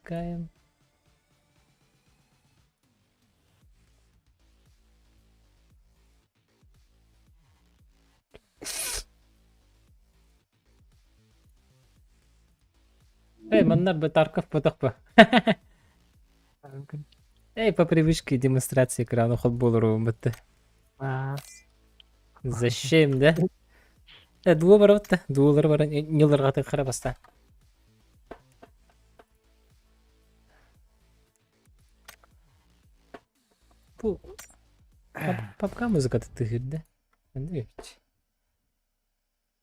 Запускаем. Эй, манна бы Тарков потох бы. Эй, по привычке демонстрация экрана холболору бытты. Зачем, да? Э, дуо барабытта. Дуолары баран ньыларга тыхара баста. Бу папка музыката тыһырда. Анда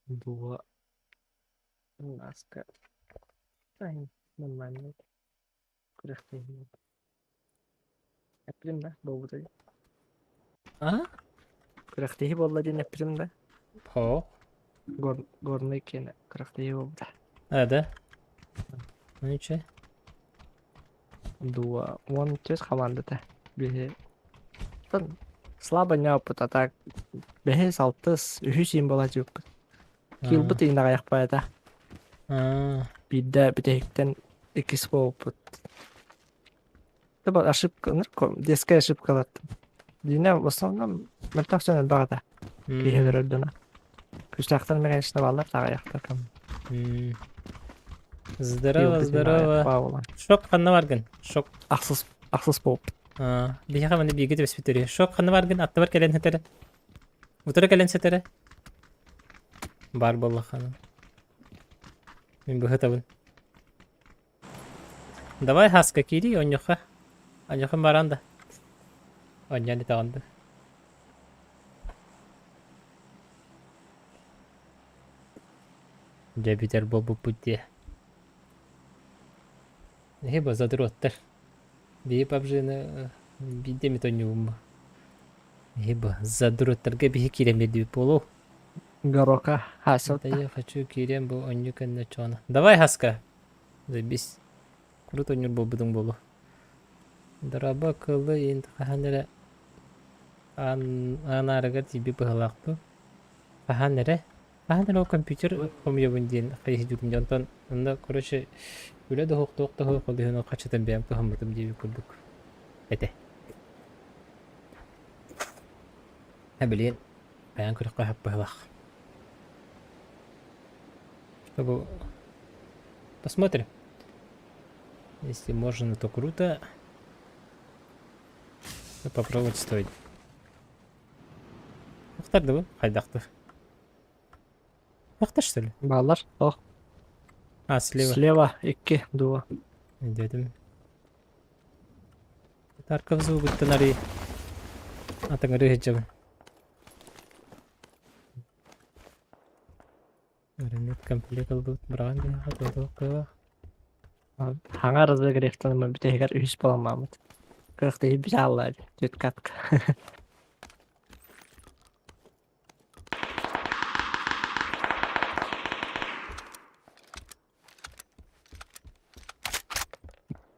Дуо Ласка. Нормально. Күрэхтэһии. Эппитим да буолбута дии. А? Күрэхтэһии буолла диэн эппитим да. О. Гор горнай киэнэ күрэхтэһии буолбута. А, да? Ну ничего. Дуо 13 хамаандата. Биһи слабо не опыт, а так бэһис, алтыс, үһүс иин буолааччы Киилбит иһин аҕыйахпайата. Биирдэ бүтэһиктэн иккис буолбуппут. Это ошибка, детская ошибкалаттым. Дьиҥэ в основном мөлтөх дьон элбэх этэ. Киһи өлөрөр дьоно. Күүстээхтэр эмэ конечно бааллар да аҕыйахтар кэм. Здорово, здорово. Шок ханна баргын? Шок. Ахсыс, ахсыс буолбут. Биһиэхэ маны бииргэ түбэспит Шок ханна баргын? Аттыбар кэлэн сытар. Утары кэлэн сытара. Баар буоллаххына. Мин быһытабын. Давай хаска киирии онньохха. Онньоххун баран да. Онньоон итэҕин да. Дьэ бүтэр буолбуппут диэ. Эһи бу задроттар. Биһи PUBG-ны биирдэ эмит онньуубун бу. Эһи бу задроттарга биһи киирэн биэрдибит буолуо. Горока Да я хочу киириэн бу онньу кэннэ чоно. Давай хаска. Заебись. Курут онньур буолбутуҥ буолуо. Дорообо кылы ин хаһан эрэ аан аарыгар тиийбит быһыылаах дуу. Хаһан эрэ Хаһан эрэ ол компьютер хомуйабын диэн хайыһыйдыбытым дьэ онтон онно короче үлэ да суох туох да суох ол иһин хаччытын бэйэм туһаммытым диэбит курдук этэ. Э билигин бэйэҥ күрэххэ быһылах. Чтобы посмотрим. Если можно, то круто. Попробовать стоит. Ахтардыбын, хайдахтыр. Ахтар что ли? Бааллар. Ох. А, слева. Слева икки дуо. Дедим. Тарков звугуттан арый. Атыҥырыы сылдьабын. Арыммыт комплект ылбыт быраҕан биһиэхэ туох Хаҥа разогревтаныммын бүтэһигэр үһүс буоламмаммыт. Кыахтыһы бисааллаа түөрт катка.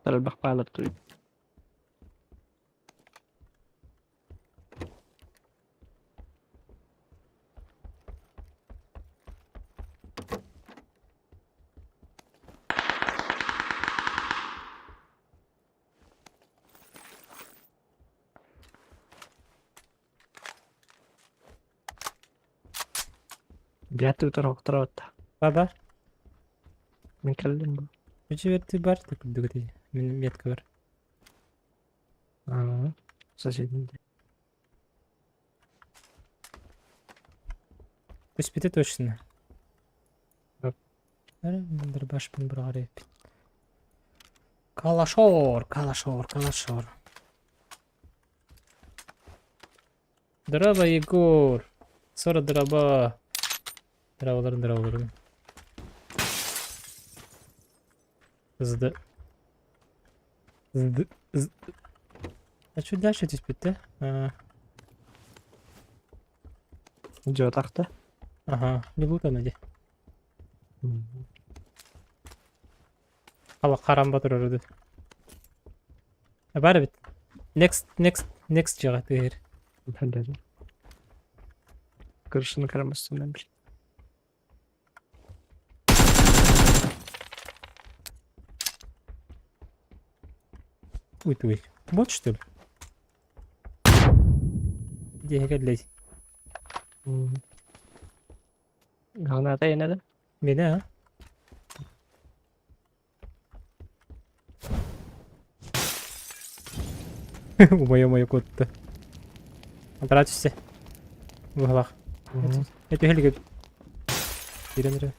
Элбэх баалар туй. Биэт утары охторо Баба. Мин кэллим бу. Үчүгэй бар курдук ити. Мин метка бар. Аа, соседний. Түспүтэ точно. Дробашпын быраҕар эбиппит. Калашор, калашор, калашор. Здорово, Егор. Сора дроба. Дроваларын, дроваларын. Зд. Зд. З. А что дальше түспүт да? Дьэ тахта. Ага, не лутано дии. Ала харамба турар үдү. Бар эбит. Next, next, next дьиэҕэ тыыр. Крышаны карамастынан бил. Уй, бот что ли? Диэһэ кэллэй. Граната енеді. Мені а? Умайа-умайа куотта. Антара түстэ. Быһалаах. Этүһэлик Киирэн эрэ.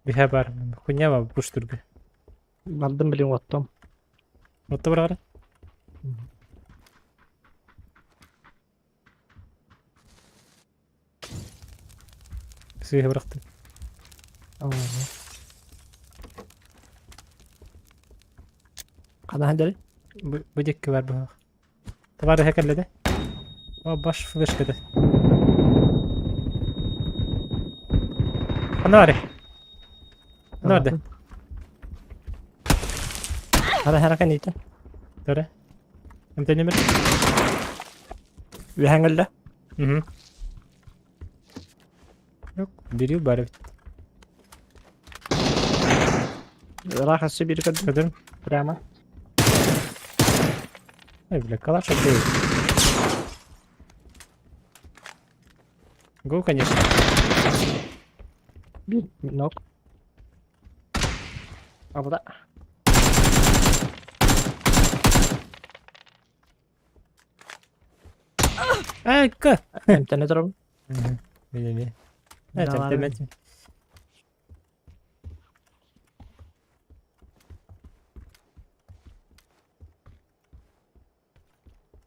Биһэ бар. Хуйня ба пуштурга. Бардым билин оттом. Отто барара? Сыыһа бырахтым. Хана хадары? Бу бу диэкки бар быһах. Товарыһа кэллэ да? О, баш флешката. Хана бары? Хана барды? Хара хара кэнниттэн. Төре. Эмтэнемир. Үөһэҥ өллө. Угу. Yok, biri бар эбит. Ыраах өссө биир көрдүм. Көрдүм. Прямо. Эй, бля, калаш окей. Го, конечно. Биир нок. Абыда. Айка! Эмтэнэ турабын. Билими. Эмтэммэт.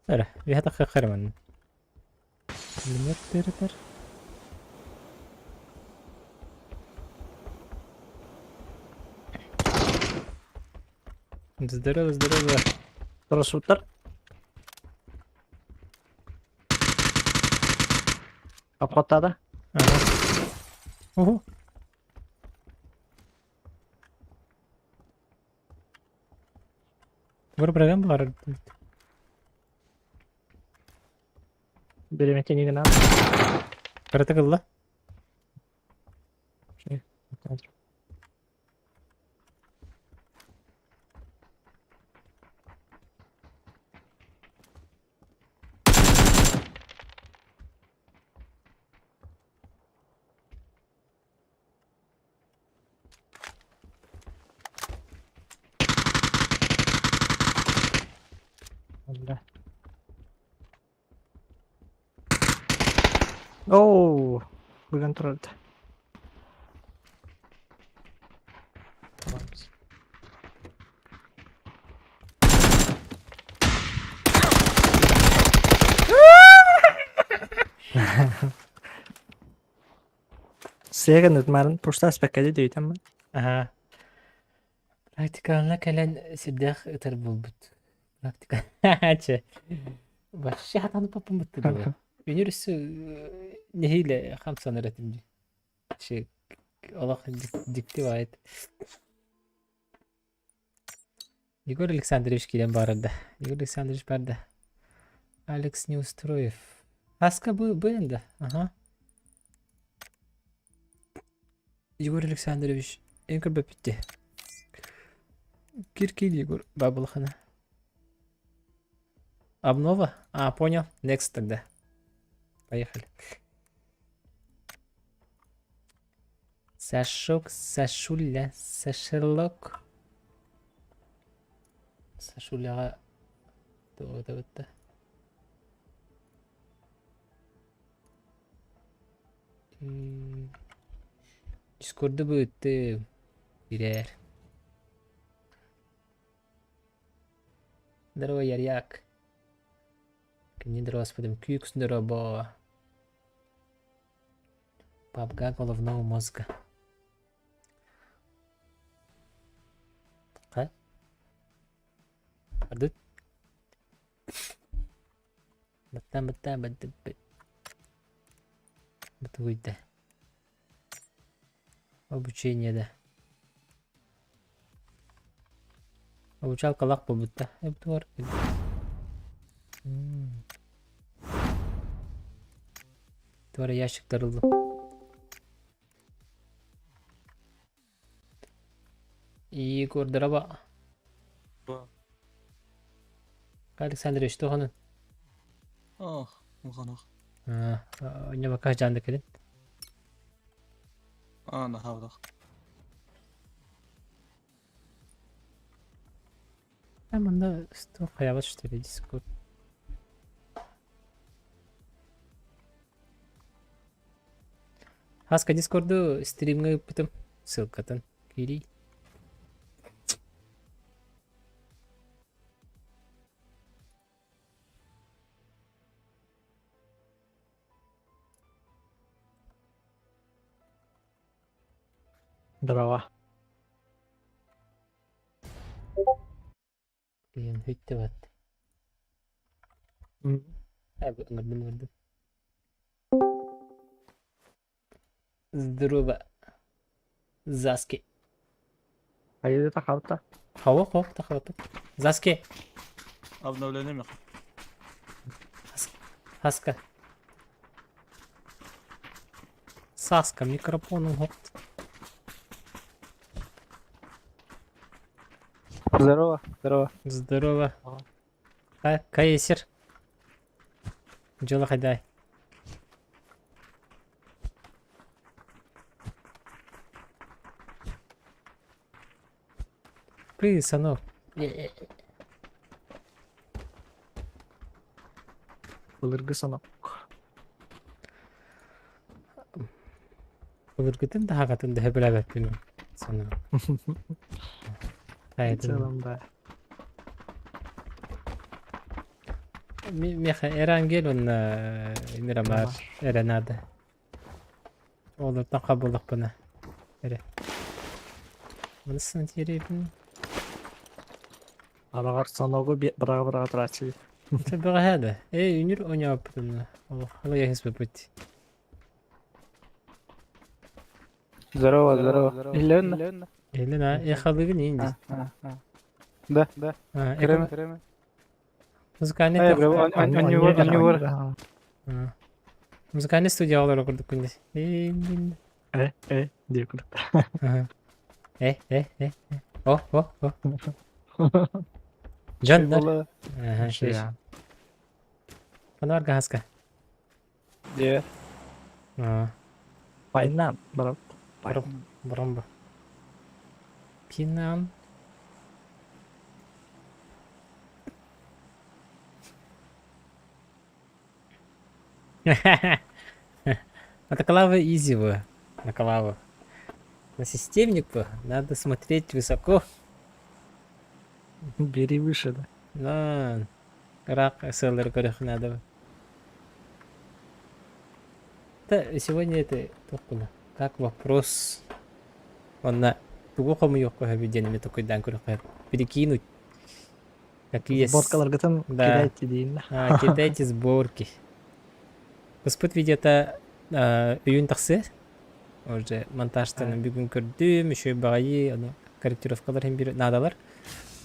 Эрэ, үһэ тахха манна. Пулемет тырытар. Здорово, здорово. Турасуттар. Обходтаада. Ага. Ого. Выбраган бар. Бириэмэтин гына. Кырата кылла. Оо, быган турарда. Сиэгэн ытмарын пуштаас бэккэди дөйтэммин. Аха. Практикалана кэлэн сирдээх ытар буолбут. Практика. Чэ. Вообще хатаны поппун бытты дуу. Үнүр өссө нэһиилэ хамсанар этим дии. Че олох дьикти баайт. Егор Александрович киирэн барда. Егор Александрович барда. Алекс Неустроев. Аска бу бу да. Ага. Егор Александрович эн көрбөппүт Кир-кир Егор Бабылхана. Обнова? А, понял. Next тогда. Поехали. Сашок, Сашуля, Сашелок. Сашуляҕа туох Дискорду быытты бирээр. Здорово, Ярьяк. Кини здорово, Кюкс здорово. Папга головного мозга. Ха? Ардыт? Баттан баттан баттан Бутугуйда. Обучение да. Обучалкалаах буолбут да. Эбитуар. Туора ящиктар ыллым. Егор, здорово. Александрович, туоханын? Ах, улханах. Онньобакка жаанды кэлин. А, нахавдах. Там онно что хаябат что ли дискут. Хаска дискорду стримҥа ыыппытым ссылкатын киирий. Здорово. Блин, бүттэ бат. Ыҥырдым ыҥырдым. Здорово. Заски. Хайыы тахабыта. Хава хо тахабыта. Заски. Обновление меха. Хаска. Саска микрофоном хоп. Здорово, здорово. Здорово. Кайсер. Дьыала хайдай. Привет, сынок. Былыргы сонок. Былыргытын да хаҕатын да сөбүлээбэппин санаа. В целом, да. Миэхэ Эрангел уонна Мирамар эрэ наада. Олортон хабыллахпына эрэ. Мынысын тиэребин. Араҕар соногу быраҕа-быраҕа турааччы. Бэҕэһээ да. Ээ, үнүр оонньообуппутун олох алыйаһыспыппыт. Здорово, здорово. Елена. Елена, эхалыгын инди. Да, да. Крема. Музыкальный Музыкальный студия олорор курдук күндү. Э, э, диир курдук. Э, э, э, О, о, о. Дьон, Фонарь гаска. Дьэ. Пайнан барап. Бромбо. Пинан. На клавы изи вы. На клаву. На системнику надо смотреть высоко. Бери выше, да. На рак СЛР көрөх надо. Да, сегодня это как вопрос. Онно тугу хомуйуохха сөбүй диэн эмиэ толкуйдаан көрүөххэ перекинуть. Какие Сборкаларгытын Да. кидайте диин. А, кидайте сборки. Быспыт видеота өйүн тахсыа. Уже монтажтан бүгүн көрдүм, үчүгэй баҕайы, аны корректировкалар иһин биир наадалар.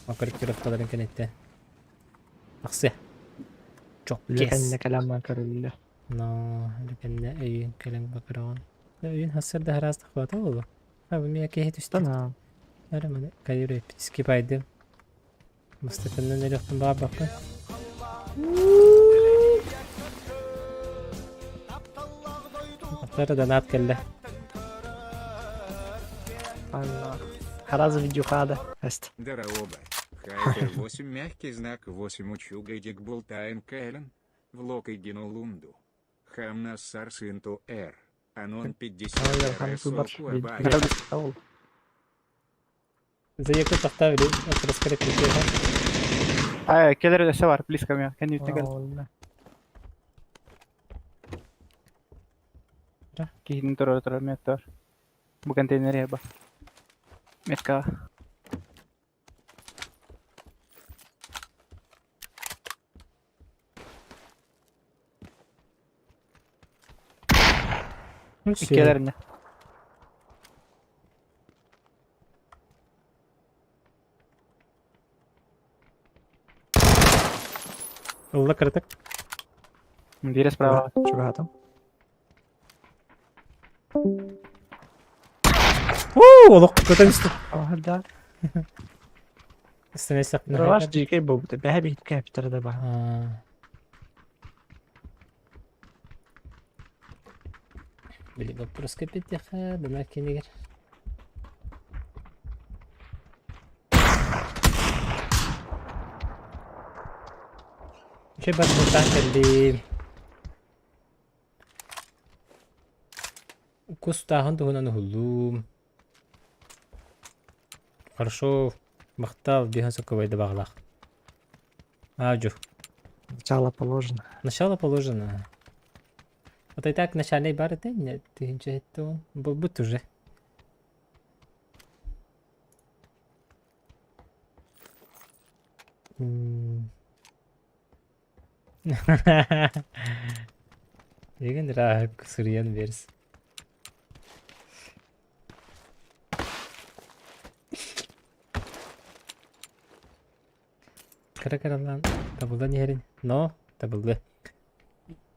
Ол корректировкаларын кэнниттэн тахсыа. Үлэ Чоккес. кэннэ кэлэн көрүллэ. Но үлэ кэннэ өйүн кэлэн бакыраҕын. Өйүн хассарда араас тахбата буолуо. А бу миэхэ киһи түстэ. Тана. Эрэ маны кайыр скипайдым. Мастакыннан өлүөхпүн баҕарбаппын. Аттара донат кэллэ. Анна. Хараза видюхада. Эст. Здорово. Хайпер 8 мягкий знак 8 учугайдик болтаем кэлен. Влог идину лунду. Хамнассар сынту р. Анон 50 р. Заекы тохтоо били раскрыть А, келер өсө бар, близко меня. Кэнниттэн кэл. Киһитин турар турар меттор. Бу контейнер ба. Метка. Иккилэринэ. Ылла кыратык. Биирэ справа. Чугаһатым. Уу, олох көтөн истэ. Да. Станислав Дробаш дьиикэй буолбута. Бэһэ биһикки эптэрэ да баар. Били вопрос кэппиттиэхэ, дана кинигэр. Үчүгэй бар бултаан кэллим. Кустааһын туһунан уһуллуум. Хорошо, махтал, диэн соккобайда баҕалаах. Аадьу. Начало положено. Начало положено. Вот и так начальный бар это нет, тыһынча этте он. Буолбут уже. М. Деген ыраах сырыйан берс. Кыра-кыралаан табыллан иһэрин, но табыллыа.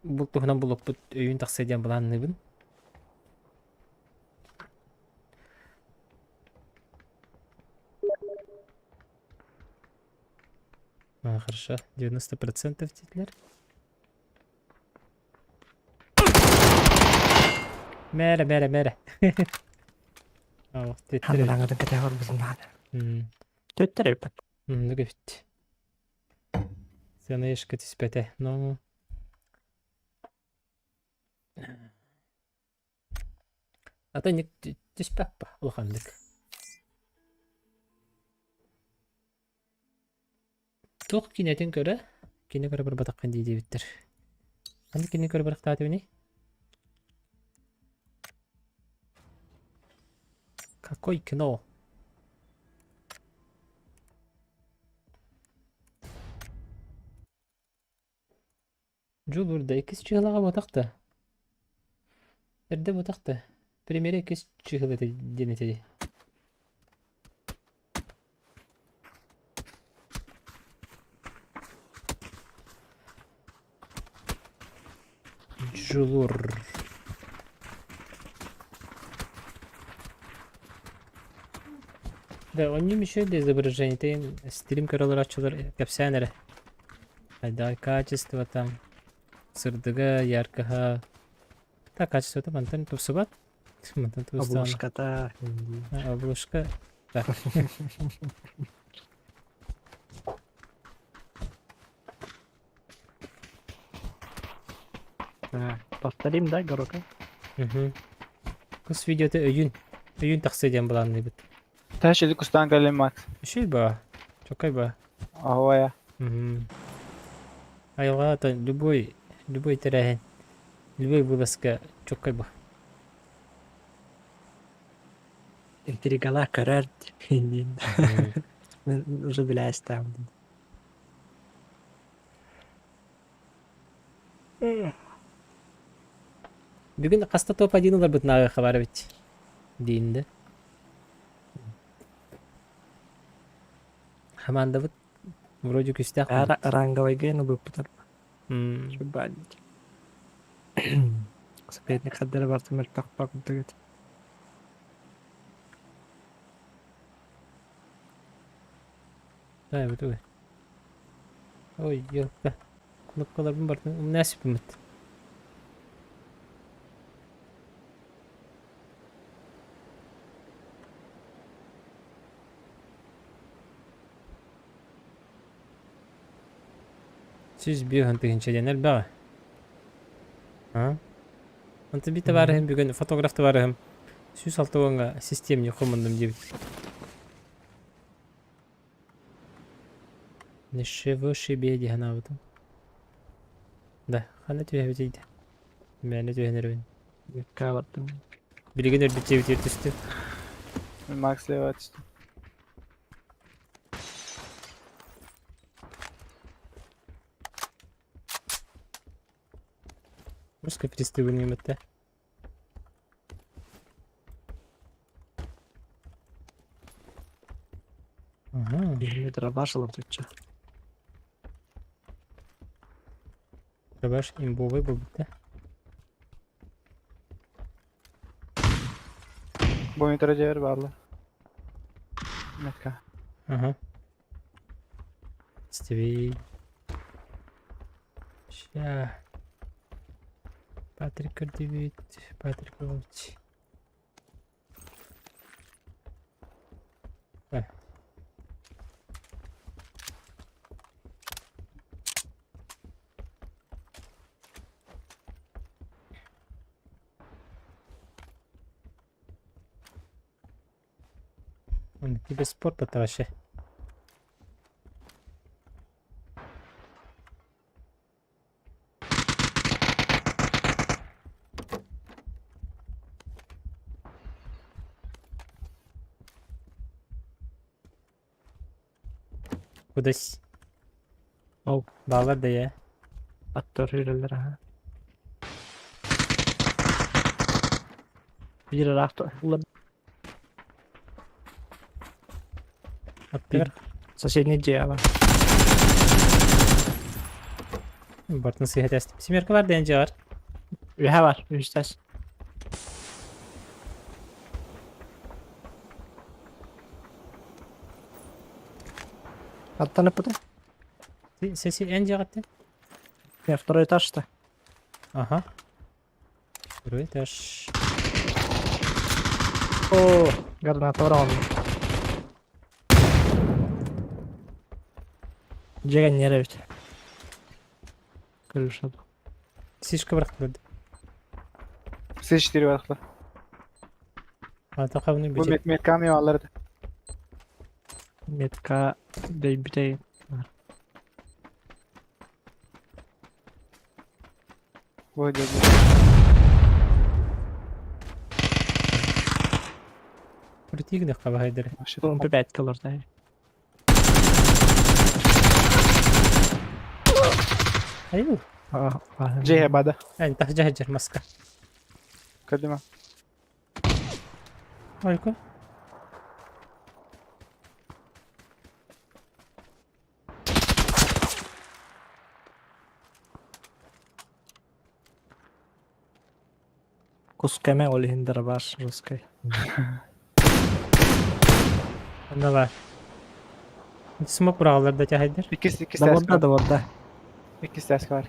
Бу туһунан булуппут өйүн тахсыа диэн былаанныыбын. А, хорошо. 90% диэтилэр. Мээрэ, мээрэ, мээрэ. Ох, төттөрү. Ханнараҥҥытын кэтэһэ олорбутум наада. М, Төттөрү эбиппэт. Оннук эбит. Сыанаешка түспэтэ. Но Ата ник түспэппэ улаханнык. Туох киинэтин көрө, кини көрө барбатаххын дии диэбиттэр. Ханнык кини көрө барахтаатыбыный? Какой кино? Дьулуурда иккис чыһылаҕа буотах да? Эрдэ буотах да? Премьера иккис чыһыла этэ диэн этэ дии. Дьулуур. Да, онньум еще для изображения. Ты стрим көрөлөр кэпсээн эрэ. Хайдах качество там сырдыга, яркаһа. Так, качествота мантан тупсубат. Мантан тупсаҕына. Обложката. Обложка. Так. Повторим, да, Горока? Угу. Кус видеота өйүн. Өйүн тахсыа диэн былаанныыбыт. Тащили кустаан кэллим Макс. Үчүгэй ба. Чоккай ба. Оһуойа. Мгм. Айылҕа любой любой тэрээһин, любой вылазка чоккай ба. Интригалаах көрөр диин. Мен уже билээстэм. Бүгүн хаста топ-1 ыларбытын хабар эбит диин да. Хамаандабыт вроде күүстээх Ара ранговайга ылбыппытар. Чубаанньык. Соперник хардара барыта мөлтөх курдук этэ. Да, бутуй. Ой, ёлка. Кнопкаларбын барытын умна сиппимит. 101 тыһыынча диэн элбэҕэ. А? Онто биир табаарыһым бүгүн фотограф табаарыһым 106 уоҥҥа системник хомуннум диэбит. Ничего себе дии санаабытым. Да, ханна түһэбитий да? Мээнэ түһэн эрэбин. Каабаттым. Билигин өлбүт дьиэбитигэр түстүм. Макс лево түстүм. Русская пристыгын этэ. Ага. Биһиги дробаш ылабытычча. Дробаш имбовый буолбут да? Бу метро дьиэбэр бааллар. Метка. Ага. Стиви. Ща. Патрик көрдүбүт. Патрик Павлович. Тебе спорт это вообще. Кудась. Ол. Балар да я. Аттар үрэллэр аха. Биир ыраах улар Аттыгар. соседний дьиэ бар. Бартын сыһа тест. Семерка бар дэн дьиэҕэр. Үһэ бар, үһүстэс. Аттан ыппыта. Сеси эн дьиэҕиттэн. Я второй этаж-то. Ага. Второй этаж. О, граната урон. Дьиэ ньэрэ эбит. Крыша. Сишка бырахтылар. С4 барахла. Ата хабыны Бу бүтэ. мет меткам аларды. Метка дэйбитей. Бу деді. Притигнэх хабахайдыр. Бу пять кылырдай. Айыл. Джеhe бада. Эн тахжа хаджар маска. Көрдүм. Ойко. Кускаме ол иһин дырабаш русской. Онно бар. Смок быраҕаллар да тяхайдыр. Иккис иккис Да тәс вот да вот да. Иккис тәс бар.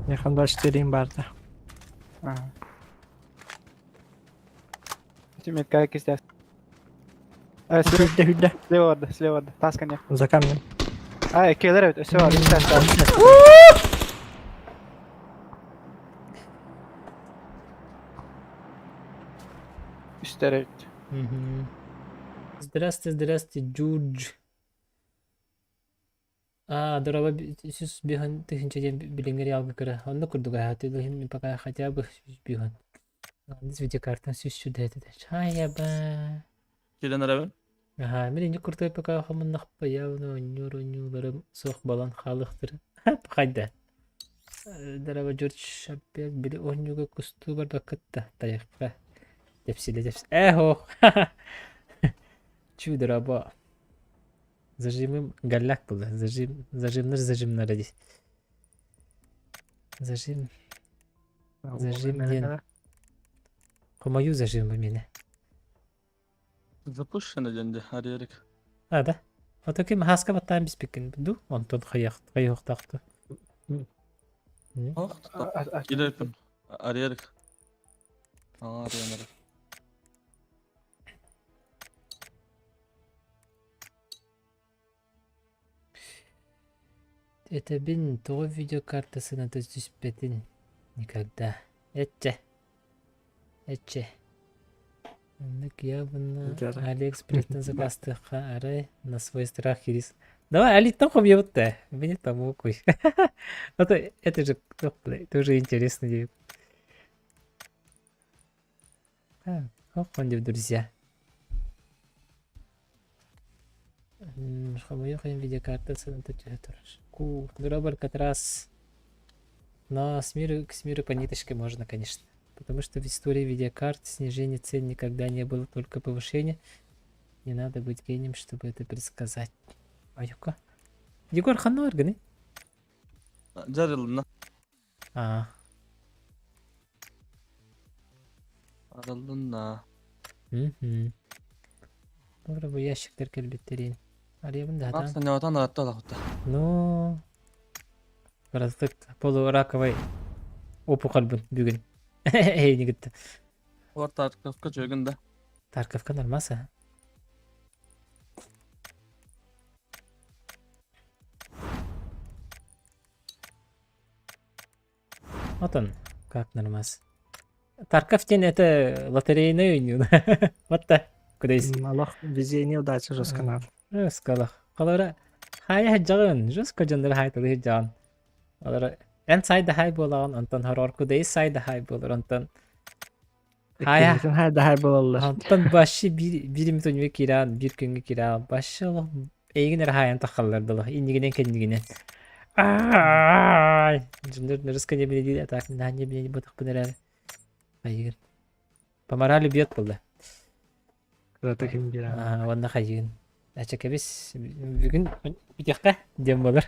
Якын 24 барды. Ага. Эти метка иккис тәс. Э, слева, Хүдде хүдде. слева барда, слева барда. Тас коня. За камнем. А, иккилер эбит, өсө бар, иккис тәс бар. Үстер эбит. Здрасте, здрасте, Джудж. А, дорога сүүс биһан тыһынча диэн билиҥҥи реалга кыра. Онно курдук аһатыылыһын пока хотя бы сүүс биһан. Видеокартан сүүс сүдэ этэ. Чайаба. Киирэн эрэбин. Аха, мин инник курдук пока хомуннахпа явно онньуур онньууларым суох балан хаалыахтара. Хайда. Дорога Джордж опять били оонньууга кустуу барбаккытта тайахха. Тэпсилэ тэпс. Эхо. Чудо раба. Зажимым голяк было. Зажим, зажимнар зажимнар здесь. Зажим, Зажим диэн. Хомою зажим меня. Запущено диэн дии, арыйарык. А, да? А ким хаска баттаан биспиккин ду? Онтон хайах хайыахтаахту. Ох, киирэрпин. Арыйарык. Аа, арыйан эрэр. Этэбин тоҕо видеокартасына түспэтин никогда. Эччэ. Эччэ. Оннук явно Дьара. Алиэкспресстэн заказтыахха арай на свой страх и риск. Давай, Алиттан хомуйабыт да. Мне помогуй. А то это же тоже интересно диэбит. А, хоп, друзья. Хомуйуох видеокарта сыаната түһэ турар. Ку, Дораб Алькатрас. Но с миру, к с миру по ниточке можно, конечно. Потому что в истории видеокарт снижения цен никогда не было, только повышение. Не надо быть гением, чтобы это предсказать. Аюка. Егор ханна органы? Дьэ арылынна. А. Арыллынна. Мгм. Добро бу ящиктар кэлбиттерин. Арыйабын да Ах, хатаан. санньаҕатан аратта олохта. Ну, кыратык полураковай опухольбун бүгүн. Эйини кытта. Олар Тарковка чөйгүн да. Тарковка нормаса. Вот он, как нормас. Тарков диэн это лотерейный оонньуу. Вот да, куда есть. Аллах везение удачи жестко надо. Жестко алах. Холора хайа сылдьаҕын, жестко дьоннор хаайталыы сылдьаҕын. Олор эн сайда хай буолаҕын, онтон хороор кудей сайда хай буолар, онтон хайа Иккинитин хайда хай буолаллар. онтон башы биир биир эмит ойууга киирэҕин, биир күҥҥэ киирэҕин, башы олох эйигин эрэ хаайан таххаллар дылы, иннигинэн кэннигинэн. Аай! Дьоннор нырыска не билэ а так наһаа не билэ ботахпын эрээри. Хайыгын. По морали бьет буолла. Кырата ким биэрэ. Аа, уонна хайыгын. Ача кэбис, бүгүн бүтүөххэ диэн буолар.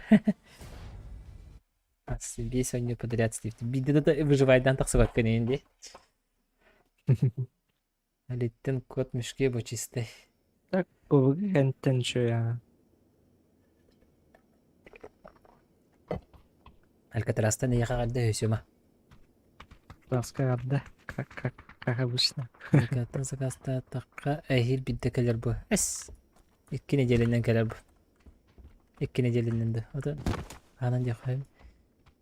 Весь оонньуу подряд слив. Биирдэ да выживайдан тахсыбаккын иһин дии. Алиттен кот мешке бу чистай. Так, кубуга кэнтэн үчүгэй Алькатрастан эйиэхэ эҕэрдэ өсүма. Таска эҕэрдэ, как как как обычно. Алькатран сакаастаатахха эһиил биирдэ кэлэр бу. Эс! Икки нэдиэлэнэн кэлэр бу. Икки нэдиэлэнэн да. Ото хаанан диэххэ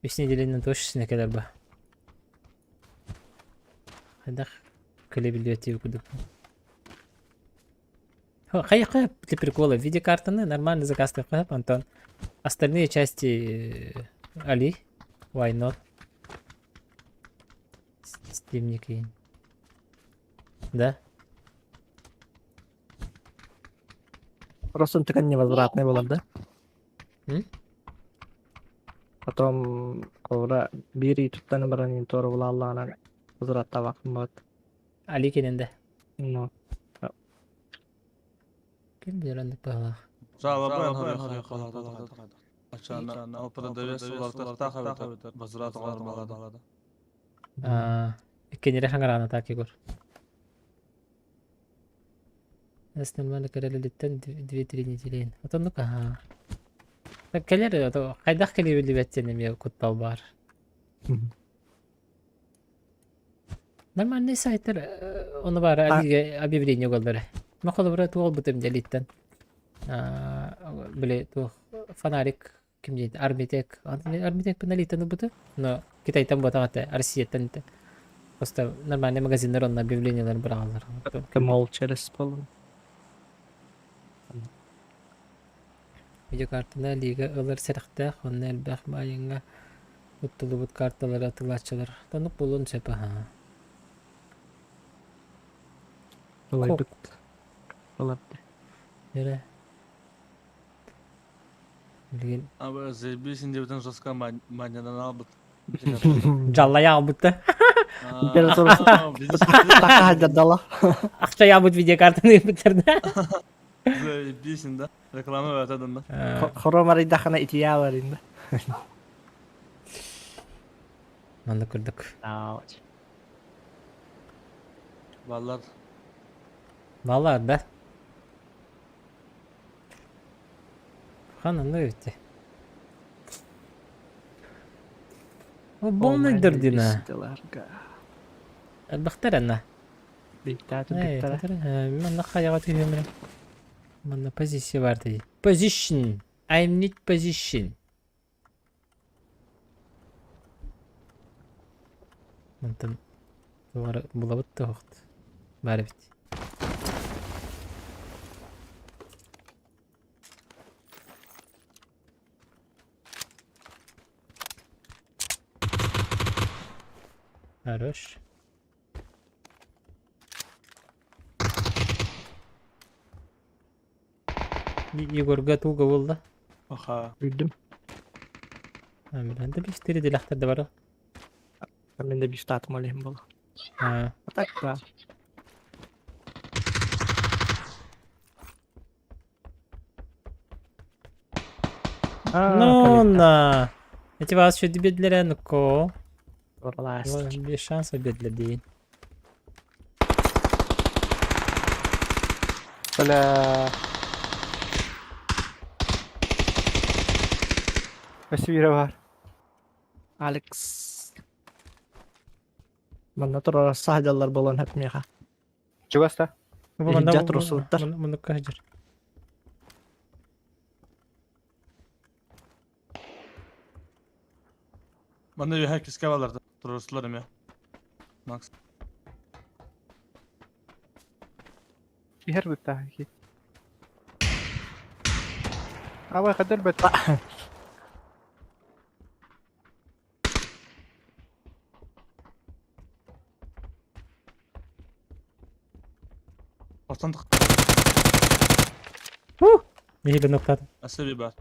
үс нэдиэлэнэн точно кэлэр бу. Хайдах кэлэ биллибэт курдук. Хайа для прикола в виде картаны нормально заказ Антон. Остальные части Али. Why not? Стимники. Да? Просто он такой невозвратный был, да? М? Потом холобура биир ютубтан баран туора булааллаҕынан возвраттаабаккын бот. Али кэнэнде. Ну, Ким билэр оннук быһалаах. Иккиннэрэ хаҥараана так Егор. Эс нормально кэлэлиттэн две-три недели. Отоннук аhaa. Кэлэр хайдах кэлиэ биллибэт диэн эмиэ куттал баар. Нормальный сайтар ону баара объявление угаллара. Ма холобура туох ылбытым дэлиттэн. Били туох фонарик ким диэт Армитек Армитек налиттан ылбыты но Китайтан буотах этэ Россияттан этэ. Просто нормальный магазиннар онно объявлениелар быраҕаллар. Мол через полу. Видеокартаны лига ылар сэрэхтээх уонна элбэх баайыҥҥа туттуллубут карталары атыылааччылар тонук буолуон сөп аһаа. Ылайбыт. Ыларды. Эрэ. Билигин Абы заебись диэбитин жестко манньанан албыт. Жаллайа албыт да. Такка Акча ябыт видеокартаны ыыппыттар да. Заебись да. Реклама өтөдүн да. Хоро марыйдахана ития барин да. Манна курдук. Баллар. Баллар да. Хан онно эбитти. Полный дырдина. Элбэхтэр анна. Манна хайаҕа түһүөмүрэ. Манна позиция бар дии. Position. I'm need position. Мантан булабыт да охт. Бар эбит. Хорош. Егорга туга буолла. Аха. Бүлдүм. Билэн да биштери делахтар да бара. Мен де биштатым олейм болу. А так да. Ну на. Эти вас еще биэдлэрэ нукко. Власть. Без шанса биэдлэр диин. Бля. Өссө бар. Алекс. Манна турар саһдьаллар буолан сөп миэхэ. Чугас да? Бу манна Иһирдьэ турсубуттар. муннукка сылдьар. Манна үөһэ киска баларда. Туруорсулар эмиэ. Макс. Иһэр быттаах ки. Абай хадыр бэт. Ортан Биһиги ноктаатым. Асыби бар.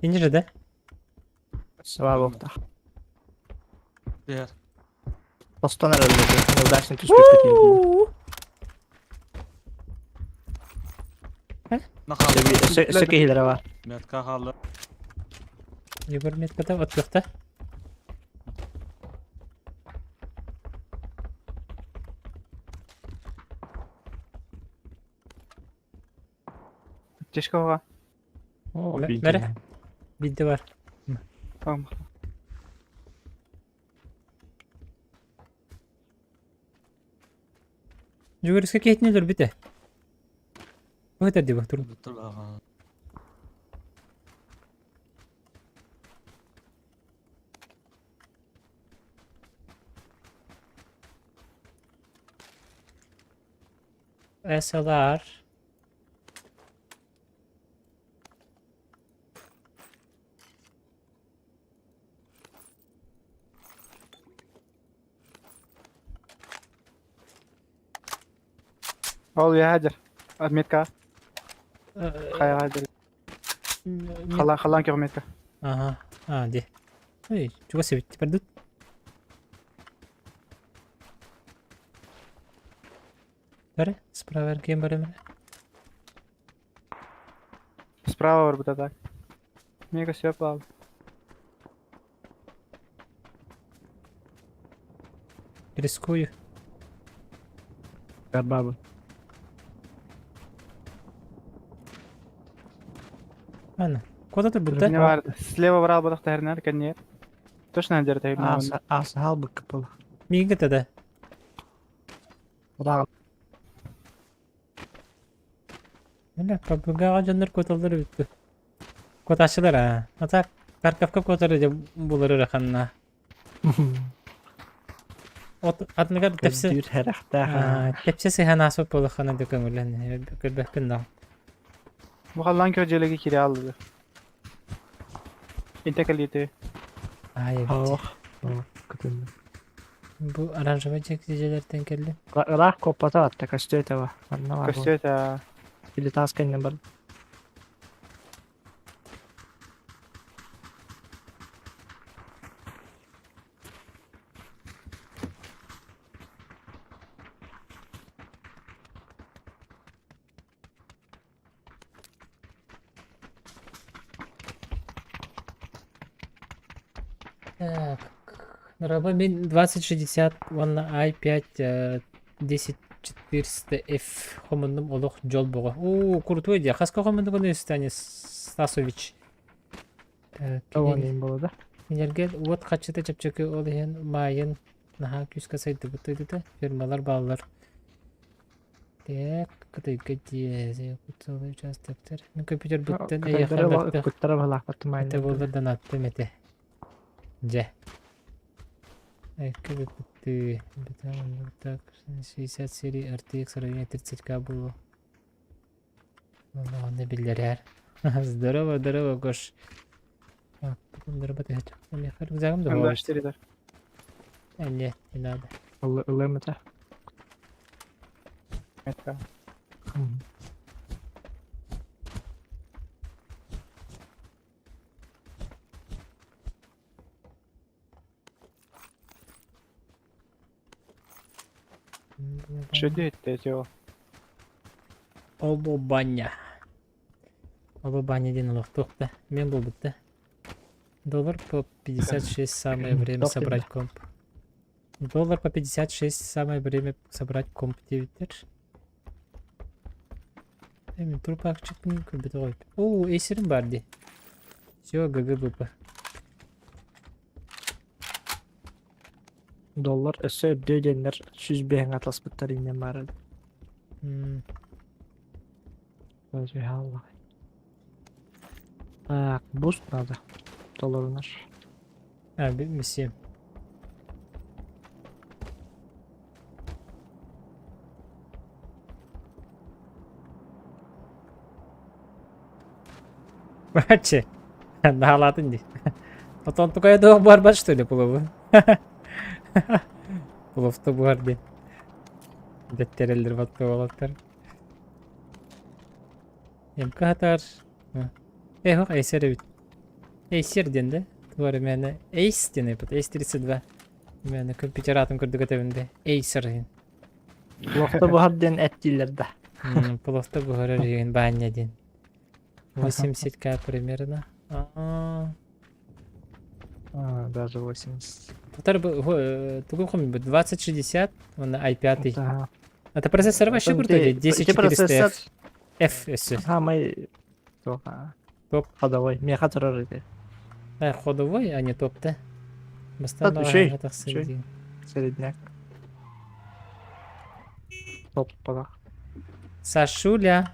Инжир да? Саба буолта. Diğer. Тостон эрэллэр. Неудачно түспүппүт иһин. Нахал. Өссө киһилэрэ бар. Метка хаалла. Егор метката отуохта. Тишкоға. О, Бәрі. Бидде бар. Tamam. Жүгіріске кетіне жүр бите. Өтер деп тұр. Бүттір баға. SLR. Ол яһадыр. Отметка. Хайа Халан халан километр. Ага. А, де. Ой, чего себе, теперь тут. Бәрі, справа әрген бар емірі. Справа бар бұта так. Мега все плавал. Рискую. Карбабы. Ана, куда ты будто? Не бар. Слева брал бұдақ тәрінер, кәне. Точно әдер тәрінер. Аса хал быкка был. Миги тогда. Удағы Міне, пабыгаға жондар коталдар бүтті. Коташылар, а. Ата, Карковка котары деп булар ыраханна. От, атныгар тепсе... көдүр хэрахтаах. Тепсе сыхан асып болахана деп көңүлен. Көрбәкпін да. Бұл халан кө желеге кире алды. Интекалиты. Ай, Ох. Күтүн. Бу оранжевый жекжелерден келди. Ыраах коппата атта көстүөтэ ба. Манна бар. Көстөт. Или таас кэннен бар. Так. Раба мен 2060 уонна i5 10400F хомуннум олох дьол боҕо. Уу, крутой дии. Хаска хомуннугун Стани Стасович. Так, Тоҕон буолла да. Кинилэргэ уот хаччыта чэпчэки ол иһин маайын наһаа күүскэ сайдыбыт дойдута. Фирмалар бааллар. Так, кытайга дии кутсалый участоктар. Мин компьютер буттан эйиэхэ мөлтөх Куттара балаахпат этэ буоллар донаттым этэ. Дьэ. Экки бүппүттүү. Так, 60 серии RTX в районе 30к было. Ладно, биллэрээр. Здорово, здорово, Гош. Так, потом дорабатывать. Меха рюкзагом да М 4 да. А, нет, не надо. Ылым это. Метка. Что делать-то эти? Олбо баня. Олбо баня диэн олохтуох да. Мен буолбут да. Доллар по 56 самое время Тоқ собрать комп. Доллар по 56 самое время собрать комп диэбиттэр. Мин трупакчыкпын көрбөтөх эбиппин. Оо, эйсерим баар дии. Все, ГГБП. Доллар өссө үрдүө диэннэр 105 атаспыттар иннин баар эбит. Аллах. Так, буст надо. Толорунар. А, миссия. Бачы. Наалаатын дии. Отон тукая дуох буһарбат что ли плову? Пловто буһар диэн. Дэттэрэллэр батта уолаттар. МК хатар. Эх, Эйсер эбит. Эйсер диэн да? Тугар мээнэ Эйс диэн эбит. Эйс 32. Мээнэ компьютер атын көрдүк этэбин да. Эйсер диэн. Пловто буһар диэн эт дииллэр да. Пловто буһарар диэн баанньа диэн. 80к примерно. А-а-а. А, даже 80. Татар тугу хомуйбут 2060 уонна i5. Ага. Это процессор вообще крутой, 10400 F. F өссө. Самый топ. Топ. Ходовой. Меха турар ити. Э, ходовой, а не топ-то. Үчүй. Середняк. Топ палах. Сашуля.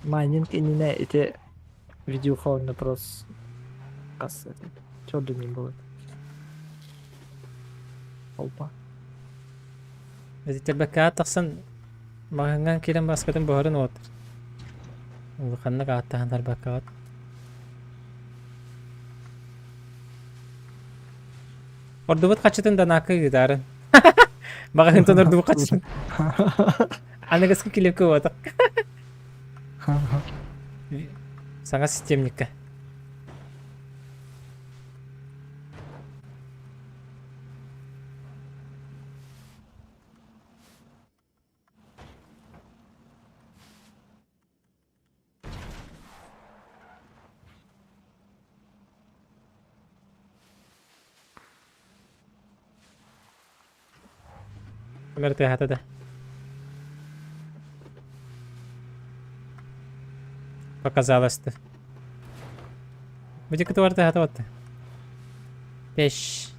Майнинг иннинэ ити видеохолл вопрос хас чордун будет. Толпа. Этитэрбэккэ тахсан маҕаһыҥҥа киирэн баскатын буһарын уотар. Улаханнык ааттаһан тарбаккаҕыт. Ордубут хаччытын Данака ыытаарын. Маҕаһыынтан ордубут хаччытын. Аныгыскы килиэпкэ уотах. Саҥа системникка. Өмөр тыаһата да. Показалось-то. Бу кытыбар тыаһата батты. Пеш.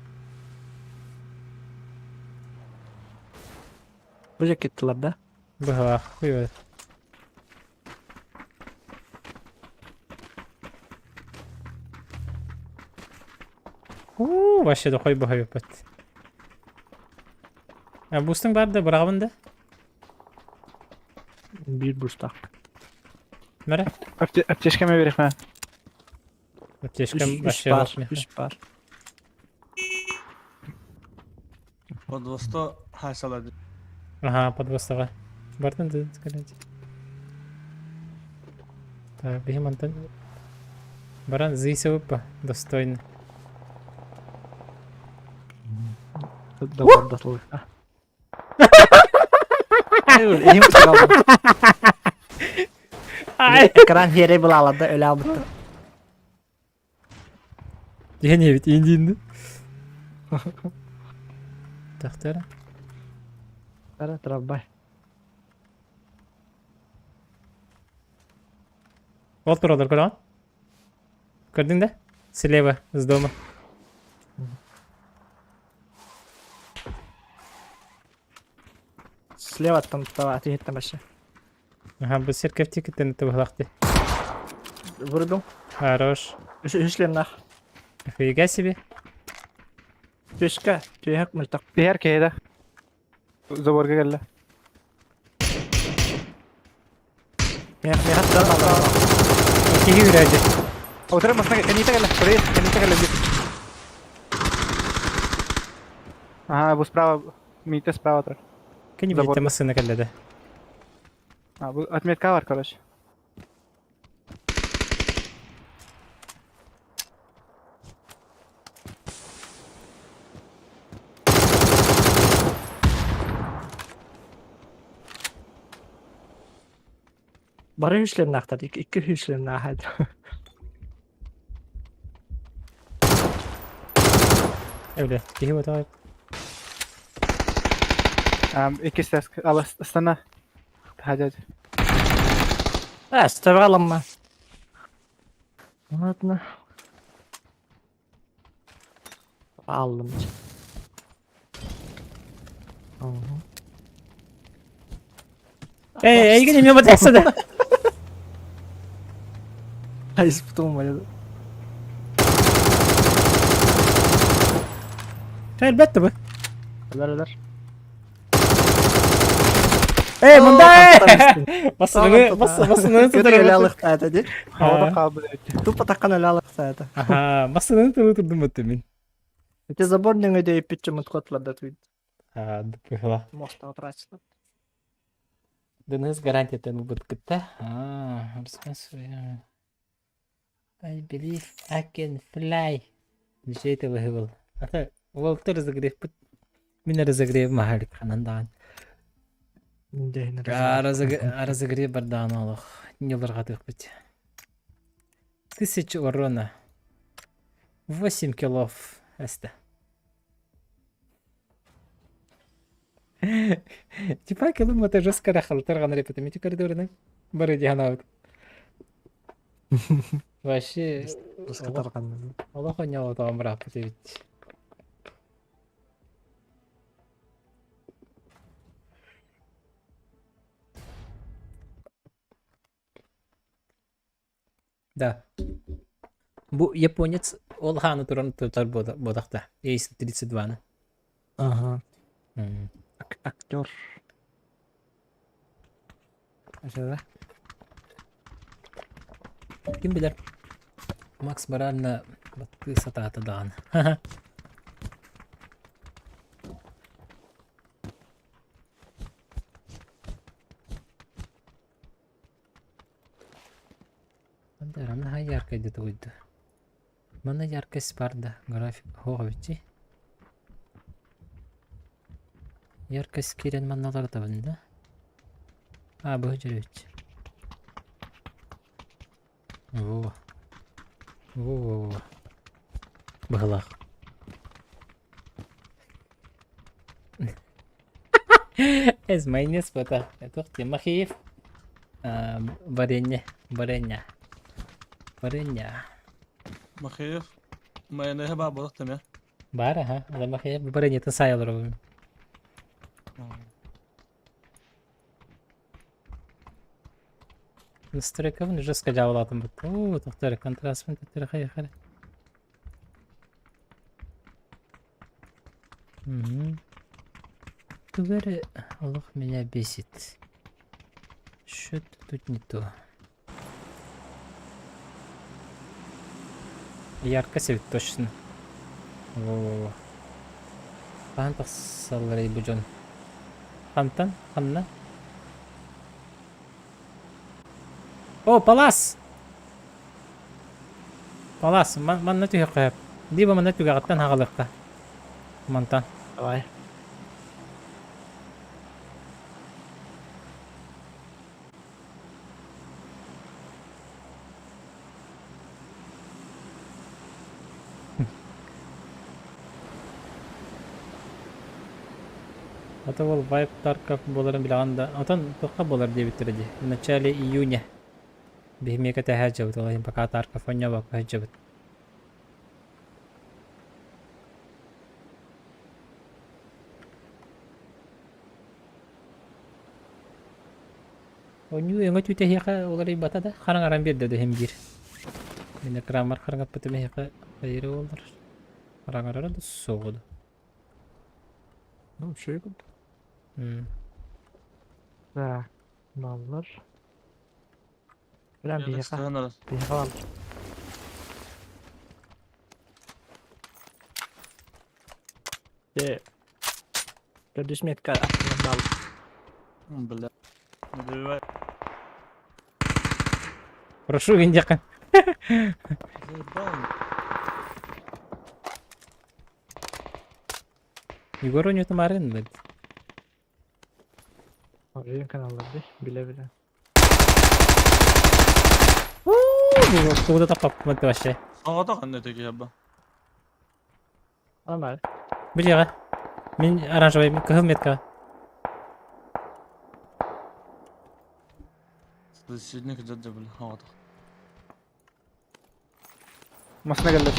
Бу же кеттилар да? Быһалаах. Хуй Уу, вообще да хой баһайыппыт. А бустың бар да быраҕабын да? Биир бустах. Мэрэ? Аптечками берихмэ. Аптечкам Үс вообще бар, жоқ үс бар. Подвосто хайсалады. Ага, подвостаға. Бартын да сказать. Так, биһи мантан баран зыйсыбыппа достойно. Добордатылы. Ийим сыгалдым. Экран хиэрэй былааларда өлө албыттар. Диэн эбит индиинди. Тахтара. Тара трамвай. Ол туралар көрөҕүн? Көрдүҥ да? Слева, с дома. Слеваттан атыһыттан вообще. Ага, бу церковь киттен тыбыһлахты. Вырубил. Хорош. Үс шлемнах. Нифига себе. Түөскэ, түөһэк мөлтөх. Биһэр киһи Заборга кэллэ. Миэхэ турар аллара. Киһи үрээди. Отыра масна кэниитэ кэллэ. Привет, кэниитэ кэллэ. Ага, бу справа. Миитэ справа турар. Кини Забор. билиттэ массыына кэллэ да. А, бу отметка бар, короче. Бары үһүслэрнээхтэр, икки үһүслэрнээх этэ. Эбилэ, киһи батаҕай. Иккис тэс Астана. Хадьа. А, ставалама. Ладно. Аллым. Эй, эйигин эмиэ батыахса да. Айыспытым байады. Элбэт да бу. Өлөр өлөр. Эй, мындай! Басыны, басыны Көтөр өлө алыхтаата ди. Havada kaldı dedi. Тупо таккан өлө алыхтаата. Аха, басыны тылы турдум өттүм мин. Эти забор нөҥөдө иппитче муткотларда туйд. Аа, дыпыхла. Моста отрачла. Дыныс гарантиятын ылбыт кытта. Аа, I believe I can fly. Дьиэ быһыбыл. Ата, уолтар разогревпыт. Мин разогрев маһалик ханан даҕан. Разогрев бардаҕын олох. Ньылырҕатыахпыт. Тысяча урона. 8 килов. Эстэ. Типа кылым это жестко рахалтар гана репетим. Ити коридорынан бары диһанаабыт. Вообще олох онньоҕотоҕун бырааппыт эбит. Да. Бу японец ол хааны туран тутар буолахта. Эйс 32-ны. Ага. Актер. Да? Ким билэр? Макс морально баттыы сатаата даҕаны. Анда наһаа яркай да тугуйда. Манна яркость бар да, график суох эбит Яркость киирэн манналардабын да? А, бу эбит. Во. Во-во-во. Быһылаах. Эс майонез бата. Туох диэн Махеев варенье, варенье. Варенье. Махеев майонеһа баар буолуох эмэ. Баар аха. Ала Махеев вареньетын саайа олоробун. Настройкабын уже скадьаалаатым бут. Оо, тохтор контрастпын төттөрү хайахара. Мгм. Тугу эрэ олох меня бесит. Что-то тут не то. Яркость эбит точно. Во-во-во. Хаһан тахсалларый бу дьон? Хантан? Ханна? О, палас! Палас, манна түһүөххэ сөп. Либо манна түгэҕиттэн хаҕалыахха. Мантан. Давай. Ата ол вайп Тарков буоларын билэҕин да, отон туохха буолар диэбиттэрэ дии. В начале июня. Биһи кэтэһэ сылдьабыт, ол иһин пока Тарков оонньообокко сылдьабыт. Оонньуу өҥө түүтэ эһиэхэ уларыйбата да, хараҥаран биэрдэ да иһин биир. Мин экраммар хараҥаппытым эһиэхэ хайыра буоллар. Хараҥарара да суоҕа да. Ну, үчүгэй курдук. Да, баллар. Прям биһиэхэ, биһиэхэ баллар. Дьэ, төрдүс метка аттынан баал. Бля. Не добивай. Прошу индиэххин. Заебал. Егор оонньуутун баарын бит. Оройун каналлар дии, билэ-билэ. Тугу да тохтоппут вообще. Соҕотох анна текиһэбэ. Нормально. Билиэҕэ. Мин оранжевый кыһыл метка. Сидни кыдьар дьабыл хаҕатах. Масына кэллэ.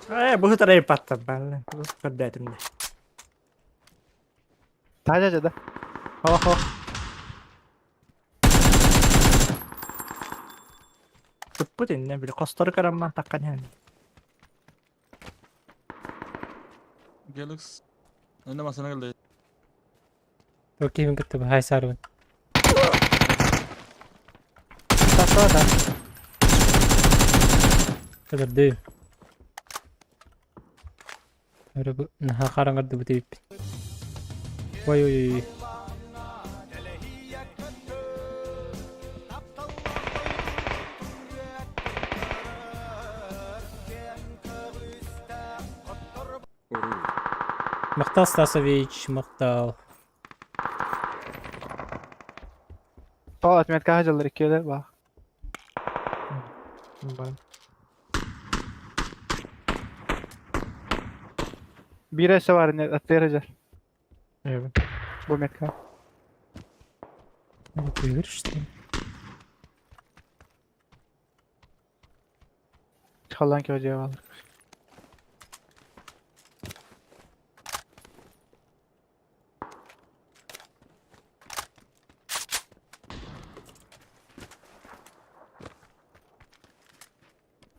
Э, бу сытар айпаттар баалла. Көрдөөтүм да. Таажа жада. Хо хо. Туппут инне били хостору көрөн таккан иһэн. Galax. Önde masana geldi. Окей, кытта баһай саарбын. Тата да. Өлөрдү. Өрө бу наһаа хараҥардыбыт эбиппит. Ой ой ой. Уруй. Махтал Стасович, махтал. Тоҕо отметкаҕа дьаллар иккиэлэр баах. Баран. Биирэ өссө баар ини аттыыр дьэр. Эбин. Бу метка. Ты что ли? Чаллан киһи баалар.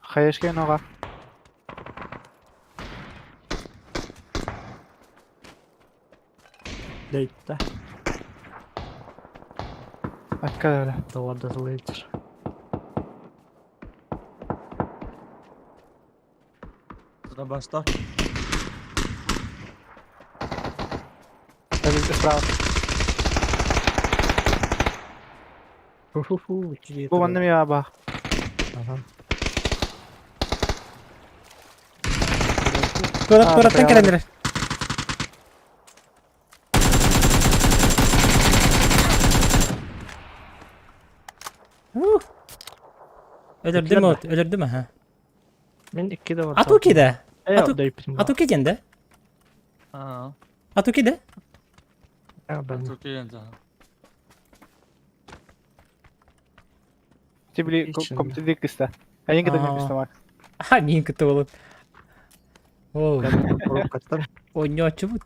Хаешка нога. Дөйтте. Акка да. Долларда зылыйтыр. Sıra başta. Справа. Ху-ху-ху. Бу манна миа баах. Ага. Туорат А, туораттан прямо. кэлэннэр. Ух. Өлөрдүм от, өлөрдүм аха. Мен икки да бар. Атуки да. Э, дөйпүтүм. Атуки диэн да? Ha. Атуки да? Бен. Çok iyi yani. Ти били Отлично. компьютер кыста. Айын кытта Аа. кыста мак. Аха, миин кытта болот. Оо, Коробкаттан. оонньооччубут.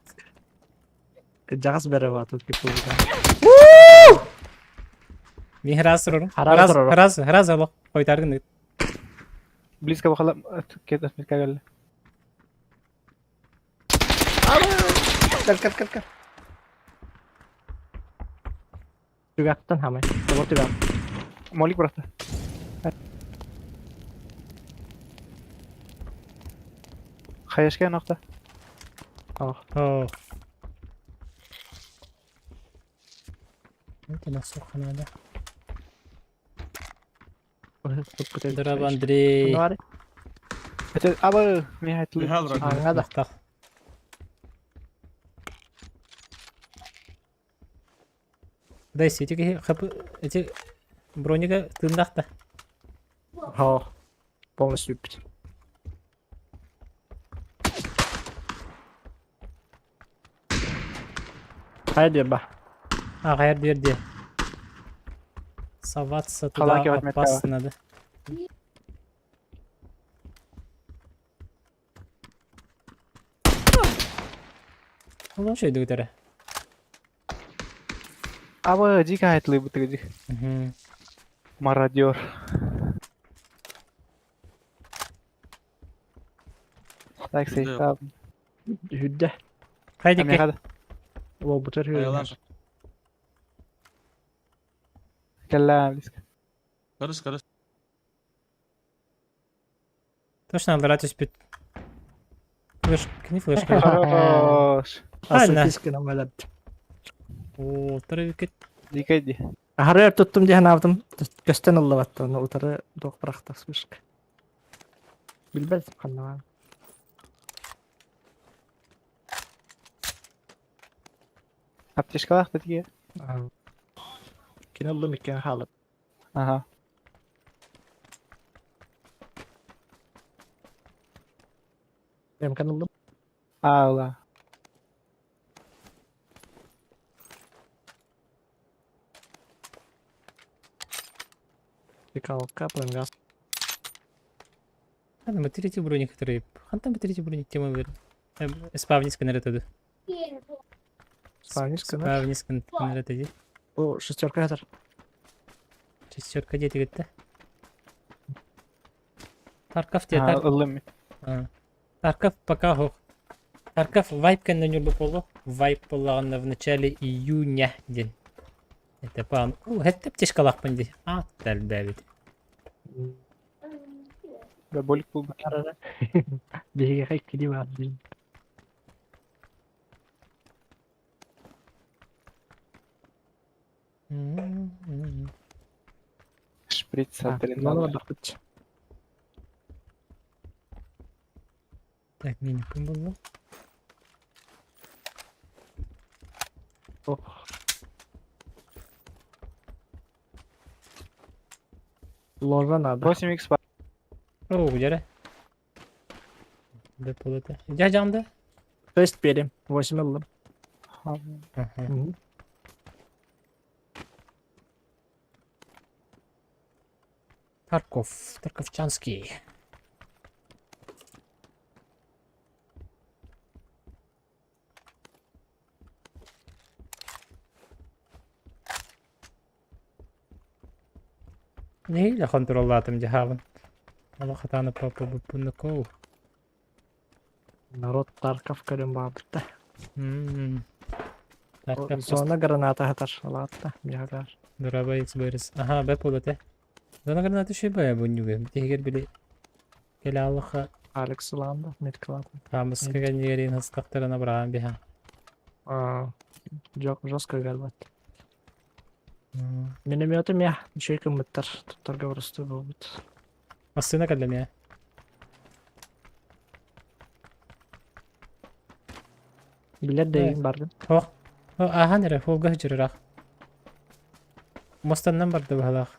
Жагас бере бар тут кип болду. Мин раз турарым. Хараа Раз, турарым. раз, раз олох. Хойтаргын. Близко бахала кет отметка келли. Кел кел кел кел. Түгәттен хамай. Тобор түгәт. Молик просто. Хаешка нокта. Ах. Оо. Это насуханада. Здорово, Андрей. Бар. Это аба михайтл. Михаил Рак. Аңа да. Махтал. Дай сетиги хап эти броника тындахта. Ха. Полностью үппүт. Хайа диэ ба. А, хайр дверде. Соваться туда Халаки вот метка. опасно, да? Ну, что иду тара. Аба дика хайтлы бутыгдик. Угу. Мародер. Так, Күндэ. сейф. Үддэ. Хайдики. Амехада. Ол бутер Ayalan. хүрүнэр. Келла близко. Karış karış. Точно надо драть успеть. Флеш, не флешка. Хорош. Правильно. Асытискина мэлэт. О, травикет. Дика иди. Ахары туттум диэн аабытым. Көстөн ыллабатта. Оны утары дуох бырахта слышка. Билбэт ханнаҕа. Аптечкалах такие. Кини ыллым иккен хаалып. Ага. Эмкэн ыллым. Алла. Пикалка, плангас. Ханна бу третий броник который... Хантан бу третий броник тема бер. Спавнис кынары туду. Спавнис кынар. Спавнис кынары туду. Бу шестерка хатар. Шестерка диэти кытта. Тарков те тар... Ыллым. Тарков пока хох. Тарков вайп кэннэ ньурба буолуо. Вайп буоллаҕына в начале июня диэн. Это паан. У, хэттэ птичкалаахпын дии. Аат элбээбит. Да болик булбут. Биһиэхэ иккилии баар диин. Шприц Маны адреналин. барбахпыт. Так, миникпин буллум. Ох. Ложа надо. 8 х Оо, дьэрэ. Бэт буолуо этэ. Дьэ дьаҥда. Тест берем. 8 ыллым. Аха. Мгм. Тарков, Тарковчанский. Нэһиилэ хонтуруоллаатым дьаһаабын. Олох хатааны папа Народ Тарков көрөн баабытта. М. Тарков Зона граната хатар. Алаатта. Миһагар. Дорабай Xбэрис. Аха, бэп ол этэ. Зона граната үчүгэй бу ньүгэ. Тиһигэр били кэлэ аллаха Алекс ылаанда. Меткалаата. хаамыска кэннигэрин хастахтарына быраҕан биһа. Жестко галбат. Минометы мя. Үчүгэй кыммыттар. Туттарга боростуой буолбут. Массыына кэллэ мэ. Билэр да игин бардым. Ох. Ааһан эрэ, хуолга сылдьар Мостаннан барда баһалаах.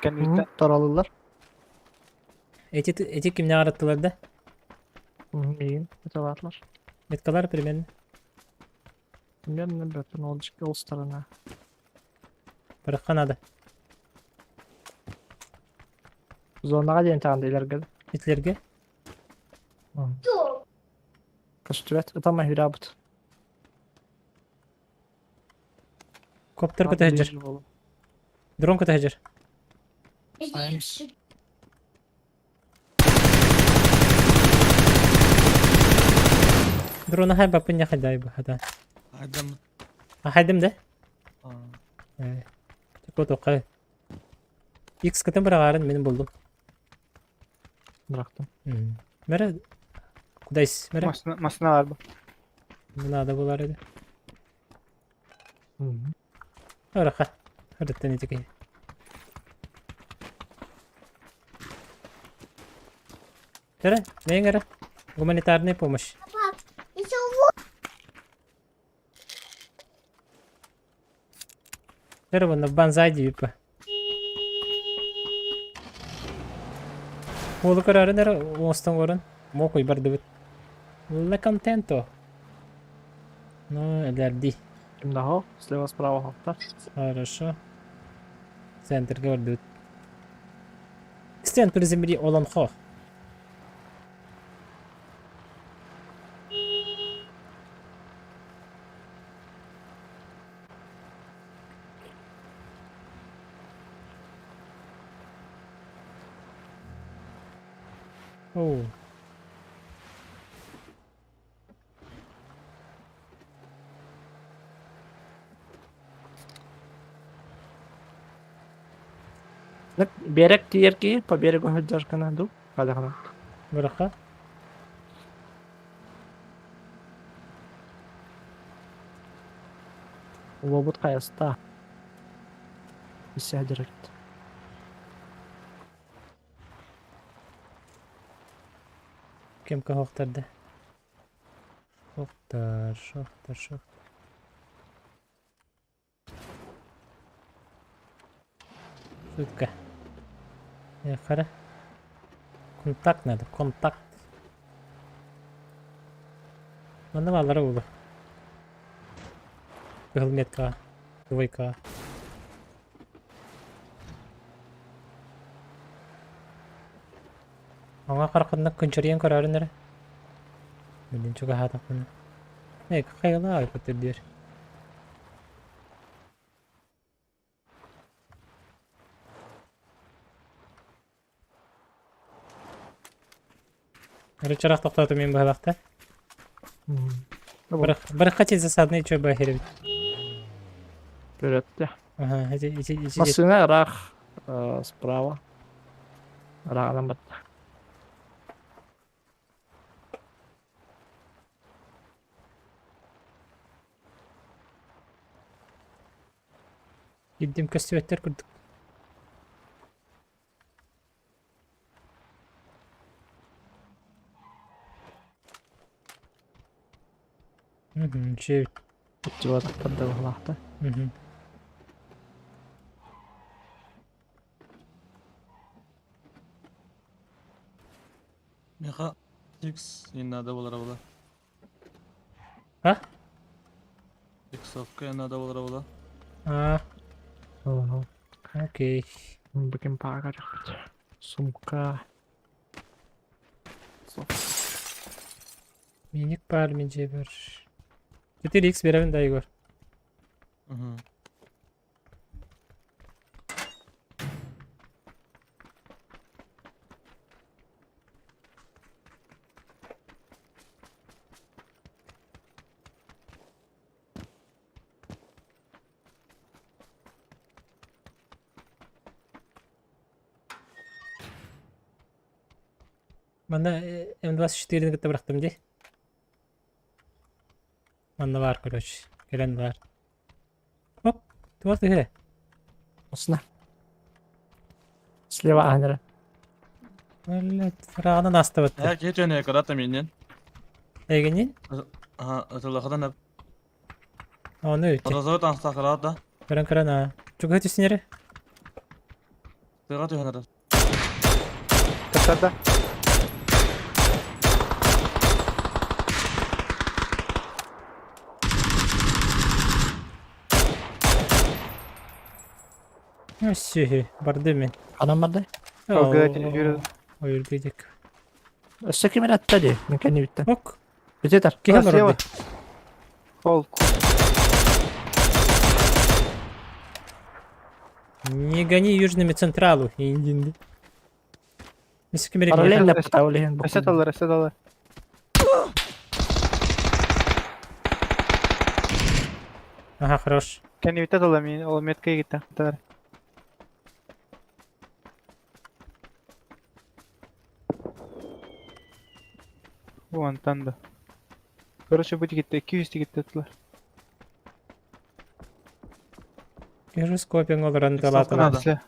Кэнниттэн Торалылар. Эти эти кимнээх араттылар да? Миигин ыталаатылар. Меткалар примерно. Примерно бөтөн ол ол сторона. Барахха надо. Зонаҕа диэн таҕан илэргэ. Итлерге? Көстүбэт. Ытама хүрэбит. Коптер көтө сылдьар. Дрон көтө сылдьар. Сайымс. Дрона хай бапын яхайдай бу хата. Айдам. Хайдым да? Э. Тоқай. X кытын быраҕарын мин булдум. Бырахтым. Мэрэ кудайс мэрэ Масына масыналар бу. надо булар edi. Ыраха. Ырыттан итики. Тәрэ, нейң эрэ? Гуманитарная помощь. Тәрэ вон банзай дииппэ. Уолу көрөөрүн эрэ оҥостон көрөн муокуй бардыбыт. Le contento. Ну, элэрдии. Кимнаһо, слева справа хохтар. Хорошо. Центрга бардыбыт. Центр земли Олонхо. Оу. Берег тиийэр киһи по берегу сылдьар гына дуу хадаҕына. Бырахха. Уолбут хайаста. Иссе сылдьар эбит. Кем каһуохтарда? Шохтар, шохтар, шохтар. Сутка. Хара. Контакт надо, контакт. Манна бааллара буолуо. Кыһыл меткаҕа, двойкаҕа. Аңа хараххытынан кынчарыйан көрөөрүн эрэ. Билин чугаһаатахпына. Ээ, хайалаах айбыттар диэр. Рычарах тохтоотум мин быһалахта. Барахха чи засадный чё бахеребит. Көрөттө. Ага, ити ити ити Массыына ыраах справа. Ырааҕынан батта. Кирдим көстүбэттэр курдук. Мгм, үчүгэй. Чугатыктар да быһалаахтар. Мгм. Миэхэ X не надо было була. А? Иксовка надо было була. А, Ага. окей. Бүгүн паагар. Сумка. Миник бар, мин дьиэбэр. 4x биэрэбин да, Егор? Угу. Манна М24-ни кытта бырахтым дии. Манна баар, короче. Кэлэн баар. Оп, туох түһэ? Осна. Слева аһанара. Блядь, фрагынан астыбыт. Э, киһи түөнэ кырата миннен. Эгинин? Аха, ытылахадан эп. Оны үтте. Розовый таҥастаах кыраат да. Көрөн көрөн аа. Чугаһы түстүнэри? Тыаҕа түһэн эрэр. Тахсарда. Өссүһү, барды мин. Анан барды. Алгыга жүрө. Ойургыдык. Өссө ким эрэ атта дии. Мин кэннибиттэн. Ок, Бүтетер. киһи А, слева. олорор Ол. Не гони южными централу, индинди. Параллельно пыталыһын Өссө талар, өссө талар. Ага, хорош. Кэннибиттэ тала мин ол метка гитта. Талар. Уонтан да. Короче, бу тигитте 200 тигитте тылар. Гироскопинг олорон Иксовка талаатылар. надо.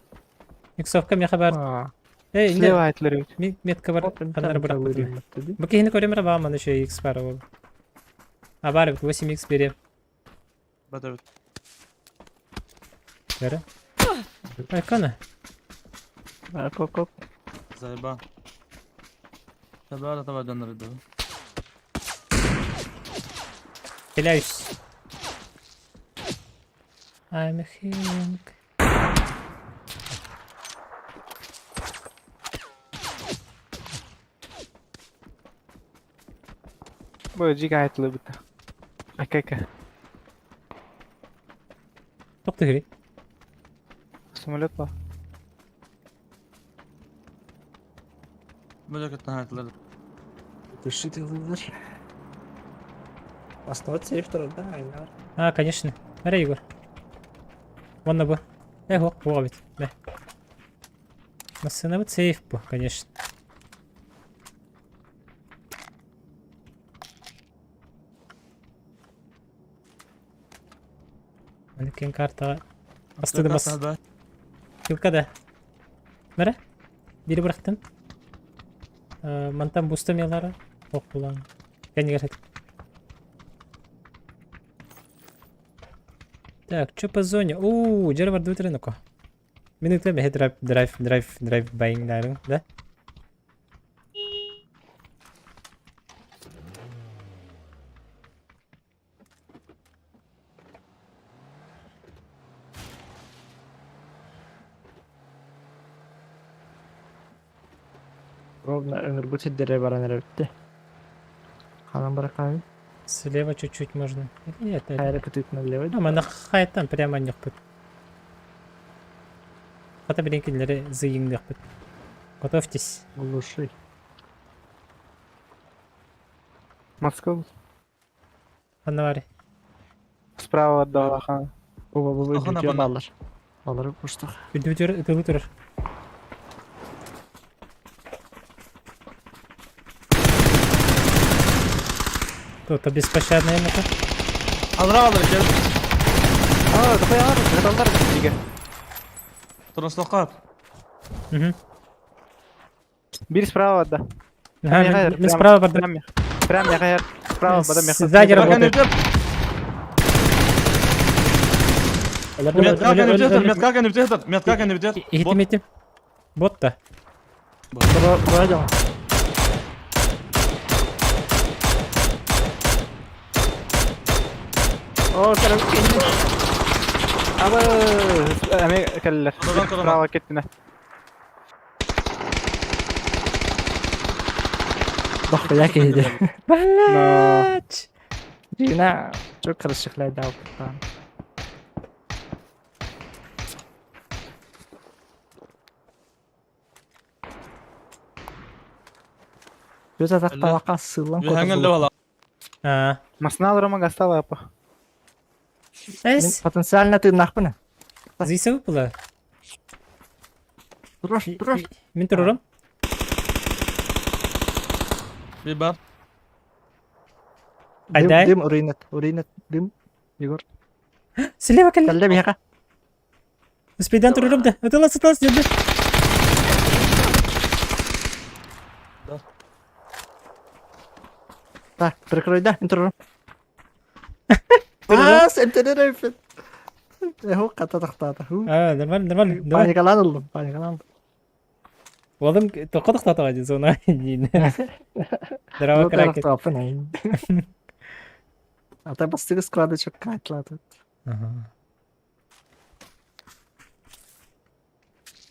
Иксовка миэхэ баар. Эй, инде Слева айтылар эбит. ми- метка бар ханнары бырахпытым. Бу киһини көрөмөр бааман еще X бар ол. А бар эбит 8X берем. Бат эбит. Бері. Айкана. Коп. Зайба. Табара таба дьоннор да. Стреляюсь. I'm a healing. Бу жига айтылар бит. Акайка. Тоқту керек. Самолет ба. Бу жакыттан айтылар. Дышит ылылар. Основа сейф турар да, айнар. А, конечно. Бәрі Егор. Вон бу. Эх, ох, буға бит. Бә. Массына бит сейф бу, конечно. Манекен картаға Астыды бас. Килка да. Бәрі. Бири бырахтым. Мантан бустам ялары. Ох, булан. Кәнегер Так, что по зоне? О, жер бар дутырын ко. Минутта бэһэ драйв драйв драйв драйв байыңнарың, да? Ровно ыҥырбыт сирдэрэ баран эрэ бүттэ. Ханан барахаайын? Слева чуть-чуть можно. Или нет? Хайа кытыытынан левый. А, манна хайаттан прямо анньыахпыт. Хата билин кинилэри зыйыҥныахпыт. Готовьтесь. Глуши. Москва. Ханна баар? Справа от Далаха. Оба бу Ахана бүтүө бана. бааллар. Балары кустах. Үрдүбүтүгэр ытылы турар. Кто-то беспощадный это. Алра алыр gel. А, такой ар, каталдар биге. Трослоққа. Угу. Бир справа да. Ага, мен справа бардым. Прям, прям я справа бада меха. Сзади работает. Метка كان بتهدر метка كان بتهدر метка كان بتهدر Иһитим иһитим. Бот-то. Пройдем. О, короче. Аба, эме келлер. Справа кеттине. Дохуя киһиде. Блять! Дина, çok karışıklar da okuttan. Göz atakta vaka sığlan Үһәңгән левала. А. Масна рома гастала апа. Эс. Потенциально ты нахпына. Зисе выпала. Турош, турош. Мин турурум. Bir бар. Айдай. Дым уринет, уринет, дым. Егор. Слева кэллэ. Кэллэ биһиэхэ. Успейдан турурум да. Ытылас, ытылас, деді. Так, прикрой, да, интервью. Аас, эмтэнэр эппит. Эху, хата тахтаата. А, нормально, нормально. Давай. Паникалаан ыллым, паникалаан. Олым тоққа тоқтатыға дей зона. Здорово, Кракен. Ата бастыгы склады чөк кайтлады. Ага.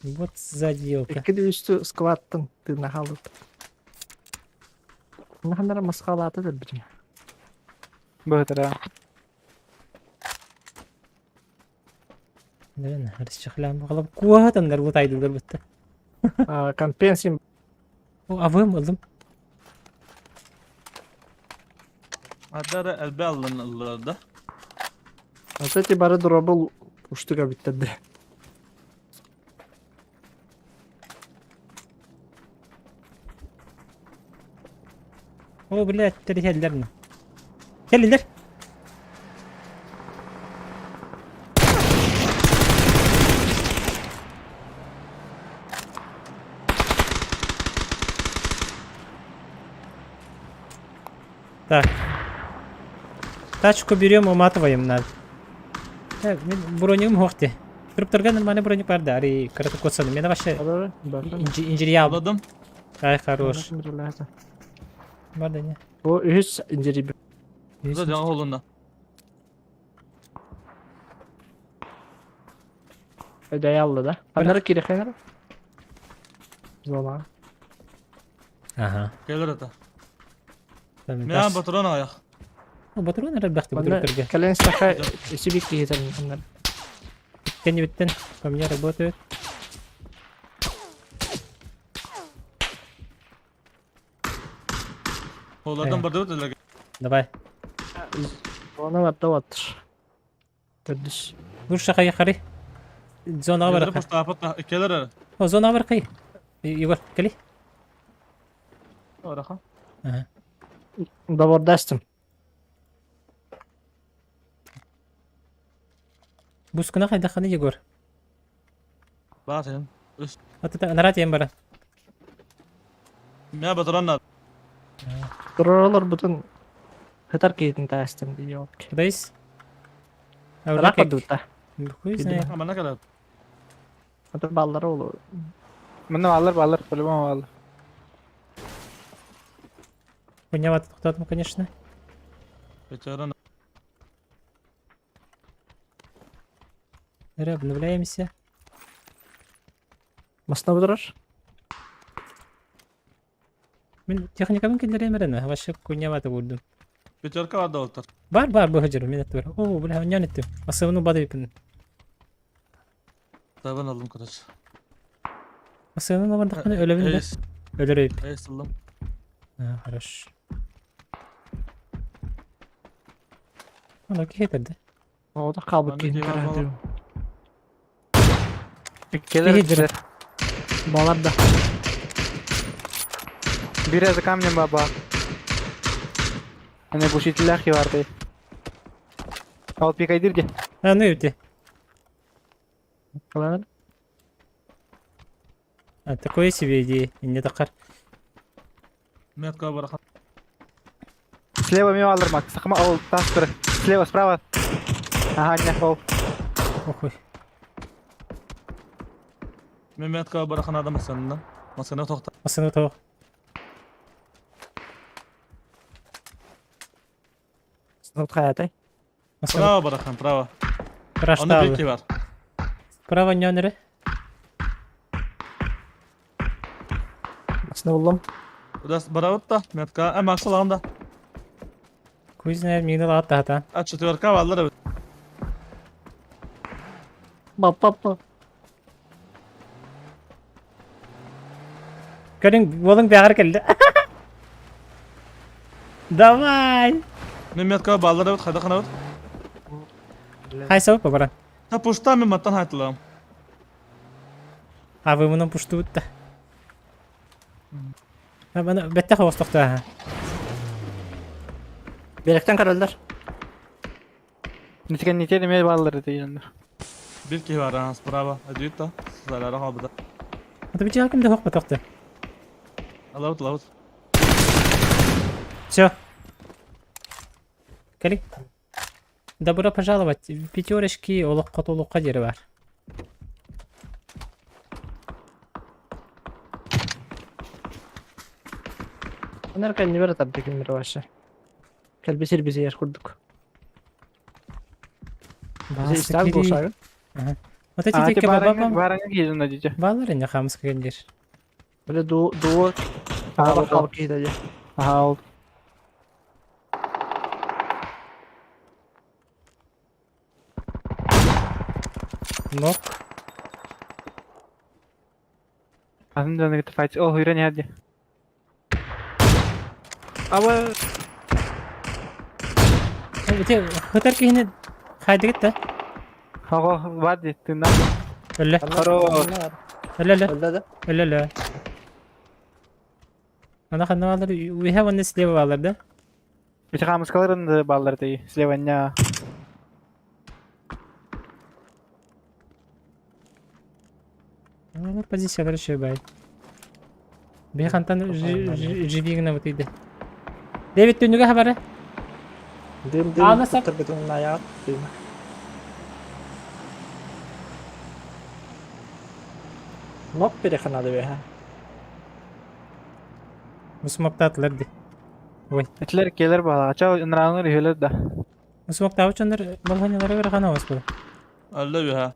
Вот сзади елка. Икки үстү складтан тыына халыт. Наханара масхалааты да бирим. Быһытыра. Наверное, расчехляем. Қалап куатандар лутайдылар бітті. Компенсим О, авым ылдым. Hatta elbe alınırlar Ата бары дробыл уштуга биттеди. О, блядь, терехеллер ми? Келилер. Так. Тачку берем, уматываем надо. Так, мен бронигым хохте. Труптарга нормальный броник бар да, ари караты котсаны. Мен вообще инженерия алдым. Алладым. Ай, хорош. Бар да не. Бу үһүс инжири Burada can olunda. Өдөй да. Ханара кире ханара. Зона. Ага. Gelir ata. Там Мен батыран аяқ. Батырон арабахты Манна бутырга. кэлэн саха сибик киһитен ханнар. Кенни биттен по мне работают. Олардан барды өтелер. Давай. Зона барда баттыр. Төрдүс. Лучше хай хари. Зона бар. Келер. О, зона бар кай. Егор, кели. Ораха. Ага. Добордастым. Бускуна хайда ханы Егор. Батын. Үс. Ата нарат ем бара. Мен батыран Туроролор бутун хытар киһитин таастым диок. Кудайс? Рак бардыбыта. Хуй знает. Ama ne kadar? Ата баллары олу. Мына алар баллар, по-любому алар. Хуйнявато тоқтатым, конечно. Бечаран. Обновляемся. Масна будурар. Мин техникабын киллэриэм эрэ вообще куньявата буурдум. Пятерка бар да олтар. Бар бар бу хажыр мин эттибер. О, бля, онньон эттим. Асыбыны бады ипин. Табын алдым, короче. Асыбын алардахпына өлөбүн да. Эйс, Өлөрөйүп. эйс ыллым. А, хорош. Ана киһи Оҕото хаалбыт Манна киһини диван көрөөтүм. буолар. Келер Киһи дьөрө. Балар да. Бире за камнем баба. Аны бушителях барды. Ал пикайдыр де. А, ну ити. Кыланыр. А, такое себе идея. Не такар. Метка барахан. Слева мимо алыр мак. Сакма ол тас тұр. Слева, справа. Ага, не ол. Охуй. Мен метка барахан адам сеннен. Масына тохта. Асыны того. Сынып хаятай. Асыны Право барахан, право. Оны крашталы. беки бар. Право нёнере. Асына буллум. Удас барабыт да, метка. Ә, Макс алам да. Хуй знает, мигнал атта хата. А четверка баллар. Бап-бап-бап. Көрүң, болың бәгәр келди. Давай. Мен метка баллар бит, хайда хана бит. Хайса баран. Та пушта мен маттан хайтылам. А вы мунун пушту бутта. А бана бетте хостохта. Беректен каралдар. Ниткен нитер эме баллар дейін. Бир ки бар, а, справа. Адүйт та. Салара хабыда. Ата бичи хакым да хок батакты. Алабыт, алабыт. Все. Кали. Добро пожаловать. Пятерочки олоққа толуққа жері бар. Өнер кәлні бер атар дегенмер вообще. Кәлбесер бизе ер курдук. Бизе истәк болсагы. Вот эти А, текке ти баба бараңа кейдін деді. Балар эне хамыс кегендер. Биле ду ду Ага, халык кейде. Ага, ол. Нок. Атын жаны кетіп файт. О, үйрен яді. Аба, Эти хытар кихини хайдыгыт да. ага, бар дейді. Тыңда. Өллө. Хорош. Өллө өллө. Өллө да. Өллө өллө. Ана ханна балар we have one слева балар да. Бит хамыскаларын баллар дейі. Слева ня. Алар позициялар еще бай. Бехантан живигна вот иде. Дэвид түнүгө хабары. Дым дым. Аны сап. Тырбытын аяк. Дым. Нок переханады бе. Мусмактатлар ди. Ой. Этлер келер бала. Ача ынраңыр үйелер да. Мусмактабы чондар балханялары бер хана бас бу. Алла биха.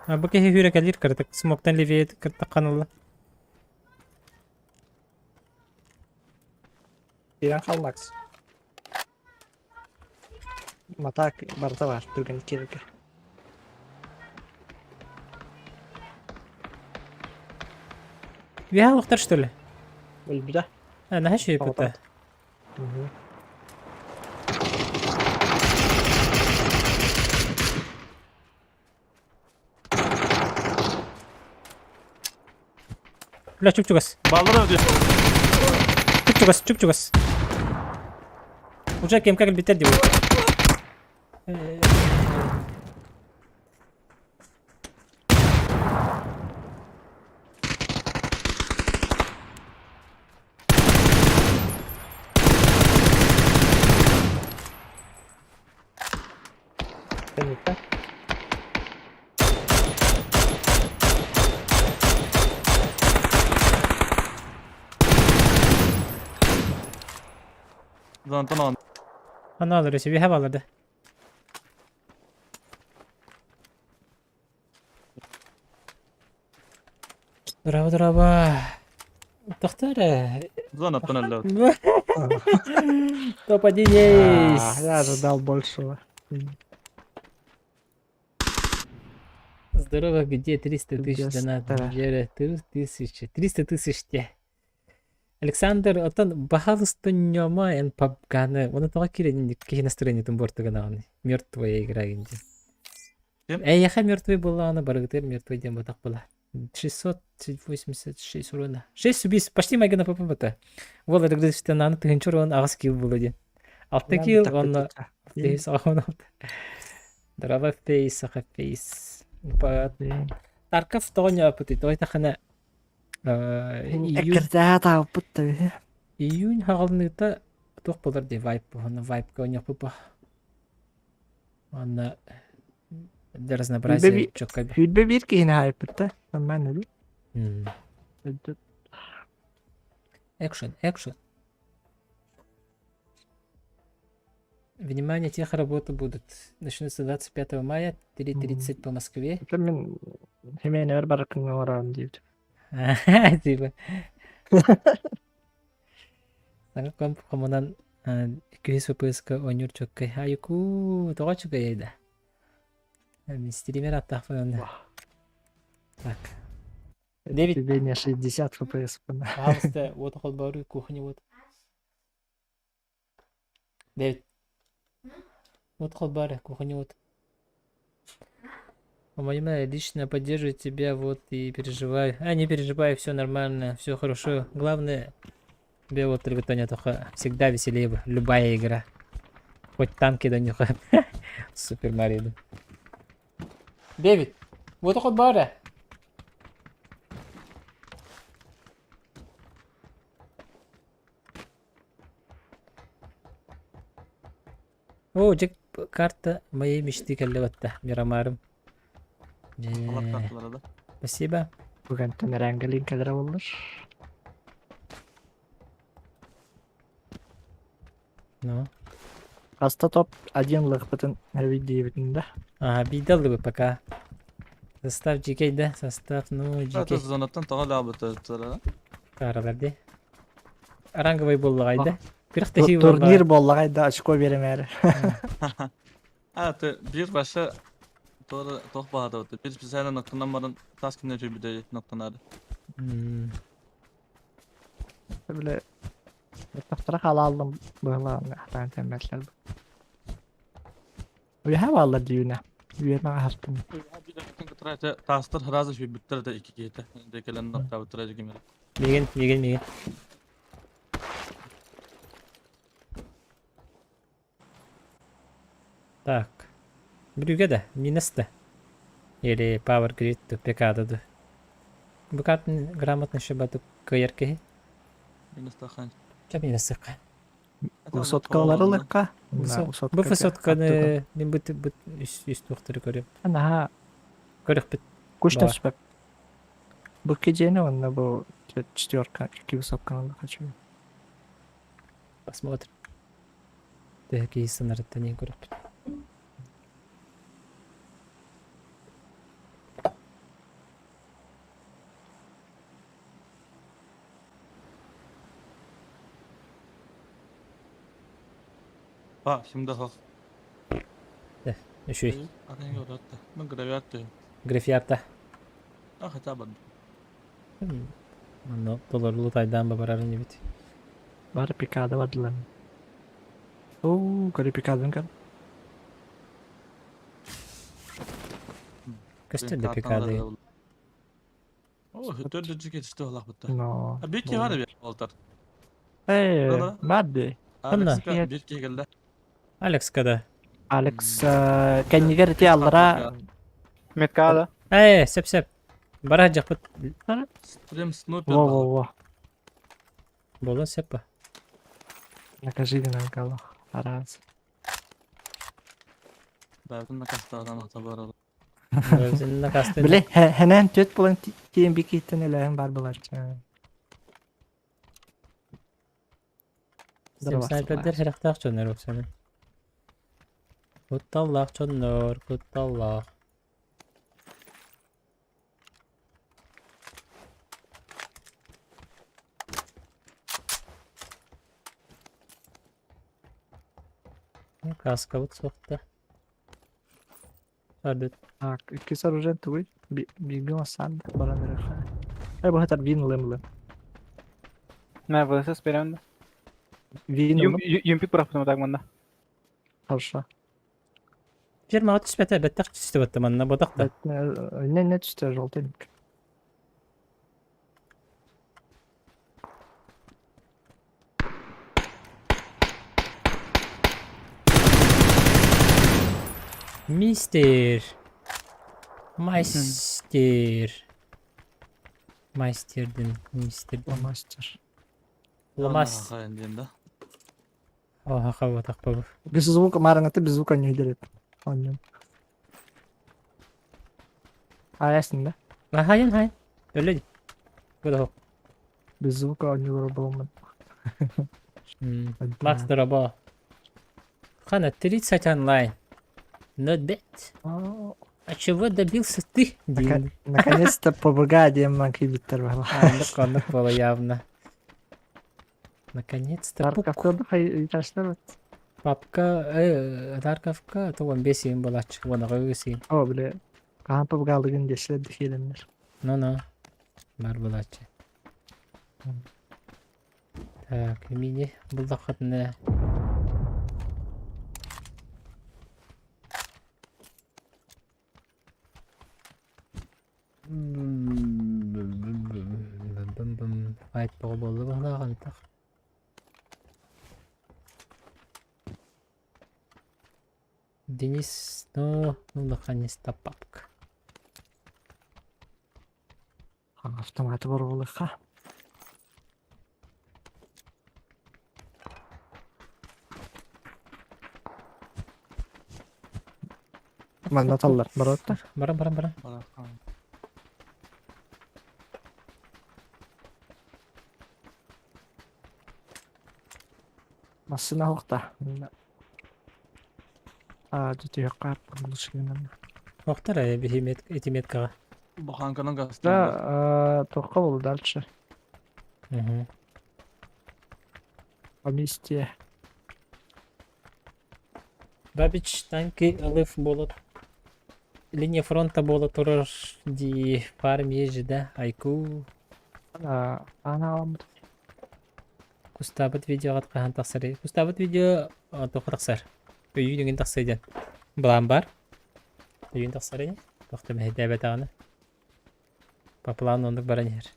А бу кеһи хүрэ кэлир кыртык. Смоктан левее кыртык каналла. Иран халмакс. Матак барта бар түрген кереке. Виха лохтар что ли? Өлбүдэ. А, наһа шүйэппит. Бля, чуп-чугас. Баллар өтө. Чуп-чугас, чуп-чугас. Уже кем как битер дип. Кенникте. Зантан алан. Аны алыр өсө, виха баларды. Драба, драба. Тохтоо эрэ. Зонаттан өллөбүт. Топ-1 А, есть. Я ожидал большего. Здорово, где 300 тысяч Без донат? тара. Вера, 3000. 300 тысяч те. Александр, оттон баһалыста ньома эн пабганы, оны тоҕо киирэн киһи настроениетын буортугун Мертвая игра дии. Ким? Эйиэхэ мертвый буоллаҕына барыгытыгар мертвый диэн ботах була. 686 урона. 6 убийств, почти майгына ППБТ. Уол эргилиштен аны тыһынча урон аҕыс килл була диэн. Алта килл, онно фейс алта. Драба фейс, саха фейс. Тарков тоҕо ньооппутуй, тоҕо тахана июнь Эккирдээ таалбыт да үһү. Июнь хаҕылыныыта туох буолар дии вайп уонна вайпка оонньуохпут Уонна для разнообразия чоккай Сүүрбэ биир киһини хаайпыт да. Нормально дии. Экшен, экшен. Внимание, тех работы будут. Начнутся 25 мая, 3.30 по Москве. Это мин химиэнэбэр барыккыҥҥа олорорум диэбит. Типа. Саҥа комп хомунан күһүс выпуска оонньуур чоккай. Айку, тоҕо чукай да? Мин стример аттаахпын онно. Так. Дэвид. Тебе не 60 FPS. Пожалуйста, вот холбору кухня вот. Дэвид. Вот холбары, кухня вот. Понимаю, лично поддерживаю тебя, вот и переживаю. А, не переживай, все нормально, все хорошо. Главное, тебе вот только только всегда веселее, любая игра. Хоть танки до них. Супер Марио. Дэвид, вот хоть бара. О, дьэ карта моей мечты кэллэ батта, Мирамарым. Алар карталара да. Спасибо. Бүгүнтэн эрэнгэлиин кэлэрэ буоллар. Ну. Хаста топ один лыхпытын эбийдиибитин да. Ага, биидал бы пока. Состав GK да, состав, ну, Это GK. зонаттан тоҕо лаабыта Тааралар дии. Ранговый буоллаҕай да. Күрэхтэһии Турнир буоллаҕай. буоллаҕай да очко биэримээри. А, ты биир баша туора туох баһаатабыт. Биир специально ноктанан баран тас кине чүйбүтэ ноктанаары. Бile тахтара хаалааллым быһылаан хатаан тэммэтлэр. Үөһэ бааллар дьүүнэ. Үөрмэҕэ аһартым. Таастар сразу чүйбүттэр да икки киһитэ. Декелен ноктаабыттара дьигимэр. Миигин, миигин, миигин. Так. Бүрүүгэ да, минус да. Или Power Grid ПК да. Бу картын грамотно еще кыайар киһи. Минус тахан. Чэ минус сыкка. Высоткалары ылыкка. Бу высотканы мин бу бу үс үс туохтары көрөм. Наһаа Көрөхпүт. куштан Баар. сүпэп. Бу кидьиэни уонна бу четверка икки высотканы хочу. Посмотрим. Төһө киһи сынарыттан иһин көрөхпүт. Па, şimdi хох. Үчүгэй. Атын yorottu. Мен гравиат diyor. Грифярта. А хотя бы. Онно толорулу тайдаан бабарарын эбит. Бары пикада бардылар. Оо, көрө пикадын көр. Көстөр да пикады. О, төрдүнчү кетишти олақ бітті. Но. А бир бар бир олтар. Э, Ана. мадды. Ханна? Бир келді. Алекс када. Алекс кэннигэр ти аллара Метка да. Э, сеп сеп. Бара жакпыт Стрим снупер. Во-во-во. болон сеп па. Накажи нам кало. Арас. Бәрін накастардан ата бар. Накасты. Биле, хэнэн төт булан тиен бикиттен элээн бар буларчы. Снайпердер хэрахтаах чоннор оксаны. Кутталлаах чоннор, кутталлаах. Кааскабыт суох да. Ардыт. Так, иккис оружие тугуй? Бииргэ сан баран эрэр. Эй, бу хатар вин ылым ылым. На, ВСС берем да. Вин ылым. Юмпик бырахпытым так манна. Хорошо. Фермаҕа түспэтэ, бэттэх түстэ батта манна ботах да. Не, не түстэ, желтый. Мистер. Мастер. Мастердин, мистердин. Мастер. Ламас. Диэн да. Оха хабатах бабы. Без звука мараңаты без звука не делает. Он А ясно, да? Хайын хайын. Өлө. Бу Без звука оонньуулар буолуммун. Макс дорообо. Хана 30 онлайн. Not bad. А чего добился ты? Дин. Наконец-то ПБГ диэн киирбиттэр буолла. Оннук оннук буола явно. Наконец-то пук. Тарковка хайыташтар. Папка Тарковка то он бесиин буолааччы уонаҕа үсиин. О, бля. Хаһан ПБГ-лыгын диэсилэр дихиэлэннэр. Ну-ну. Бар буолааччы. Так, мини буллаххытына Файт тоҕо буолла быһалаах антах. Денис, ну, ну наконец-то папка. Автоматы боруолуохха. Манна таллар бароттар. Баран баран баран. Массыына оһохта. Аа, түтүөххэ глушилинан. Охтар биһи этиметкаҕа. Буханканан Да, гастыыр. туохха буолла дальше? Угу. Поместье. Бабич танки ылыф буола линия фронта буола турар дии фарм езжи да айку Аа, аналаммыт. Кустаабыт видеоҕа хаһан тахсарый? Кустаабыт видео туохха тахсар? Өйүүн үҥүн тахсыа диэн. Былаан баар. Өйүүн тахсар ини. Туох да мэһэйдээбэтэҕинэ. По плану оннук баран иһэр.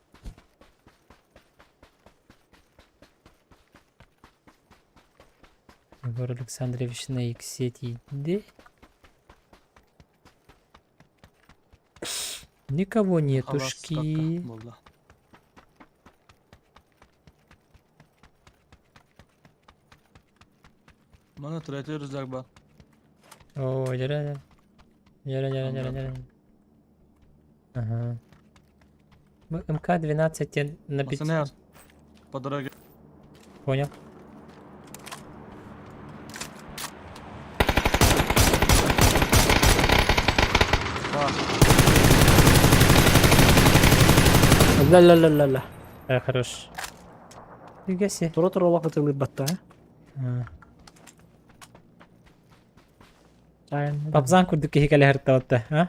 Егор Александрович на иксе тиийди. Никого нетушки. Буолла. Маны третий рюкзак бар. О, дьэрэ дьэрэ дьэрэ дьэрэ дьэрэ. Ага. Мы МК-12 тен на пять. Пацаны, по дороге. Понял. Бар. Ла-ла-ла-ла-ла. Да, хорош. Фига себе. Тура-тура олох ытылыйбатта, А. а? Папзан курдук киһи кэлэ сырыттабатта, а?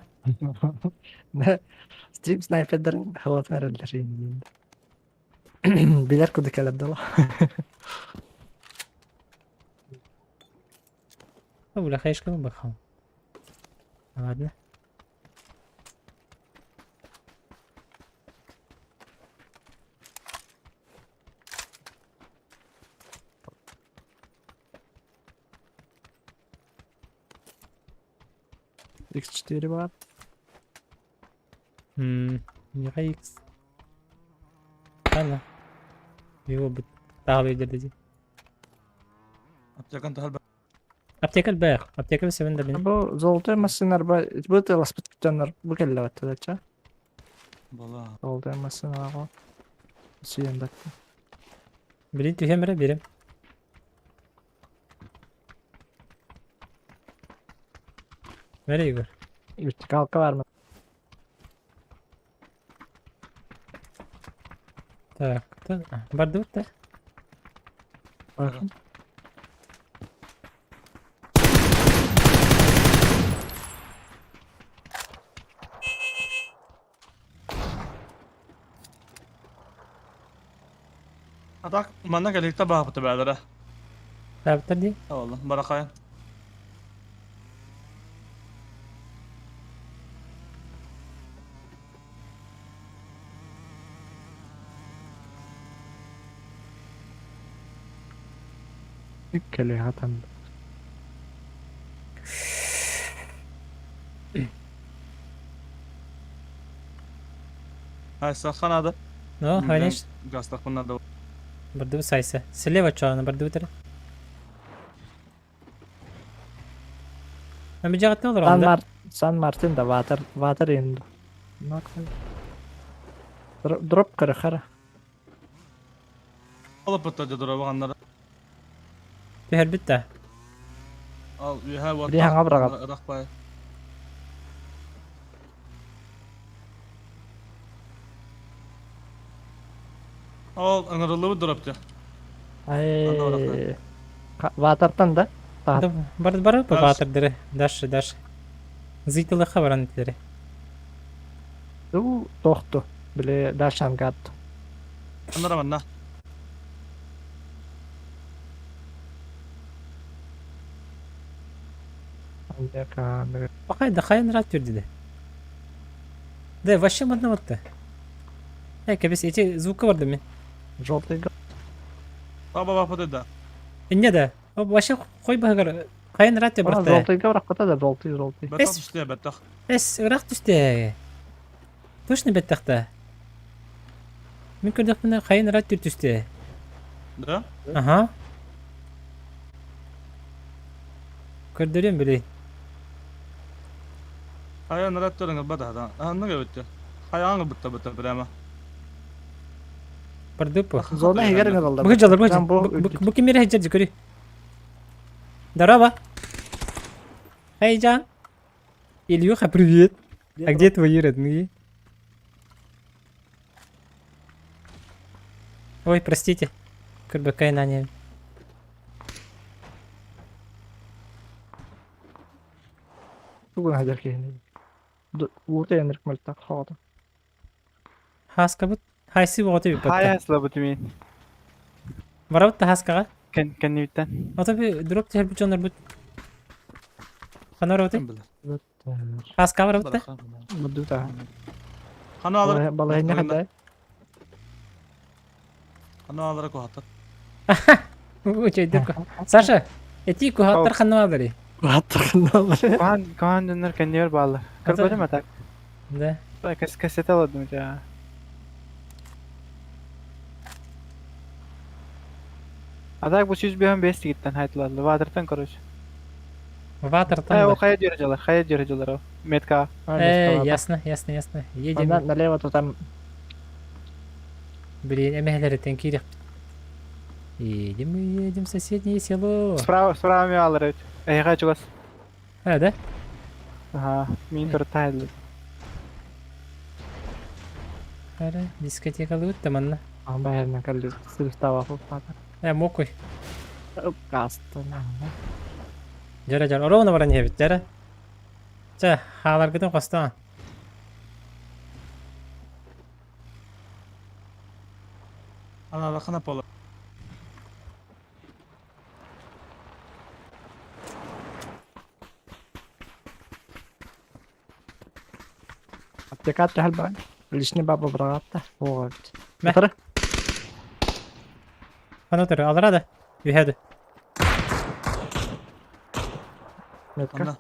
Стрим снайпердарын халатын эрэллэр Билэр курдук кэлэр дала. Ну, бля, хаешка бахал. Ладно. X4 бар. Миха X. Ладно. Его бы тағы деді. Аптекан тахал. Аптека бэх. Аптека себен да бин. Бу золотой массыналар ба бу тыласпыт күтөннөр бу кэллэ баттылар Була. Золотой массыналар Сүйен батты. Билин түһемре берем. Nereye Igor? Вертикалка бар ма? Так, барды да? Бар. А так манна кэликтэ баапыта бээлэрэ. Таабыттар дии. Ола, барахайын. Кэлиэхэ хатан. Айсахха надо. Ну, конечно. Гастахпын надо. Бардыбыт сайса. Слева чоҕуна бардыбыт эрэ. Амидьаҕыттан олорон Сан да? Мар Сан Мартин да ватер ватер инду. Дроп кырыхара. Алаппыта дьодоробаҕаннара. Түһэрбит да. Ал үөһэ Били хаҥа быраҕат. ырах бай. Ол ыҥырыллыбыт дроптя. Ай. Ватертан да? Бар бар ватердары. Дальше, дальше. Зыйтылыха баран этилери. Ту тохту. Били дальше ангат. Аннара манна. Бакай да хайын рад түрдү Да, вообще модно вот-то. Эй, кэбис, эти звука бар да мен. Желтый Баба бапа да. Не да. Вообще хой баһыгар хайын рад барта. Желтыйга барахпата да, желтый, желтый. Баттах түстэ, баттах. Эс, ырах түстэ. Точно беттахта. Мин көрдөхпүнэ хайын рад түстэ. Да? Ага. Көрдөрүм били. Хайан рад түрүҥ бата да. Анны көбүттэ. Хайаҥы бытта бытта прямо. Бардыппа. Зона иһигэр ыҥырыллар. Бу жалар бу. Бу кимире хеджер көрү. Здорово. Эй, Жан. Ильюха, привет. А где твои родные? Ой, простите. Кырбакай на Тугун хадьар киһини. Уута энерк мөлтөх хоҕото. Хаска бут. Хайсы боҕото Хайа биппатта. слабы тумин. Барабыт та хаскаҕа. Кен кенниттен. Ото би дроп түһэр бут дьоннор бут. Ханар оты? Хаска барабыт та? Мудута. Хана алар. Балайны хадай. Хана алара кухаттар. Учайдык. Саша, эти кухаттар ханналары. Кухаттар Кахан кахан дьоннор кэннигэр бааллар. Көрбөтүм а так. Да. Кассета аладым дьа. А так бу 105 тигиттен хайтылаллы. Ватертан короче. Ватертан Э, да. ол хайа дьөрө дьалар, хайа дьөрө дьалар ол. Метка. Ясно, ясно, ясно. Едем. Налево то там Блин, эмэһэлэриттэн киириэхпит. Едем мы едем в соседнее село. Справа, справа ми алар эбит. Эйха чугас. А, да? Ага, мин туры тайлы. Ара, дискотекалыбыт да манна. Бэһэринэн кэлли сырыстаабаппыт Мокуй. Кастана. Дьара дьара, оруобуна баран иһэбит, дьара. Чэ, хааларгытын хостоон. Ана хана пола. Аптекат түһэлбэҕин. Лишний баба быраҕатта. Оҕо эбит. Мэ. Утары. Хана утары, алара да. Үһэ да. Метка. Анна.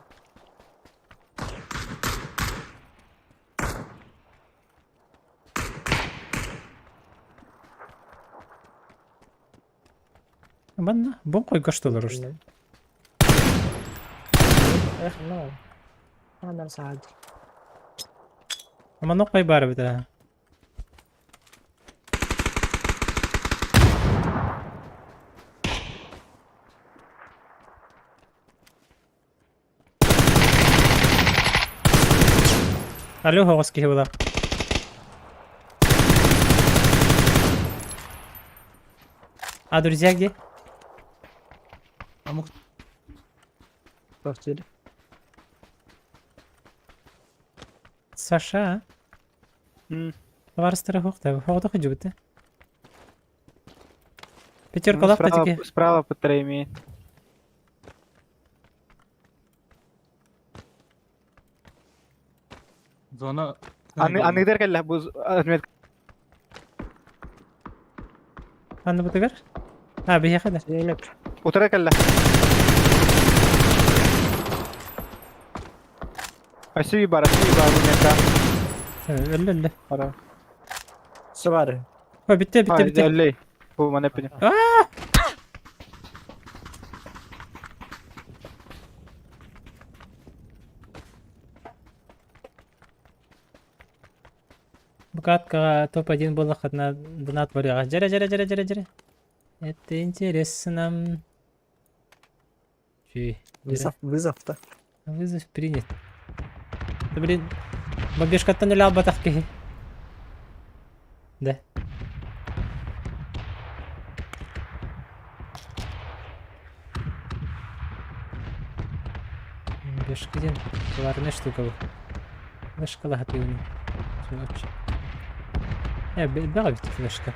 Манна, бон койго что что. Эх, ну. Анар саад. Манна кой бар бит. а. Алло, хоҕус киһи була. А друзья где? Амук Квартире. Саша, М. Табаарыстара хоох та, хоҕото хадьыбыта. Пятеркалаах да Справа, тики. справа по имеет. Зона... Аныгдар кэллэ бу отметка. Ханна бутыгар? А, биһиэхэ да. Метр. Утара кэллэ. Асүй бар, асүй бар бу мека. Өллө өллө. Ара. Сыбары. О, бүттэ, бүттэ, бүттэ. Өллөй. Бу мана пине. Бу каткаҕа топ-1 буоллаххытына донат барыаҕа. Дьэрэ, дьэрэ, дьэрэ, дьэрэ, дьэрэ. Это интересно. Чүй. Вызов, вызов-то. Вызов принят. Да блин, бабешкаттан өлө албатах киһи. Да. Бабешка диэн коварная штука бу. Флешкалаһатыыбын. Э, бэҕэ эбит флешка.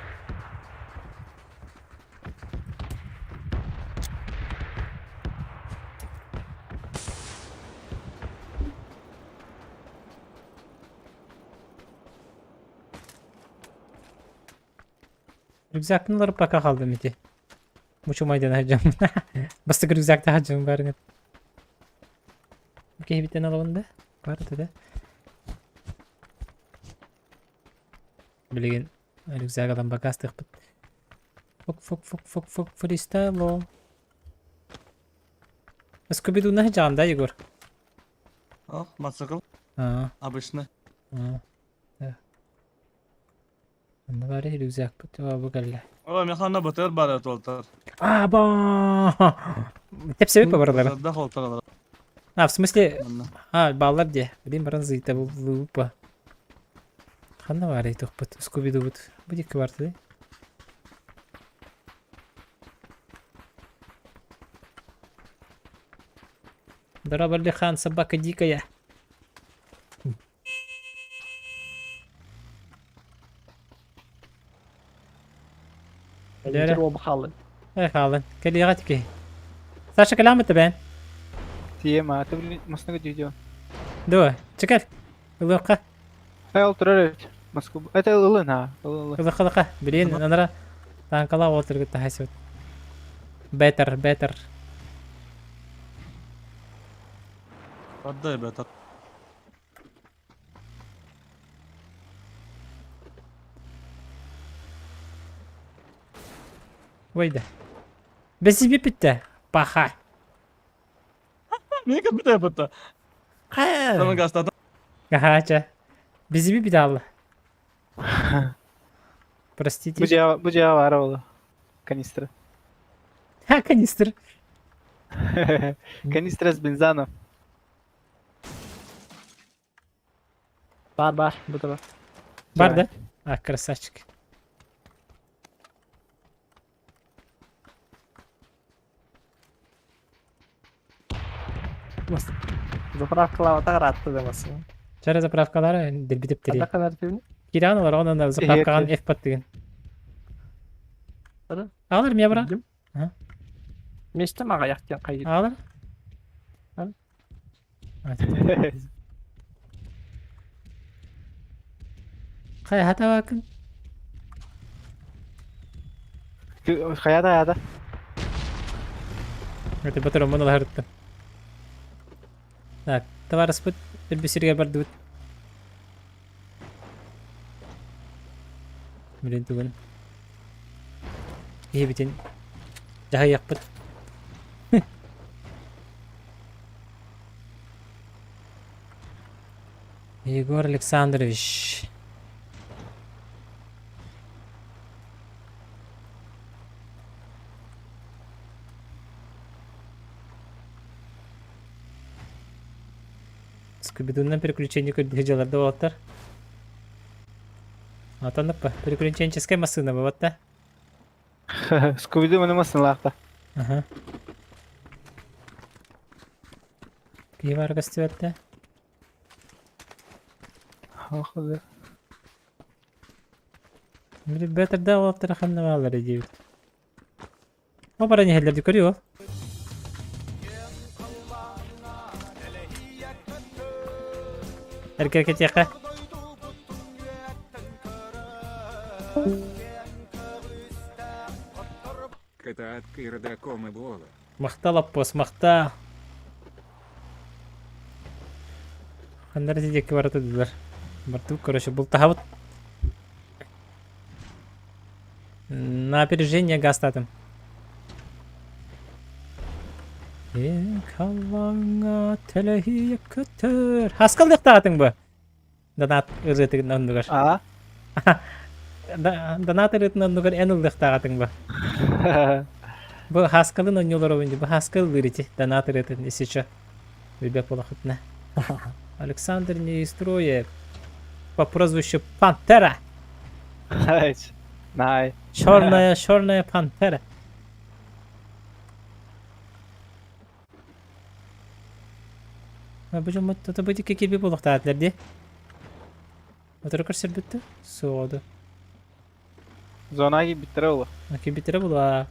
Рюкзакпын ылар пока хаалдым ити. Мучумайдан сылдьаммын. Бастакы рюкзактаах сылдьабын баарыҥын. Киһибиттэн ылабын да? Бар да. Билигин рюкзак ылан багаастыахпыт. Фук фук фук фук фук фристайло. Скуби-Ду сылдьаҕын да, Егор? Ох, мотоцикл. Аа. Обычно. Аа. Онно баары рюкзакпыт бу кэллэ. О, механа БТР бар туолтар. А, ба! Тэпсэбит баралара. Сарда холтар. А, в смысле, а, баллар де. Блин, баран зыйта бу лупа. Ханна баары тухпут, Скуби-Дубут. Бу дикки барты. Здорово, Хан, собака дикая. Дьэ. Ол хаалын. Эй, хаалын. Кэлиэҕэ тики. Саша, кэлэҕин бээн? Тиема, ты блин, массыына дьиэ. Дуо, чекер. Ылыахха. Эй, ол турар эбит. Москва. Это ылын, а. Ылын, ылын. Ылыахха, ылыахха. Блин, анара танкалаах уолтаргыт таһайсыбыт. Бетер, бетер. Отдай бетер. Выйда. Бэсиби бүттэ. Паха. Миэхэ бүтэ бүтэ. Саны гастата. Ага, Бизиби бит Простите. Бу дьиэҕэ баара буолуо. Канистра. Ха, канистр. Канистра с бензаном. Бар бар, бу да бар. Бар да? А, красавчик. Заправкалаабатах ыраатта да массыына. Чара заправкалара дирбитип тири. Ханна ханар түбүнү? Кириан олар онон заправкаҕын F баттыгын. Ара. Аҕалар мия бара. Билдим. Аха. Миэстэ маҕайах диэн хайыыр. Аҕалар. Ара. Хайа хатабакын. Хайата хайата. Это батыр омон алаһырытта. Так, товарыспыт өлбүсиргэ бардыбыт. Блин тугун. Киһибитин дьаһайыахпыт. Егор Александрович. Скуби-Дунан приключение көрдүһэ дьаларда уолаттар. Атанныппа. Приключенческая массыына бабатта. Скуби-Ду маны массыналаахта. Аха. Киһи баар көстүбэттэ. Били бэтердэ уолаттар ханна бааллар диэбит. О баран иһэллэр дии көрүө ол. Эргэр кэтиэххэ. Кытаат кырдакомы буола. Махтал аппос, махтал. Ханнара диэки бара турдулар. Бартыбыт, короче, бултаһабыт. На опережение гастатым. Каллаҥа тэлэһийэ көтөр. Хаскалдыктаатыҥ бу? Донат ырыатын оннугар. Аа? Донат ырыатын оннугар эн ыллыахтаахатыҥ бу. Бу Хаскалын онньолоробун дии. Бу Хаска ыллыыр ити донат ырыатын если чё. Билбэт буолахытына. Александр Неистроев по прозвищу Пантера. Най. Черная, черная пантера. Бу дьоммут тото бу дикки кирби буолуохтаатылар дии. Отору көрсөрбүттэ? Суоду. Зона киирбиттэрэ буолуо. Киирбиттэрэ буолуо.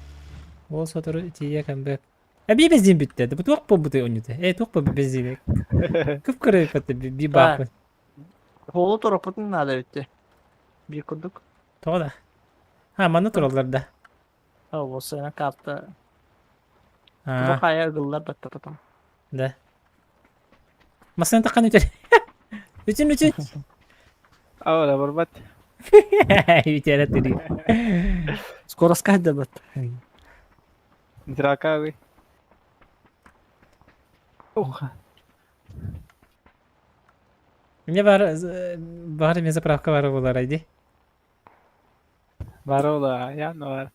Ол сотору тиийэ кэмбэк. Эбии бензин бүттэ. Бу туох буолбутай онньута? Э, туох буолбут бензини? Кып-кыра би бааппын. Холу тороппутун наада эбитти. Биир курдук. Тоҕо да? А, манна тураллар да. Ол сына карта. Бу хайа ыгыллар батта потом. Да. Массыына таххан үтэр. Үтүн үтүн. Ала барбат. Үтэрэ түрүү. Скорость да бат. Дракавый. Ух. Мне бар бар мне заправка бар болар айди. Бар ола, явно бар.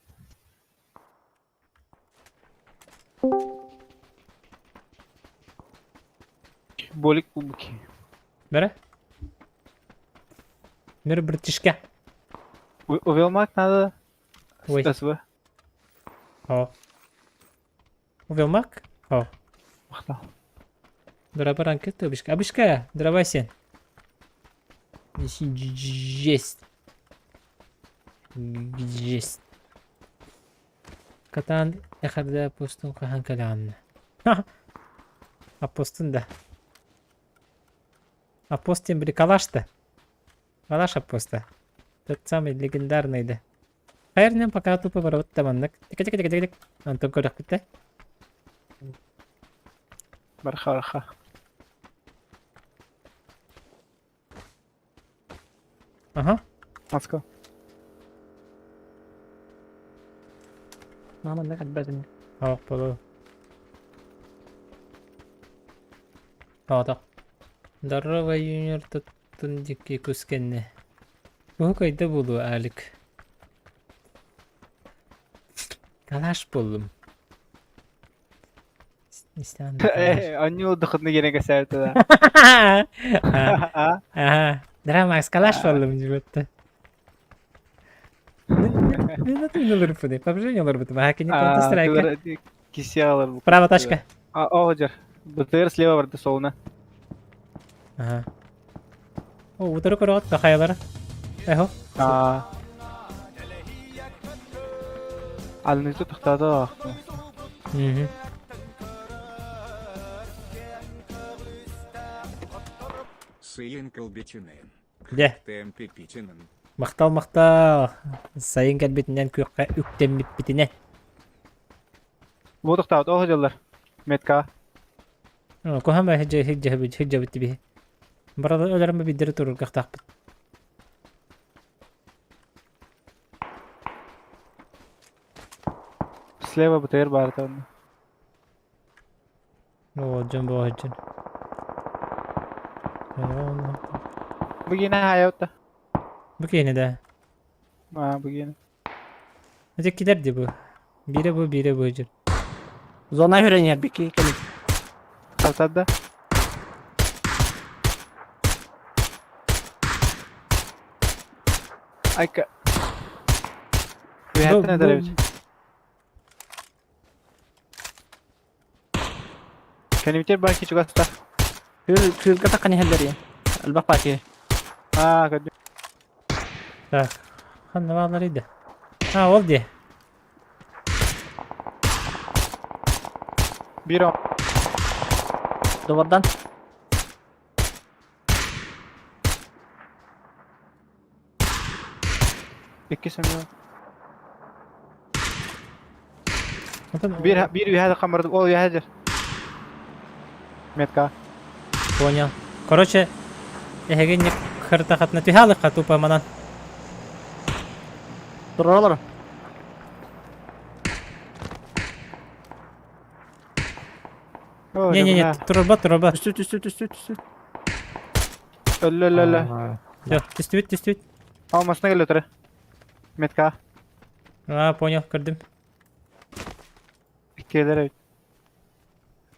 Болик бубуки. Бәрі? Мир братишка. Увелмак надо. Ой. СВ. О. Увелмак? О. Махтал. Дорабар анкета абишка. Абишка, дорабай сен. Жесть. Жесть. Катан эхарда постун хахан калаанна. Апостун да. Апостин били калашта. Калаш апоста. Тот самый легендарный да. Хайрнен пока тупо барабыт таманнык. Тик-тик-тик-тик. Антон көрөхпүттэ. Барха барха. Ага. Let's go. Мама элбэтин. Ах, болу. Тоҕотох. Здорово, юниор туттун дикки кус кэннэ. Уһук айда буолуо, Алик. Калаш буоллум. Истэҕин да калаш. Анньуу духытны гене кэсээбитэ да. Ага. Драмакс калаш буоллум дьибэтте. Мен атын ылырыппын, побеждение ылырбытым. А кини Counter Strike. Кисе алыр. Право тачка. А, о, жер. БТР слева барды солуна. Ага. О, утары көрөҕүт да хайалара. Эхо. Аа. Алныты тохтоото. Мгм. Сыйын кылбитинен. Дьэ, Темпи питинен. махтал махтал. Сайын кэлбитинэн күөххэ үктэммиппитинэн. Бу тохтоот, ол дьыллар. Метка. Куһаҕан сылдьабыт биһи. Барада өлөрөммө биирдэрэ туруоргахтаахпыт. Слева БТР баар онно. Оо, дьон буола сылдьан. Бу киинэ хаайабыт да. Бу киинэ да. Аа, бу киинэ. Ити килэр дии бу. Биирэ бу, биирэ бу дьон. Зона үрэнэр бики кэлин. Халтар да. Айка. Бу, Үһэттэн этэр бу, эбит. Кэнибитер баки чугаста. Күл күлгэ таххан иһэллэр Элбэх паки. Аа, көрдүм. Так. Ханна баалар иде. А, ол дии. Биир Duvardan. Иккис эмиэ. Онтон Биир биир үөһээ да хаммарда ол үөһээ дьэр. Метка. Понял. Короче, эһиги не кыртахатына түһэ алыхха тупо манан. Туралар. О, Не-не-не, турба, турба. Түстү, түстү, түстү, түстү. Өллө өллө өллө. Все, түстүбүт, түстүбүт. Ал машина келе отыр. Метка. А, понял, көрдүм. Иккилер эбит.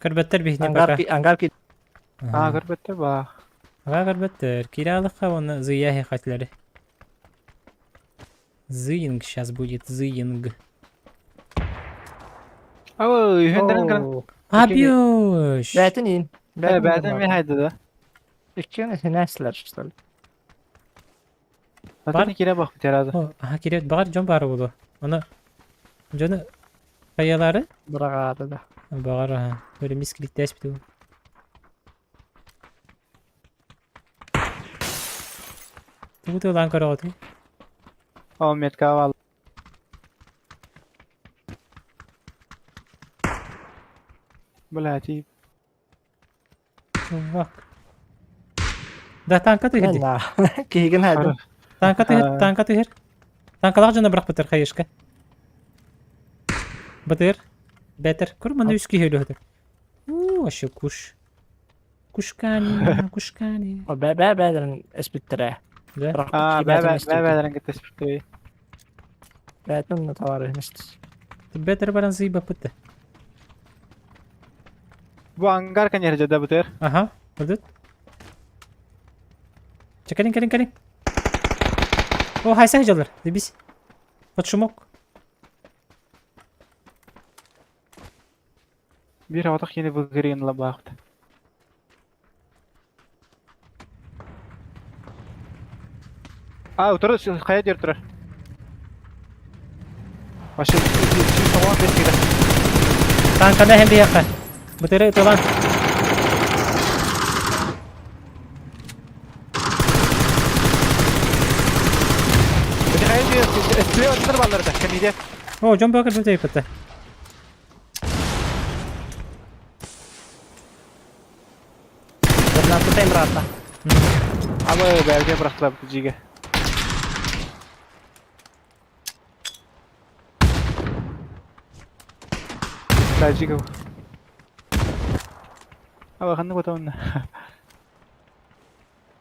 Көрбөттөр биһини Ангар пока. ки, ангар ки. Аа көрбөттөр ба. Ага көрбөттөр. Кире алыхха оны зыя хатилери. Зыинг сейчас будет, зыинг. Ау, үһүндэрин кыран. Абьюш! Бәтин ин. Э, бәтин мен хайда да. Икки синәсләр, что ли? Батын кире бак теразы. О, аха кире багар дьон баары буолуо. Ону дьону хайалары Быраҕаата да. Баҕар аха. Böyle мискиликтэспит уу. Тугу тылаан көрөҕүтүй? Ол метка бал. Бля, тип. Вак. Да танка түһэр дии. На. Киһигин хайдым. Танка түһэр, танка түһэр. Танкалаах дьоно бырахпыттар хайышка. Бытыр. Бэтэр. Көр манна үс киһи өлүһүтэр. Уу, вообще куш. Кушкани, кушкани. Бэ бэ бээлэрин эспиттэрэ. Да. Аа, бэ бэ бэ бээлэрин кытта эспиттэрэ. Бээтин товарыһын эстис. Бэтэр баран зыйбаппыт да. Бу ангар конечно да бутер. Ага, көрдүт. Чэ, кэлин, кэлин, кэлин. О, хайса дьаллар, дебис. Под шумок. Биир аҕатах киһини былгырыйан лабаахпыт. А, утары хайа диэр турар. Вообще, 195 киирэ. Танканы иһэн биһиэхэ. Бытыры ытылан. Ити хайа диэр, слева отыр балларда, кэмиде. О, дьон бөкөр бүтэ Гранату братта. Алы бәрге бырахтылар жиге. Да жиге. Алы ханны готовна.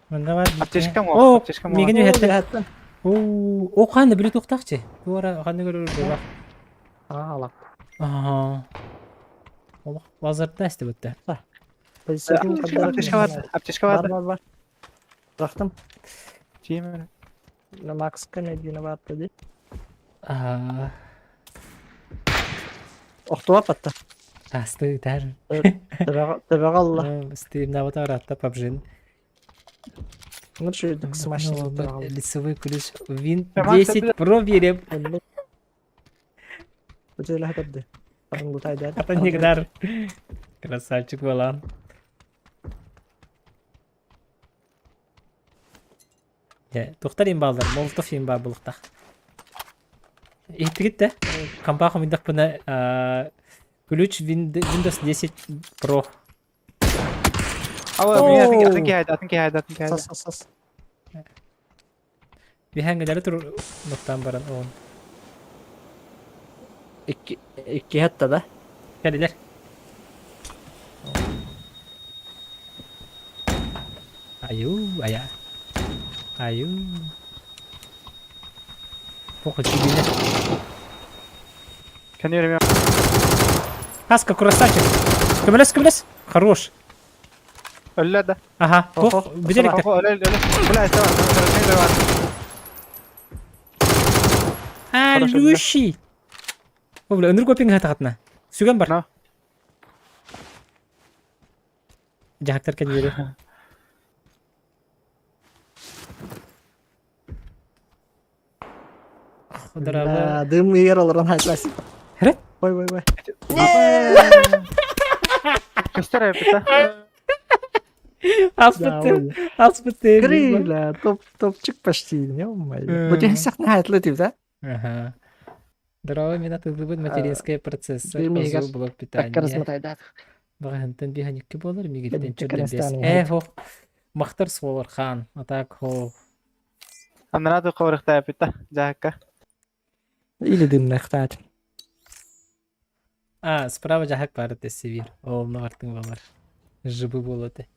Манна бар. Аптечка мо? О, Аптечка мо? мигин үһэтте. Оо, о ханны биле туктакчы. Туара ханны көрөр була. Аа, алак. Ага. Олох базарда эсте бутта. Аптечка бар, аптечка Бар бар. бар бар. Бырахтым. Тиеме. Макска медина бар dedi. Аа, Охтуа патта. асты тар. Төбәгә алла. Стримна вот аратта PUBG. Ну что, смачно. Лицевой ключ Win Tamam, 10 Pro берем. Бу хатырды. Атын лутайды. Это Нигдар. Красавчик Валан. Дьэ, тухтар имбаллар, молотов имба булуктах. Иһиттигит да? Компа хомуйдахпына ключ Windows 10 Pro. Алы, мин атын киһайда, атын киһайда, атын киһайда. Сас сас сас. Биһэҥҥэлэри тур нуктаан баран оон. Икки икки хатта да. Кэлилэр. Аю, ая. Аю. Похуй кибине. Кәнерем Хаска, красавчик. Көмөлөс, көмөлөс. Хорош. Өллө да. Ага, Охо, ох, бүдеректер. Охо, өлө, өлө. Бля, это бар, Хорошо, Алюши. О, бля, өнүр көпиң хатахатна. Сүгэн бар. На. Жахактар кәнери. Дорога. Дым егер олардан хайтлас. Хрет? Ой, ой, ой. Көстөр эбит Аспытым, аспытым. Крылья, топ, топчик почти, ё-моё. Бу тиһсэх наһатлы тип, да? Ага. Здорово, мен атыллыбыт материнская процессор, Билмейгер озу блок питания. Таккарызматайдаах. Баҕаһынтан биһаникки буолар, мигиттен Кэнникки чөрдөн бес. кэнэстээн Э, хох, махтар суолар хаан, а так хо. Анараа да ховрахтааппыт да, дьаһакка. Или дымнахтаат. А, справа дьаһак баар этэ сибиир. Ол нугартыҥ балар. Жыбы буолуо этэ.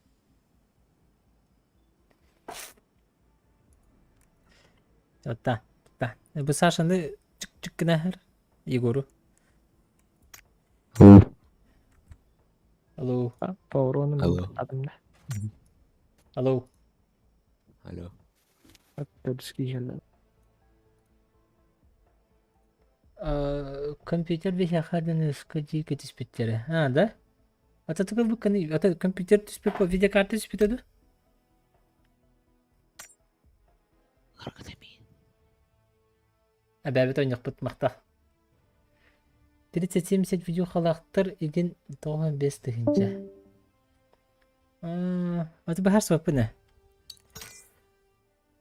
Отта, та. Бу Сашаны чик-чик гына Егору. Алло. Паурону Алло. адымна. Алло. Алло. Төрүский Компьютер биһиэхэ ДНС-ка дии кэтиспиттэрэ. А, да? Ата тыгылбыкканы, ата компьютер түспүт, видеокарта түспүтэ дуо? Эбээбит ойнохпут махта. 3070 видеохалаахтар игин 95 тыһыынча. Аты баһар суоппун ээ.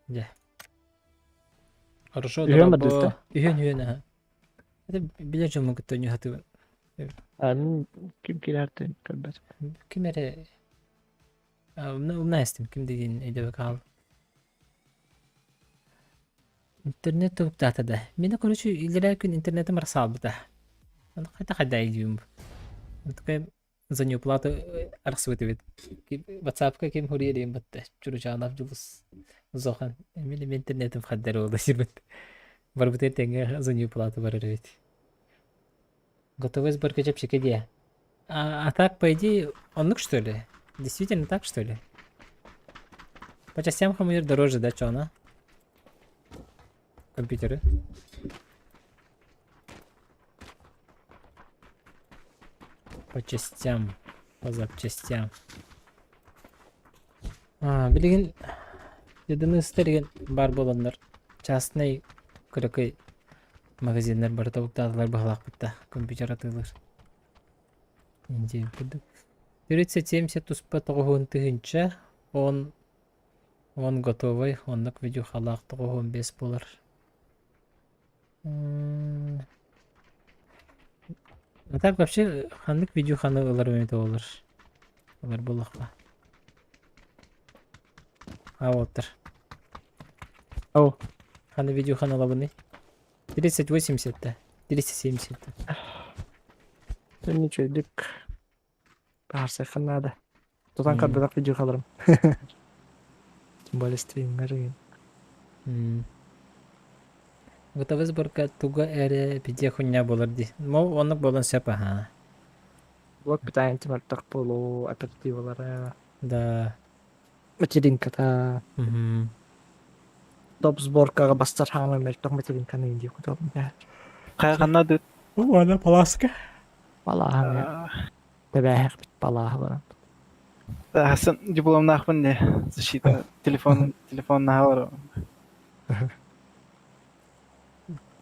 Дьэ. Хорошо, Үһүөн дорогой. бардыта. Үһүөн үһүөн аха. Это билэр дьоммун кытта ойнуһатыбын. Мин ким киирэртин көрбөт. Ким эрэ умна эстим ким деген өйдөбө хаал. Интернет тобуктаата да. Мені, короче, илэрээ күн интернетим арсаалбыта. Хайта хайда идиум. Такая за неуплату арахсыбыт эбит. WhatsApp-ка ким хуриерим батта. Чуручанов Дьулус Зохан. Мин интернетим хаддар буолла сирбит. Барбыт тэҥҥэ за неуплату барар эбит. Готовый сборка чэпчэки диэ. А так, по идее, оннук что ли? Действительно так, что ли? По частям хамуер дороже, да, чё она? Компьютеры. По частям, по запчастям. А, билигин дедыныыстар бар буоланнар частный кыракый магазиннар бары тобуктаатылар быһалаахпыт компьютер атыылыыр. Индия курдук. 30-70 туспа тоҕуһун тыһыынча, он он готовый, оннук видеохалаах тоҕуһун бес буолар. А так вообще ханнык видеоханы ылар эмит буолар. Ылар буоллахха. А вот Ау. Ханы видеоханы ылабыный? 3080-та. 370-та. Ничего, Баарсайхан наада. Тутан көрбөтөх видео халарым. Тем более стриммер игин. Готовый сборка туга эрэ пиде хуйня буолар дии. Мо оннук буолан сөп аха. Блок питание мөлтөх буолуу, оперативалара, Да. материнката, топ сборкаҕа бастар хаамай мөлтөх материнканы дии куталым. Хайҕанна дыт. Уона паласка. Балааһа тэбээһэхпит балааһа баран. Хасан дипломнаахпын де защита телефон телефоннаһа бар.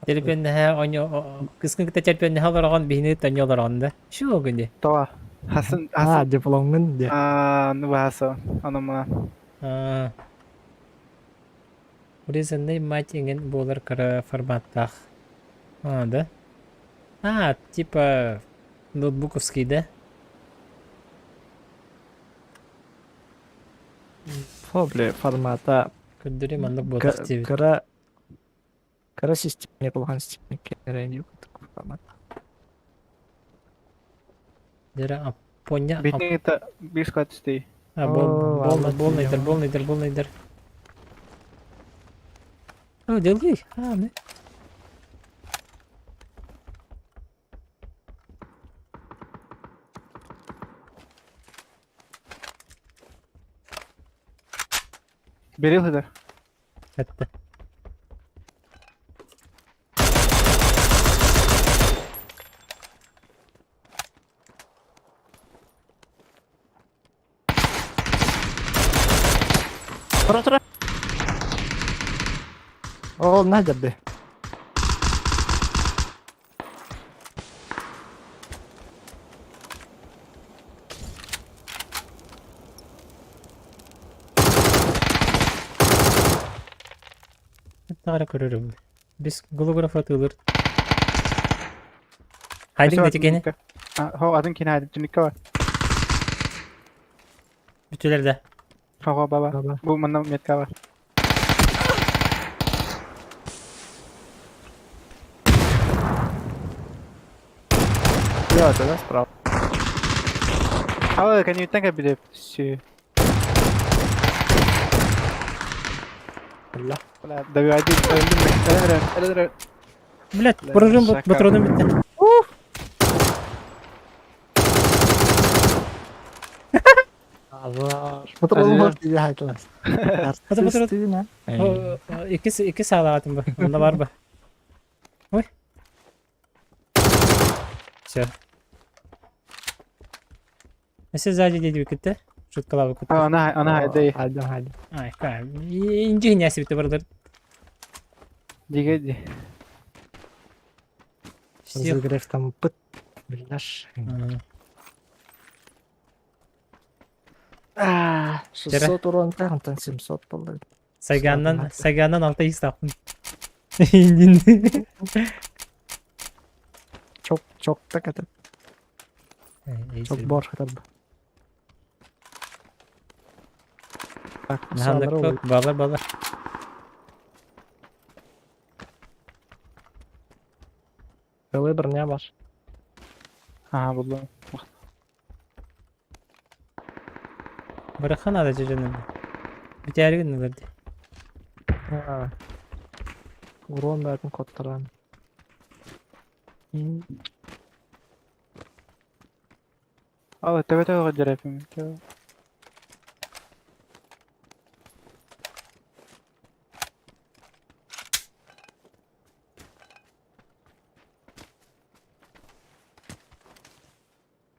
Терпеннэһэ оньо кыскын кытта терпеннэһэ олороҕун биһини тоньо олороҕун да. Шүү гүнди. Това. Хасан А, Хасан дипломҥун диэ. а ну бааса анамына. Урезанный мать иҥин буолар кыра форматтаах. А, да? А, типа ноутбуковский, да? Фобли формата Көрдөрүү маннык буолбатах диэбит. кыра кыра системник улахан системник кэрэ формат. Дера Апоня Битин это бир склад түстей. А, бол, О, бол, ладно, болнайдар, болнайдар, болнайдар. О, делгий. А, не. Берил хыдар. Это. Тура тура. Ол надо бы. Тагара көрөрүм. Бис голограф атыылыр. Хайдың Өссө дети кини? Хо атын кини хайдың түнүккэ бар. Бүтүлэр да. Хо баба. Баба. Бу манна метка бар. Слева да, справа. Ал кэнниттэн кэлбит Все. Бля. Бля, добивайди. Өлдүм мен. Өлөрөм, өлөрөм. Блять, Бля, патроным шакал. патроным битте. Патрон бар диye haytlar. Патрон, патрон. Икки икки саалаатым бу. Онда бар бу. Ой. Все. Если сзади деди бикитте. Шуткалабы кутты. Ана, ана хайдай. Haydi haydi. Ай, кай. Инжи няси битте бардыр. Диге ди. Всех. Разыгрев там пыт. Бляш. А, А, 600 урон там, там 700 болды. Саганнан, Саганнан алта ис таптым. Индин. Çok çok da kötü. Çok bor kadar. Bak bu Нахандак sağlara olur. балар балар. Белый броня бар. Ага, булдум. Бырахан ада жеженем. Битәрген нылар ди. Ha. Урон verdim kodlaran. Ал, төбө төбө жерепим.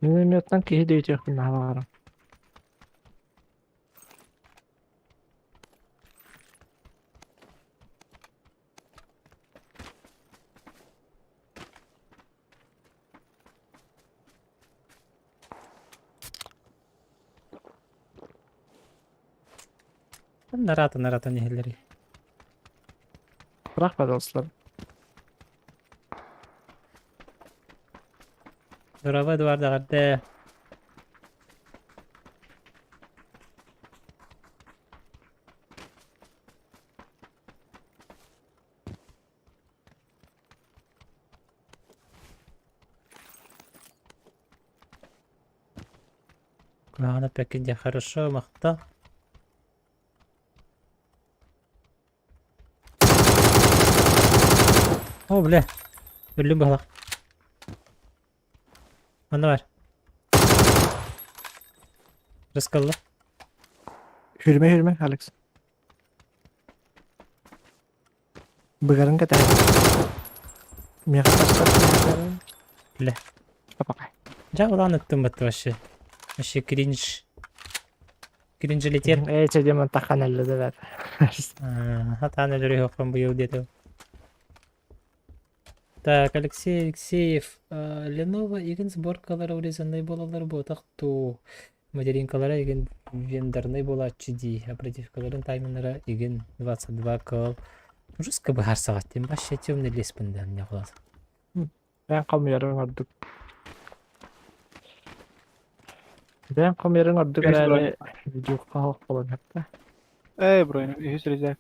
Минометтан киһи дөйтүөхпүн наһаа Нарата нарата нехелери. Бырах пожалуйста. Дурава дуарда гарды. Куһаҕан эппэккин диэн хорошо махтал. О, бля. Өллүм баһылах. Манна бар. Рыскалла. Хүрмэ хүрмэ Алекс. Быгарын кэтэ. Миэхэ тастар. Бля. Папа. Дьэ, улаан ыттым батты вообще. Вообще кринж. Кринжилитет. Ээ чэдем тахан элле да Хатаан өлөрү быйыл диэтэ. Так, Алексей Алексеев. Lenovo игин сборкалара урезанный буолаллар буотах туу. Материнкалара игин вендорный буолааччы дии. Оперативкаларын тайминнара игин 22 кл. Жестко быһаарсаҕат диэн вообще темный лес да не кылас. Бэйэм хомуйарым ордук. Бэйэм хомуйарым ордук Үһүс эрээри видео хаһах буолан хатта. Эй, бро, үһүс резак.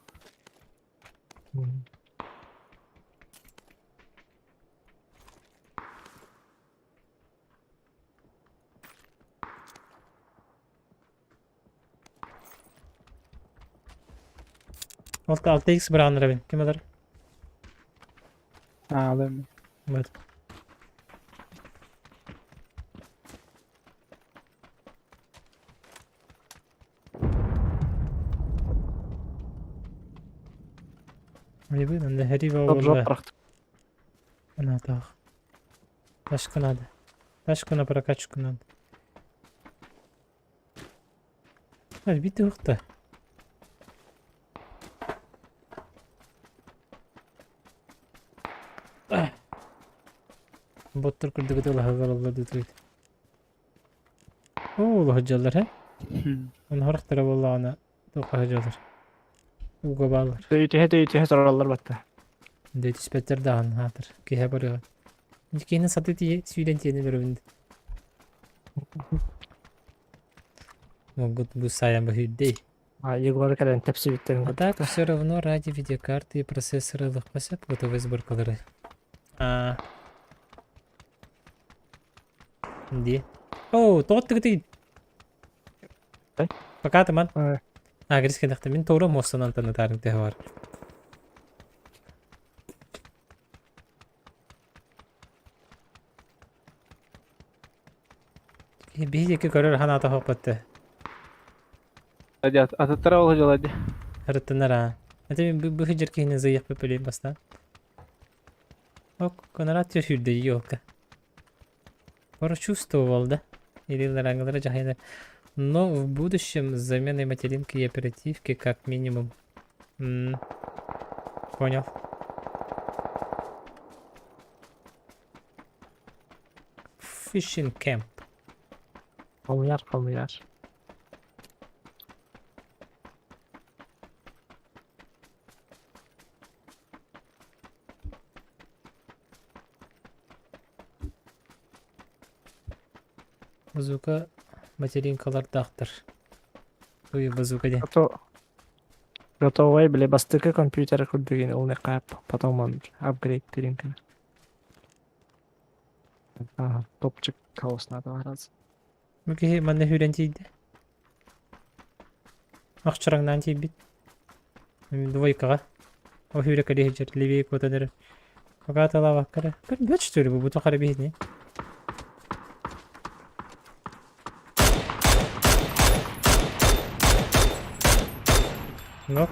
Алта алта икс быраҕан Ким алар? А, алым. Вот. Айбын, анда хэри Топ буолла. жоп бырахтым. Ана таах. Ташка надо. Ташку на прокачку надо. Ай, бити ухта. Боттор курдук алла дутуйт. Оо, лохжаллар, хэ? Оны хорохтара буоллаҕына туохха сылдьаллар. Ууга бааллар. Дөйүтүһэ дөйүтүһэ тураллар батта. Дөйүтүспэттэр даҕаны аатыр. Киһи барыаҕа. Киһини сатыы тиийэ сүүрэн тиэнэ берөбүн. Могут бу сайан быһыырдей. А Егор кэлэн тэпсибиттэрин А так все равно ради видеокарты и процессора ылыахха сөп готовый сборкалары. А Ди. О, тоҕо тыгытый? Пока тыман. А, грис кэнэхтэ мин туора муостанан танытаарыҥ төһө бар. Биһи диэки көрөр ханаата хоқпатты. Атыттара ол дьыла ди. Ырыттынар аа. Это мин бу жер киһини зыйах бөпөлөйм бастаан. Ок, конарат сүүрдэ елка. Прочувствовал, да? Или лараңылара жахайна. Но в будущем с заменой материнки и оперативки как минимум. М Понял. Fishing camp. Хомуйар, хомуйар. Базука материнкалардаахтар. Ой, базука диэн. А готовай, бile бастакы компьютер курдугин ол кап, потом он апгрейд теринка. Ага, топчик хаос надо раз. Бу киһи манна сүүрэн тиийдэ. Охчороҥнаан тиийбит. Двойкаҕа. О сүүрэ кэлиһи дьэр левее куотан эрэр. Пока талаабакка эрэ. Көрбөт что ли бу бу тухары биһини. Нок.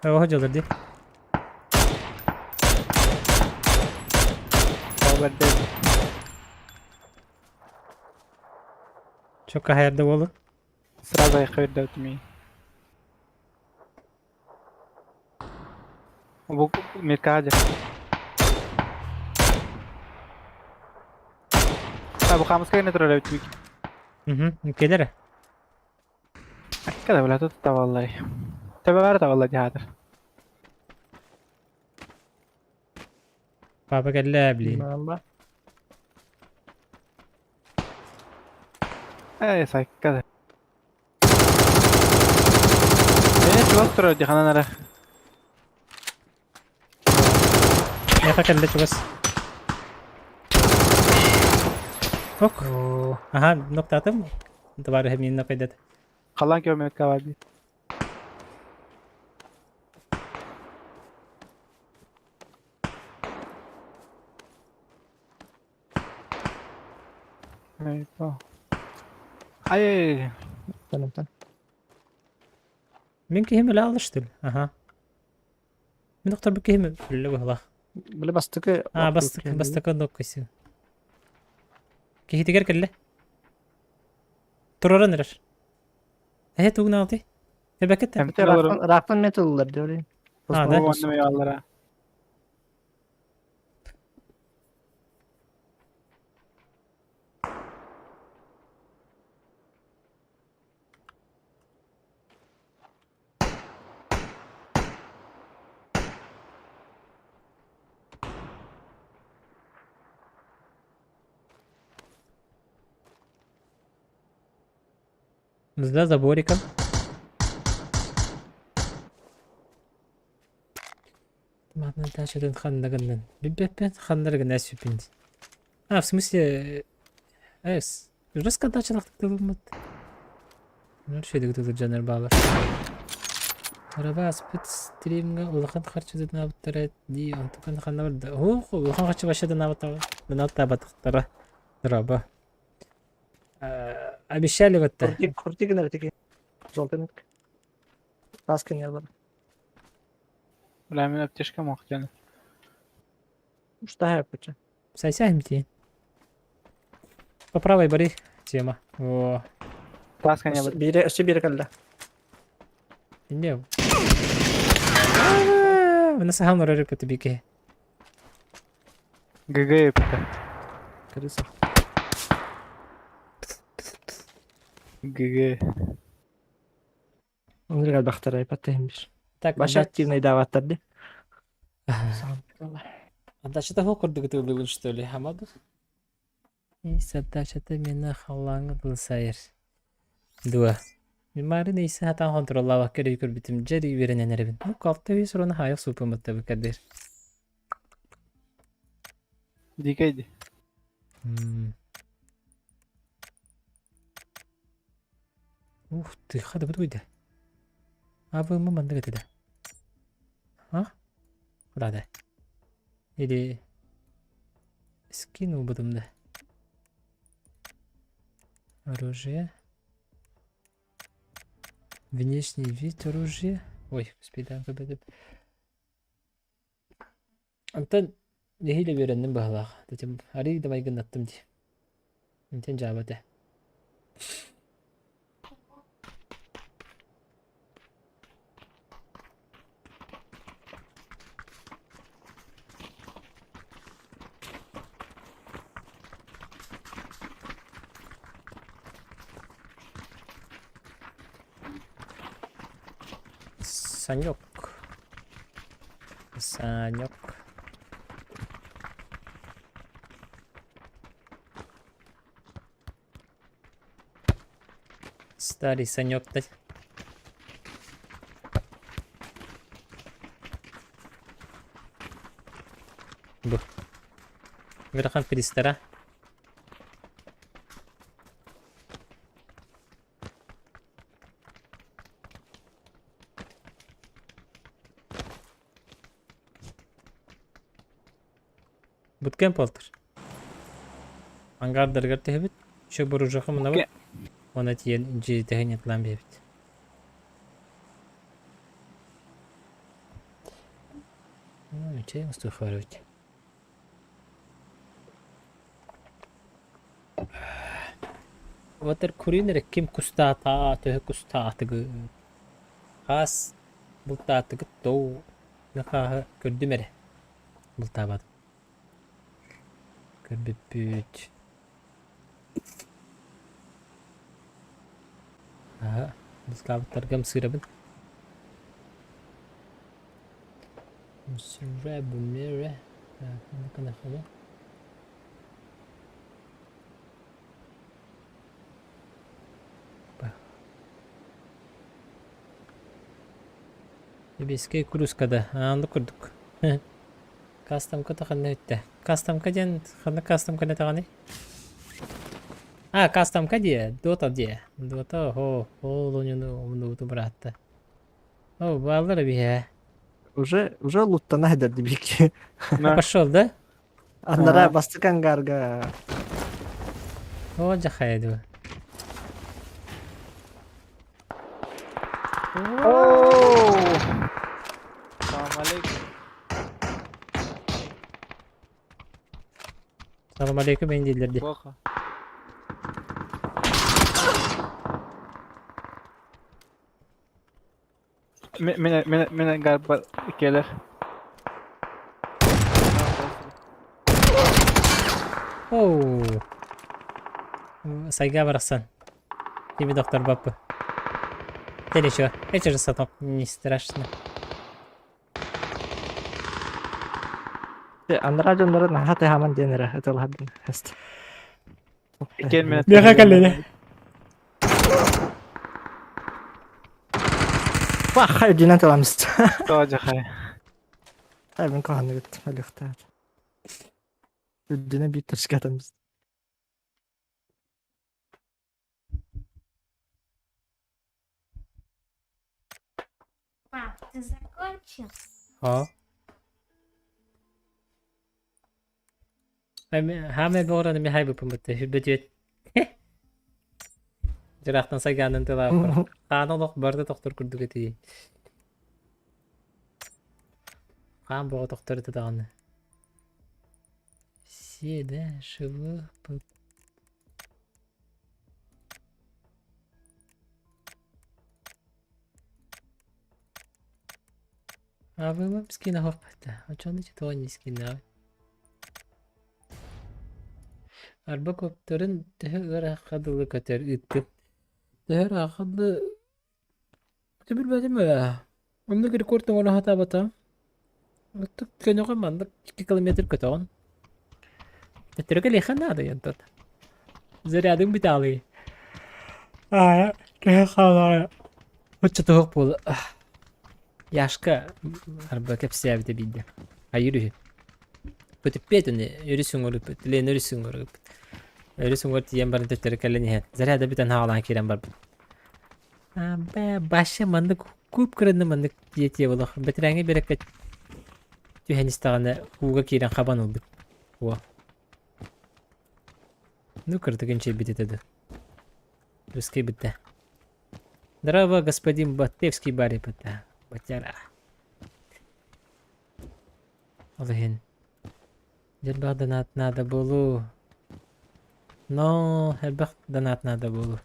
Оһо дьалар дии. Чокка хайарда уолу. Сразу айха үрдөөтүм. Бу Миркаде. А бу хамыска гына турар эбит. Угу, кэлэр. Акка да бля тут таваллай. Төбө тавалла дьаатыр. Папа кэллэ, блин. Мама. Эй, сайкка да. Э, чугас турар дии ханан эрэ. Миэхэ кэллэ чугас. Ок. Аха, ноктаатым. Товарищ мин нокайдат. Халан километр бар дии. Ай, Тан Мин киһим өлө алыштыл. Аха. Мин доктор бу киһим өлө быһылах. Бile бастыкы А, бастыкы, бастыкы ноккайсы. Киһитигэр кэллэ. Тураран эрэр. Эһэ тугун алты? Эбэкет. Рахтан металлар диyor. А, да? Аллара. За забориком. Ладно, дальше ханнагыннан. Бибеппен ханнаргына сүпин. А, в смысле... Эс. Жестко дачалахтык тылыммыт. Ну, шөйдүк тылыр жанар баалар. Араба аспыт стримга улахан харчы дынаабыттара дии онтукан ханна барда. Ох, улахан харчы вообще дынаабыттара. Дынаабыттара. Драба. Обещали вот то. Крути гынар теки. Жолтын. Таскын язар. Бля, мин аптечка мохтяны. Что я хочу? Сайсяем ти. По правой бери тема. О, Таска не Бире, өссө бире кэллэ. не. Мына сахан орор өтө бике. ГГ епті. Крыса. ГГ. Оннук элбэхтэр айбат иһин бир. Так, Баша отдача активный даабаттар ди. Отдача того курдук ытыылыыбын что ли, хамады? Ис отдачата миэнэ халлааҥҥа дылы сайар. Дуо? Мин маарыын эйиэхэ сатаан хонтуруоллаабакка эрэ көрбүтүм, дьэ эрэ үөрэнэн эрэбин. Ну, алта үс уруна хаайах сууппун баттабы кэрдиир. Дикэй ди. М. Ух ты, хада бутуйда. Абы мы маннык этэ да. А? Куда да? Или скинул будум да. Оружие. Внешний вид оружия. Ой, господи, да, Онтон нэһиилэ үөрэнним быһыылаах. Этим арыый да майгыннаттым дии. Интэн дьаабы этэ. Санек. Санек. Старый Санек, да? Бу. Ыарахан пристара. Буткемп буолтар. Ангардарыгар түһэбит. Еще буружаха мынабыт. Оны тиийэн дьиэтэһин ятылаан биэбит. Ну, чей устуфарович. Уотар курин эрэ ким кустаата, төһө кустаатыгыт, хаас бултаатыгыт доо, мин хааһы көрдүм эрэ, бултаабатым. Көрбүппүт. Аһа, бултаабыттарга ымсыырабын. Ымсыыра-бумера. Так, Эбиэскэй куруускада аанды курдук. Кастомка ханна бүттэ? Кастомка диэн ханна кастомка нэтэҕиний? А, кастомка диэ, Дота диэ. Дота, о, ол оонньууну умнубутум быраатта. О, бааллар эбиһээ. Уже уже луттана сыдарды бики. Пошел, да? Аннара бастакы ангарга О, дьахайа дуо. Салам алейкум. Салам алейкум эн дииллэр дии. Плохо. Мин мин мин гарба келер. Оу. Сайга барахсан. Тебе доктор Баппы. Ты ничего, эти же саток не страшно. Анараа дьоннору наһаа тыһааман диэн эрэ ытылаһардын эст. Иккиэн минут. Миэхэ кэллини. Пахай динен таламыст. Тоже хай. Ай мен каханы гыт алыхтаат. Үрдүнэ биир точкатамыз. Пап, ты закончил? А? Хаамай буоран эми хайбыппын бытта сүрбэтиэт Дьыраахтан сайгаанын тылааппар. Хаана олох барыта тохтор курдук этии. Хаан боҕо тохтор этэ даҕаны. Сиэдэ, шыбы, Абыылам скина хоппата. Очону читони скина. Арба көптөрүн төһө ыарахха дылы көтөр ыыттым. Төһө ыраахха дылы. Билбэтим ээ. Оннук рекорд оҥоро сатаабатаҕым. Оттон көнөҕө маннык 2 километр көтөҕүн. Төттөрү кэлиэххэ наада онтон. Зарядыҥ бүтаалый. Аа, киһи хаалаҕа. Оччо туһук буола. Яшка арба кэпсээбитэ биирдэ. Айыр үһү. Көтүппүөт ини өрүс уҥуоруппут, Лена өрүс уҥуоруппут. Өрүс уҥуор тиийэн баран төттөрү кэлэн иһэн, заряда бүтэн хаалаан киирэн барбыт. Бээ, баще маннык куп кырынны маннык диэтиэ болох. Бэтэрээҥҥи биэрэккэ түһэн истэҕинэ ууга киирэн хабан ылбыт. Уо. Ну, кырдык инчэйбит этэ да. Русский битте. Здорово, господин Батевский барипата. Батяра. Ол иһин элбэх донат наада буолуу. Но элбэх донат наада буолуу.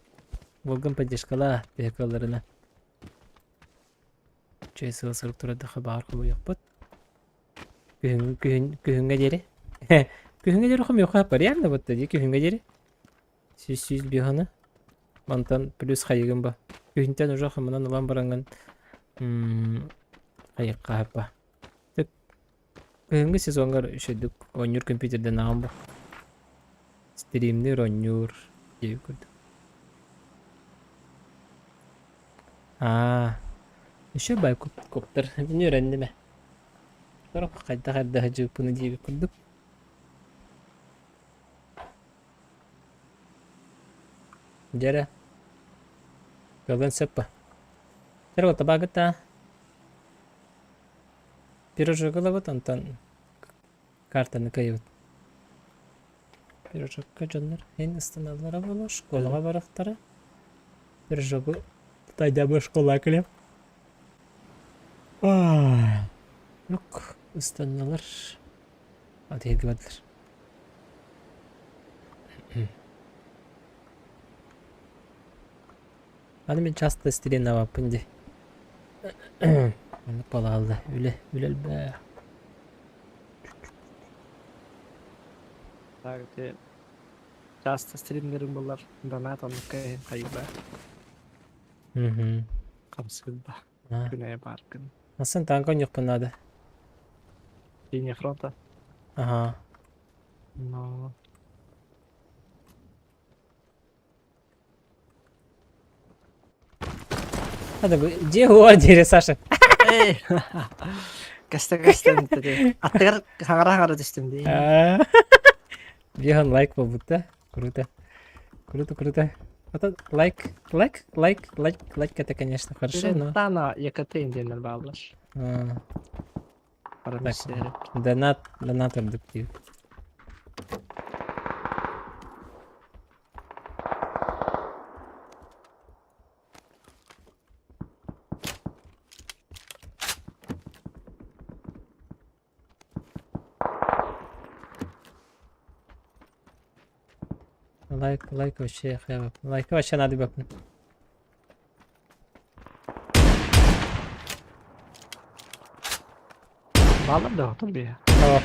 Уолгун поддержкалаа төһө кыалларынан. Үчүгэй сыал-сорук турардахха баҕар хомуйуохпут. Күһүҥ күһүн күһүҥҥэ диэри. Күһүҥҥэ диэри хомуйуохха реально вот дии күһүҥҥэ диэри. 100 105 аны. Мантан плюс хайыгын ба. Күһүнтэн уже хомунан ылан бараҥҥын хайыахха ба. Кыһыҥҥы сезоҥҥар үчүгэйдик оонньуур компьютердэн ааҕан бу. Стримнир оонньуур диэбит курдук. Аа, еще бай коптер мин үөрэнним ээ. Сорох хайдах эрдэ сылдьыбыппыный диэбит курдук. Дьэ эрэ, кыаллыан сөп ба. Чэ, табаагыт аа. Пирожок ылабыт, онтон картаны кыайабыт. Пирожокка дьоннор иһин ыстаналлара буолуо, школаҕа барахтара. Пирожогу тайдабы школа кэлиэм. Ук, ыстанналар. Атыырга бардылар. Аны мин часто стрельнабаппын дии. Маннык балаалла. Үлэ, үлэ элбэх. Так, ити часто стримнерим булар донат оннукка иһин хайыба Мгм. хамсыырба А. күнэйэ бааргын. Асын танка ойнуохпун наада. Линия фронта. Ага. Но Надо бы... Где дире, Саша? Эй! Кэстэ кэстэн дии. Аттыгар хаҥара-хаҥара түстүм дии. Биһан лайк буолбут да? Круто. Круто, круто. Это лайк, лайк, лайк, лайк, лайк это, конечно, хорошо, но... Тана Екатерин диэннэр бааллар. Донат, донат ордук диир. Лайк, лайк вообще хлеба. Лайк вообще надо бапын. Баалар да отун бие. О.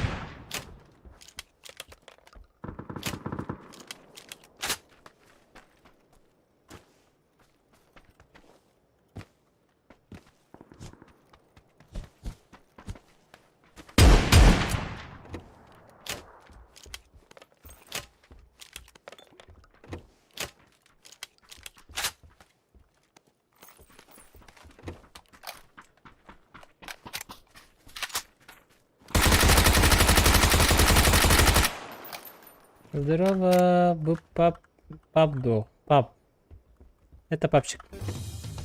Здорово, б пап, папду, пап. Это папчик.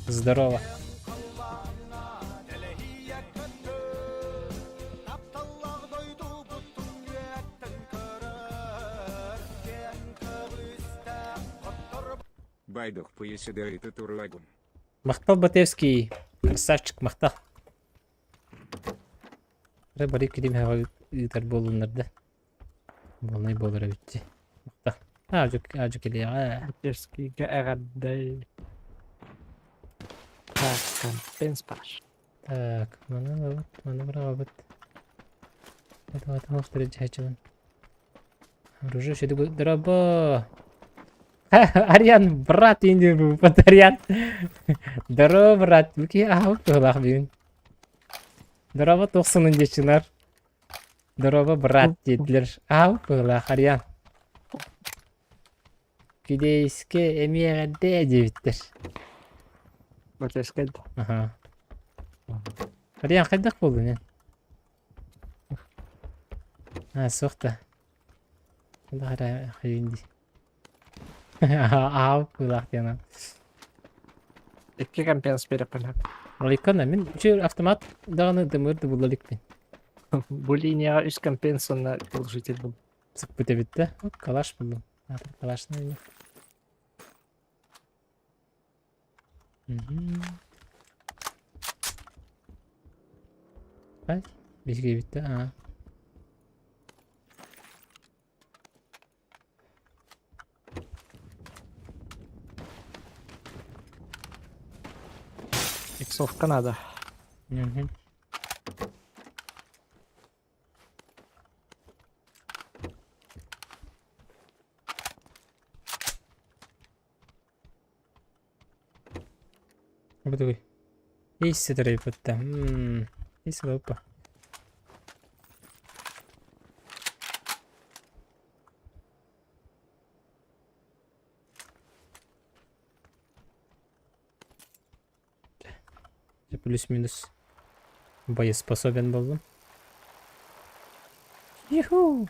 Здорово. Байдух поеседарит турлагун. Махтал Батевский. Красавчик, махтал. Эрэ бары кирим ыытар буоллуннар да. Буолнай буолар эбит дии. Махтал. Аадьу кэлиэҕэ. Батевскийга эҕэрдэй. Так, компенс паш. Так, маны ылабыт, маны быраҕабыт. Это дьаһаччыбын. Оружие дорабо. Ариан, брат, индиэн Ариан. Здорово, брат. Бу киһи аһабыт туһалаах бүгүн. Здорово, тохсунун диэччилэр. Здорово, брат диэтилэр. Аһабыт туһалаах Ариан. Кидейскэ эмиэ эҕэрдэ диэбиттэр. Батыскай. Аха. Ариан хайдах буоллун эн? А, суох да. Хайдах хайын дии. Аһаабыт быылаах диэн. Икки компенс береппин. Роликкана мин үчүгэй автомат даҕаны дымыр да булла иликпин. Бу линияҕа үс компенс уонна глушитель был. Сыппыт эбит да. Вот калаш буллум. Калашный. Ай, биһиги эбит да. Аа. Иксовка надо. Мгм. Бу Ис ситэрийбиттэ. Ис опа. Плюс-минус боеспособен буоллум. Юху!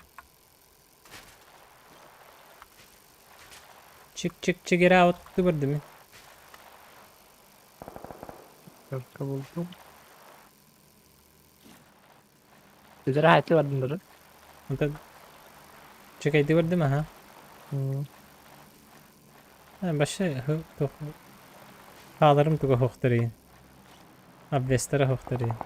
Чик-чик-чик out көрдүм. Көркө булдум. Üzere hayatlı vardım durun. Онтон чекайды көрдүм аха. Башы хааларым туга хохтарыйын. Обвестара хохтарыйын.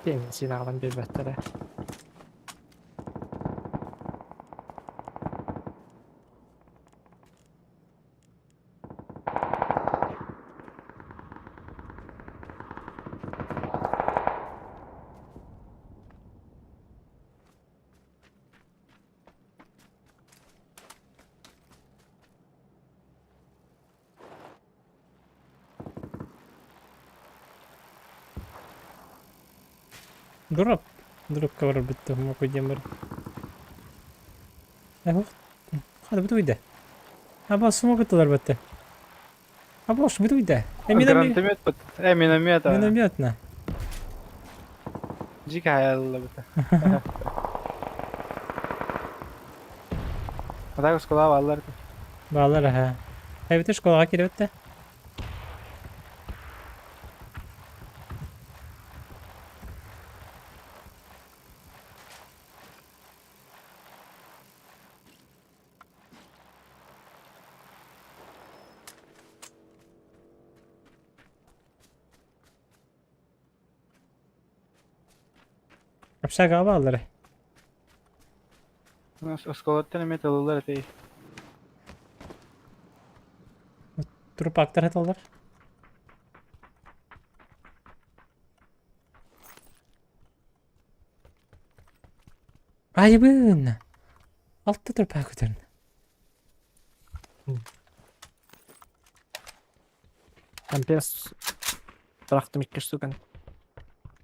Бензин алан бербеттер. Дроп. Дропка барар бүттэ мокой диэн бар. Хада бутуйда. Аба смог эталар бэтте. Аба уж бутуйда. Миномет. Гранатомет бит. Э, миномет. Миномет на. Дьиҥ хайалла бит. А так школа бааллар. Бааллар аха. Эбитэ школаҕа киирбиттэ. Общагаҕа бааллара. Осколоттан эмиэ талыллар этэй. Трупактар хаталлар. Айыбын! Алта трупак көтөрүн. Компенс бырахтым икки штуканы.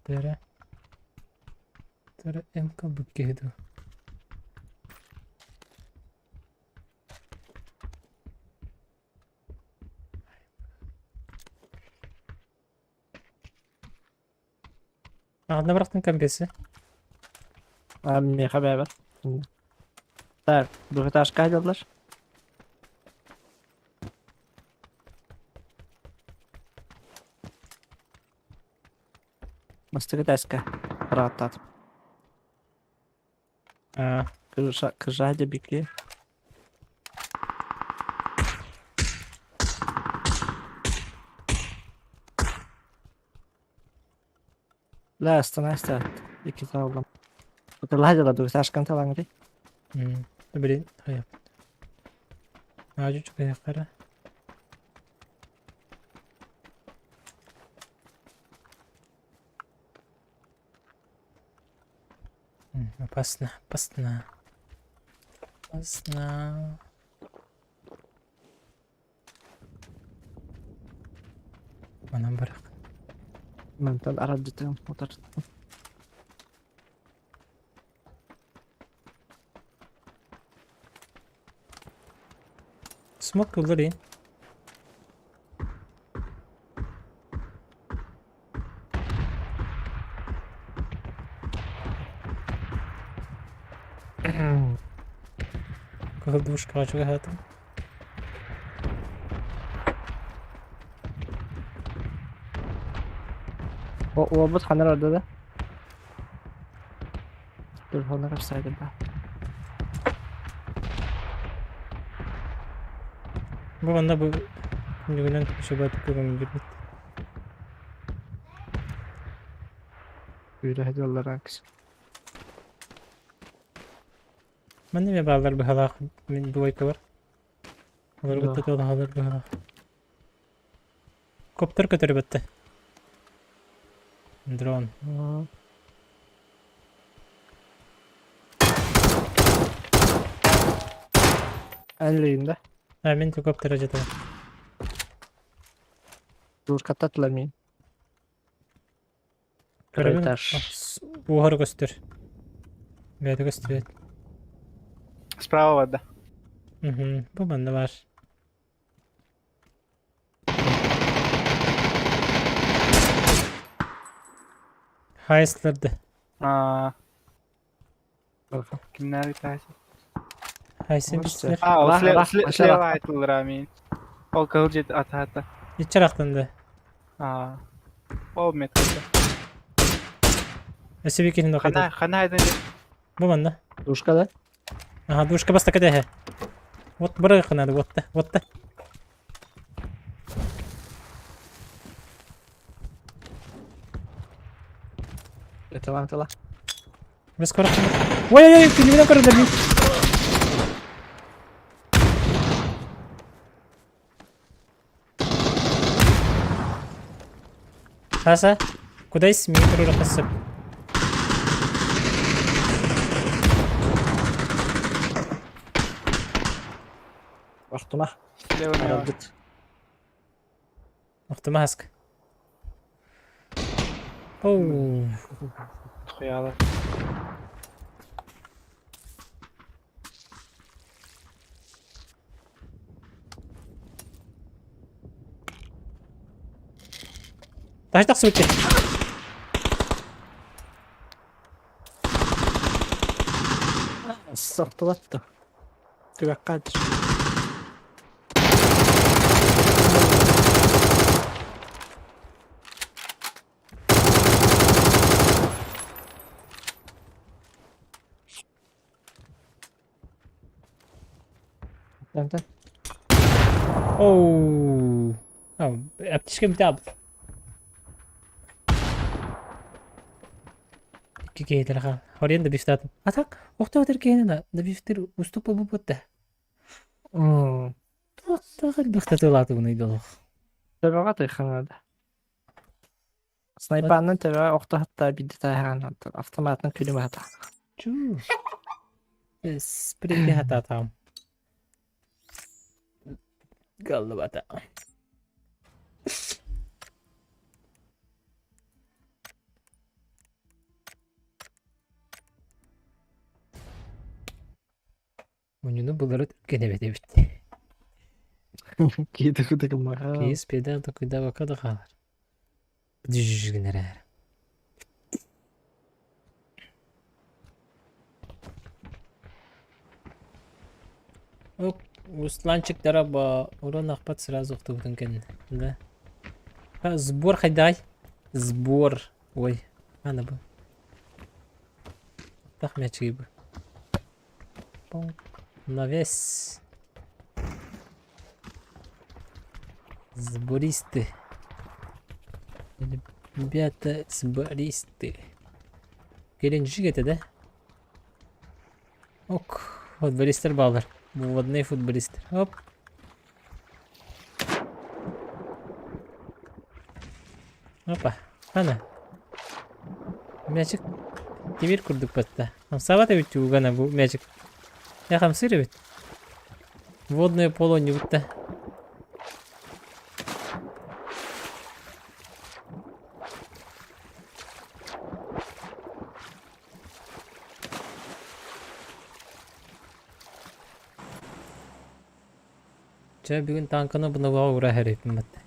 Тара. Тара МК бүккеһи Аҕына бырахтын компесы. А, миэхэ бэйэбэр. Так, двухэтажка айдаллар. Бастакы этээскэ ырааттаатым. А, Кыжа, кыжа дебики. Ла, остановись. Икки аллам. Ладила двухэтажканы талаҥый. Блин, хайа. Аажы чугайахтара. Опасно, опасно. Опасно. Манан барах. Мантан аралдьытыам утар. Смок ыллар ин. Кыһыл двушкаҕа чугаһаатым. Уолбут ханар орда да? Телефонна капсайдым ба. Бу манна бу күнүгүнэн шыбат көмүллүбүт. Күүрэ дьоллор акс. Манна эмиэ бааллар быһалаах мин двойка бар. Олору Да. кытта туолаһалар быһалаах. Коптер көтөрү бытта. Дрон. Эн да? А мин коптера жатабын. Дуркаттатылар мин. Көрөбүн. Этаж. Уоһар көстөр. Бэйэтэ көстүбэт. Справа да. Угу. Бу манна баар. Хайсларды. Аа, кимнэр итаasi? Хайсын бистер. Аа, ол Рах, рах, слева айтылар амин. Ол кыл жет атаата. Иччер ахтанды. Аа. Ол метката. Өссө бикин Хана докады. хана айдан Бу манна. Душка да? Аха, душка бастакы дэһэ. Вот быры кынады, вот да, вот да. Эталан тала. Без көрөх. Ой, ой, ой, күнүмүнэн көрүлэр мин. Хаса, куда ис мин көрөр хасып. Охтума. слева мева. Аралдыт. Охтума хаск. Оу. Хуяла. Тахта тахсыбыт. Сохтулатты. Түгәккә. Тәм-тәм. Оу. А, аптечка бүтэ Икки киһитэр хаал. Хорен да бифтаатым. А так, охтоотер киһинэ да бифтер уступа буппутта. Туохтаах элбэхтэ тылаатыбыный долох. Төбөҕө тыйханада. Снайпаннан төбөҕө охто хатта бидде тайхаан автоматынан күлүм хата. Чуу. Спринти хатаатаам. Галлыбата. Мунньуну булары түргэн эбит эбит. Киһи кутук маха. Киис педан токуйдаабакка да хаалар. Дьүжүгүнэр эрэ. Ок, Русланчик ба урон ахпат сразу охтубутун кэннэ. Да. А, сбор хайдай. Сбор. Ой, ана бу. Тах мячиги бу. Навес. Сбористы. Ребята, сбористы. Геленджик это, да? Ок, футболисттар баалар. Выводные футболисттар. Оп. Опа, ана. Мячик тимир курдук батта. Хамсаабат эбит угана бу мячик. Э, хамсыыр эбит. Водное поло не бутта. Чэ, бүгүн тааҥканы буноваҕа уура иһэриппин батта.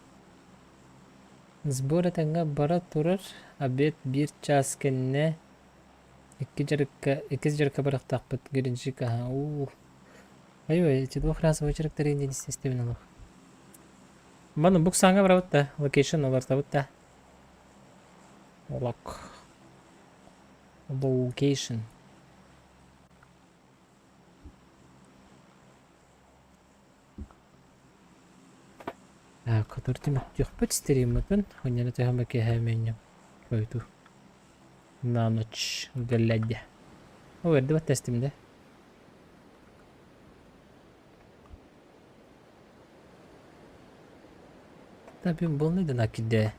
Сбор этэҥҥэ бара турар, обед биир чаас кэннэ икки дьарыкка, иккис дьарыкка барыахтаахпыт Геленджик аһа уу. Ой-ой, эти двух раз очерктары не естественно олох. Маны буксааҥҥа барабыт да, локейшн олортабыт да. Лок. Локейшн. Который түмүктүөхпүт стриммытын, онньону төһө киэһэ меню пойду на ночь глядя. О, эрдэ баттастым да. Табим болны да накиде.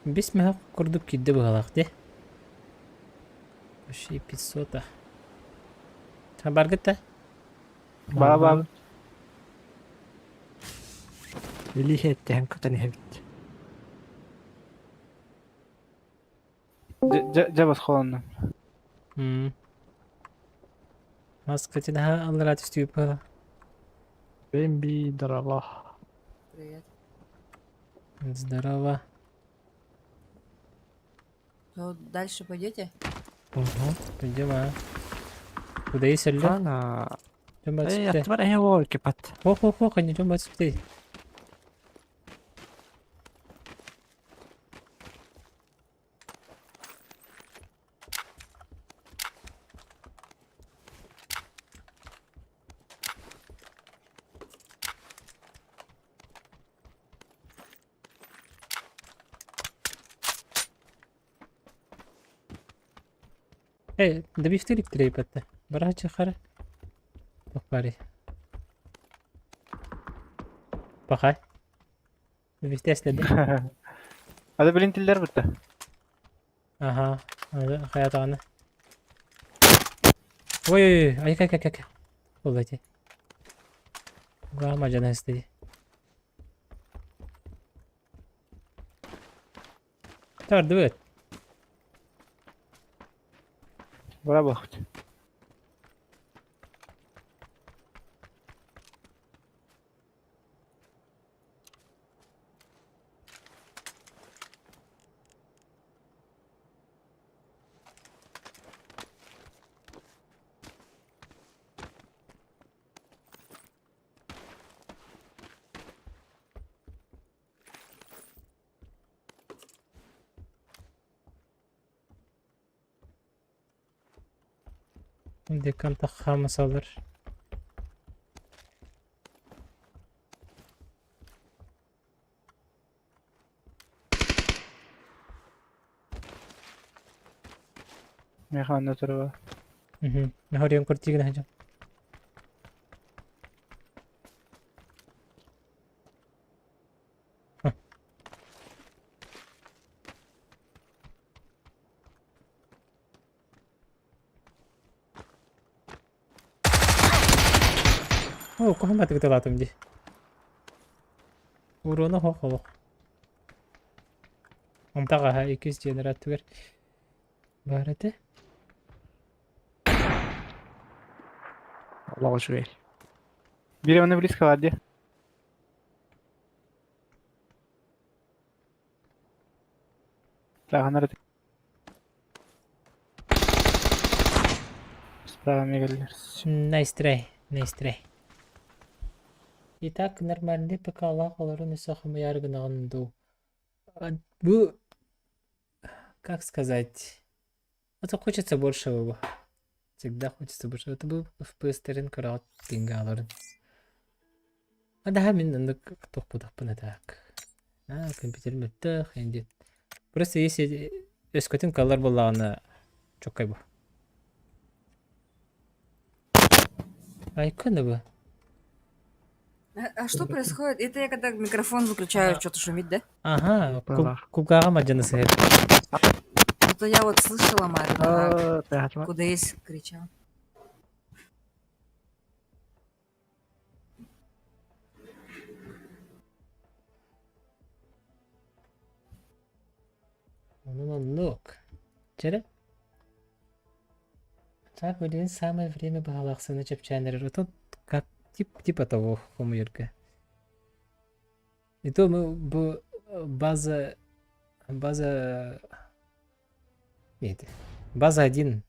Бис мөһөх курдук киирдэ быһалаах дии. Вообще 500 Баргыт да? Баа-баа. Илии эттэһэн көтөн иһэбит. Дьэ, дьэ босхолоннум. Маскатинаһа аллараа түстүү быһа. Бэмби дрова. Привет. Здорово. Ну, дальше пойдете? Угу, пойдем, а. Куда есть алло? Ана. Идем Эй, отсюда. аттыбар эһэ уол кипат. Хо-хо-хо, идем отсюда. Эй, добивтелик трейпетте. Барачы хара. Тохпари. Пахай. Добивтеследи. Ада билин тиллер бутта. Аха, хайа Ой, ой, ай, как, как, как. Ол эти. Гама жана истеди. Тардыбыт. Бара бахт. Декан таххамас алыр. Меха онно турба. Угу. Нахорьон куртигин хажам. Оо, куһаҕан тыгыталаатым дии. Уруона суох олох. Онтаҕаһа иккис дьиэлэр аттыгар баар этэ. Олох үчүгэй. Биир онно близко бар дии. Тааһынар этэ. Справа мигэллэр. Nice try, nice try. Итак, нормальный ПК-лаах олорон өссө хомуйаары гынаҕын дуу? Бу, как сказать, вот хочется большего его. Всегда хочется большего. Это был FPS-тэрин көрөҕүт тыынга олорон. А да, мин оннук туохпутахпына так. А, компьютер мөлтөх диэн. Просто если өскөтүн калар буоллаҕына чоккай бу. Айкона бу. А что происходит? Это я когда микрофон выключаю, что-то шумит, да? Ага, Баар. кулгааҕым алдьана сыһар. Что-то я вот слышала, Марина, Оо, тыаһатыма. куда есть кричал. Онон оннук. Чэрэ. Так, билигин самое время баҕалаахсыны чэпчээн эрэр. Отон как тип типа того хомуйарга. И то мы бу база база нейdi? База один.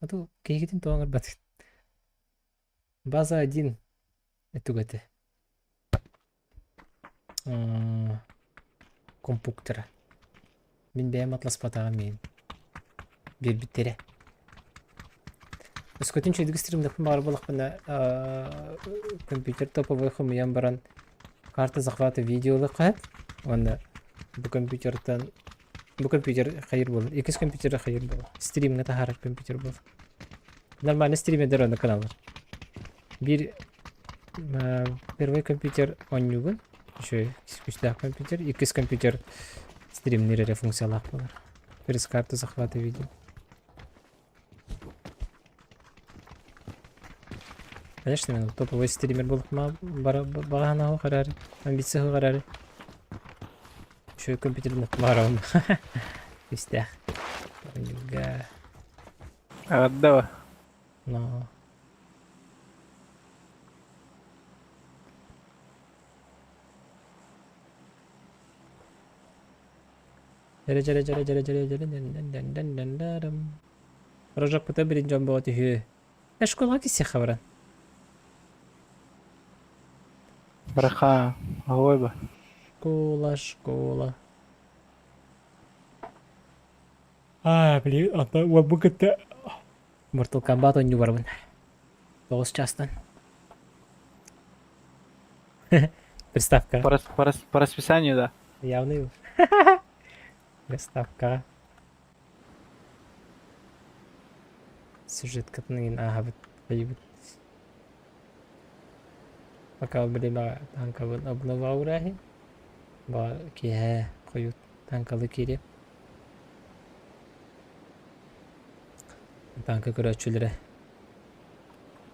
А то киһигитин тоҥорбат. База один этугате. Компуктера. Мин бэйэм атласпатаҕым иһин. Биэрбиттэрэ. Өскөтүн үчүгэйдик стримнэхпин баҕар буоллахпына компьютер топовой хомуйан баран карта захвата видео ылыахха уонна бу компьютертан бу компьютер хайыр буолар иккис компьютер хайыр буолар стримҥэ таһаарар компьютер буолар нормально стримердэр онно каналлар биир первый компьютер оонньуубун үчүгэй күүстээх компьютер иккис компьютер стримнир эрэ функциялаах буолар через карту захвата видео Конечно, мен топовой стример буолуохма баҕаһанаһу харары, амбиция харары. Үчүгэй компьютерин баарабын. Истээх. Оонньууга. Аҕырда Но. Рожокпута билин дьон боҕо түһүө. Э, школаҕа киссиэххэ баран. Браха, оһуой ба. Школа, школа. А, блин, ата уолбу кытта Mortal Kombat оонньуу барабын. Тоҕус чаастан. Приставка. По расписанию, да. Явный. Приставка. Сюжеткатын иһин ааһабыт, хайыбыт. Пока билимэҕэ танкабын обнова уурааһын. Ба киэһэ хойут танкалы киириэм. Танка көрөөччүлэрэ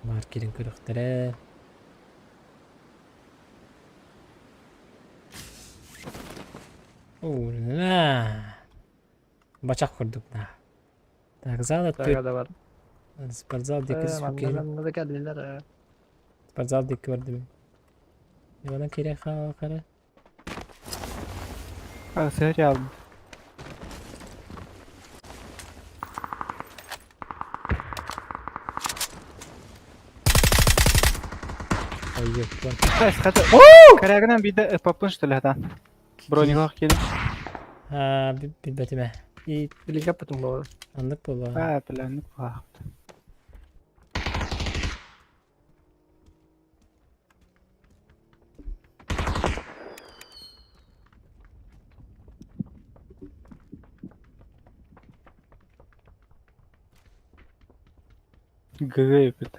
баар киирэн көрүөхтэрэ. Уна! Бачах курдук да. Так, зал Тага да бар. Спортзал диэки Э, киһи. манна да кэллилэр. Э. Спортзал диэки бардым. Ивана киирэ хаалара. А, сериал. Ой, ёпта. Корягынан биирдэ ыппаппын что ли хатан. Бронигох киирин. Аа, билбэтим ээ. И Билигэ потом буолар. оннук буолуо. Аа, бля, оннук буолаахпыт. ГГ эпит.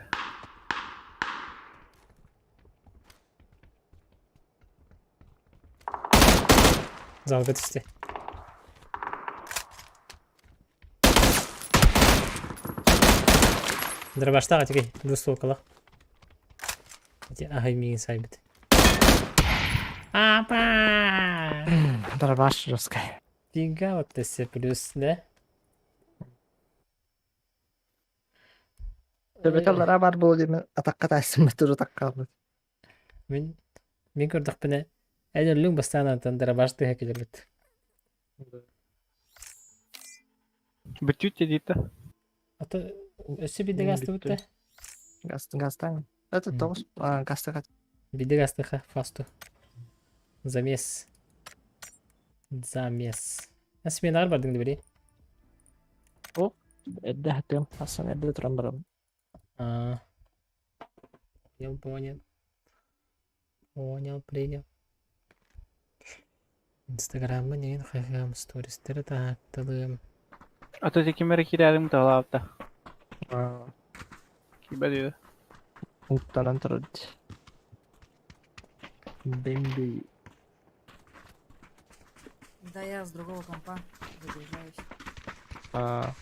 Залга түстэ. Дробаштаах этигэй, двустволкалаах. Ити аһай миигин саайбыт. Апа! Дробаш жесткая. Фига вот ты плюс, да? Төбөтө бар буолуо диэн атахха таайсыммыт туру таккаабыт. Мин мин көрдөхпүнэ эн өллүҥ бастаан антан дробаш тыаһа кэлэрбит. Бүтүүт диэтэ. Ото өссө биирдэ Мин гаастыбыт да? Газ гастаан. Это тоҕус а гастыга Биирдэ гаастыха фасту. Замес. Замес. А сменаар бардыҥ да били? Эрдэ хатыам асан эрдэ туран барабын. А. Я понял. Понял, принял. Инстаграммын эҥин хаһыам, стористары таһаарталыам. А то ким эрэ киирээриҥ таалаабыта. Киирбэт үһү. Уттанан турар. Бэмби. Да, я с другого компа загружаюсь. А,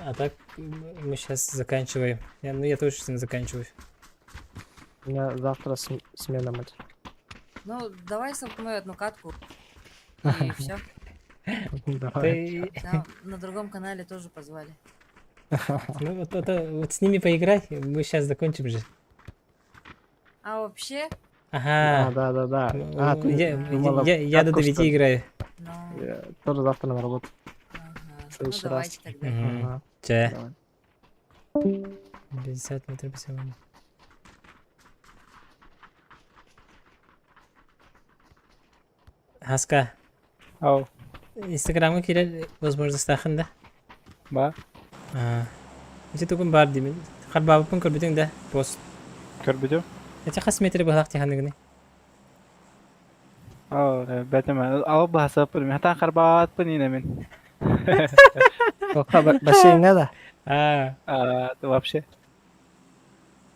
А так мы сейчас заканчиваем. Я, ну я точно заканчиваю. У меня завтра смена, мать. Ну, давай со мной одну катку. И все. Давай. Ты, Там на другом канале тоже позвали. ну вот, это, вот с ними поиграй, мы сейчас закончим же. А вообще, А, Ага. да, да, да. А, ты Я, думала, я до катку, 9 что ли? играю. ну, Я тоже завтра на работу. ага. В Ну, следующий раз. давайте тогда. Мгм. Ага, Че? давай. 50 метров по секунде. Хаска, Ау. Инстаграмга киирэр возможностаахын да? Ба. Аа. Ити тугун баар диибин. Харбаабыппын көрбүтүҥ да пост. Көрбүтүм. Ити хас метр быһалаах тиһаныгыный? Оо, бэтим. Ал баһасаппын. Хатан харбаатпын инэмин. Тоха бассейнҥа да? Аа. Аа, вообще.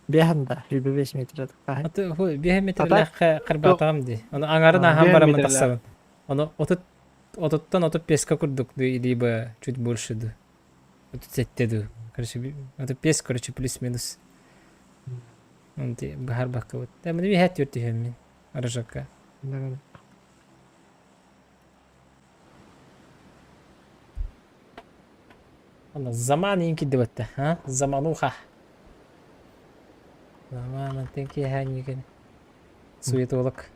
Биэһэн да, 25 метр хаһан. Аты ху биэһэ метрлээх харбаатаҕым дии. Ону аҥарын Аа, ааһан биэһэ бараммын метрлээх. тахсабын. Ону отут отуттан отут песка курдук дуу, либо чуть больше дуу. 37 дуу. Короче, 35, короче, плюс-минус. Быһарбакка вот. Да, мин биэһэ түөрт түһүөм мин. Рожокка. Онно заман иин кирдибэтте, а? Замануха. Заман мантан киэһэ ньиген. Суетолог.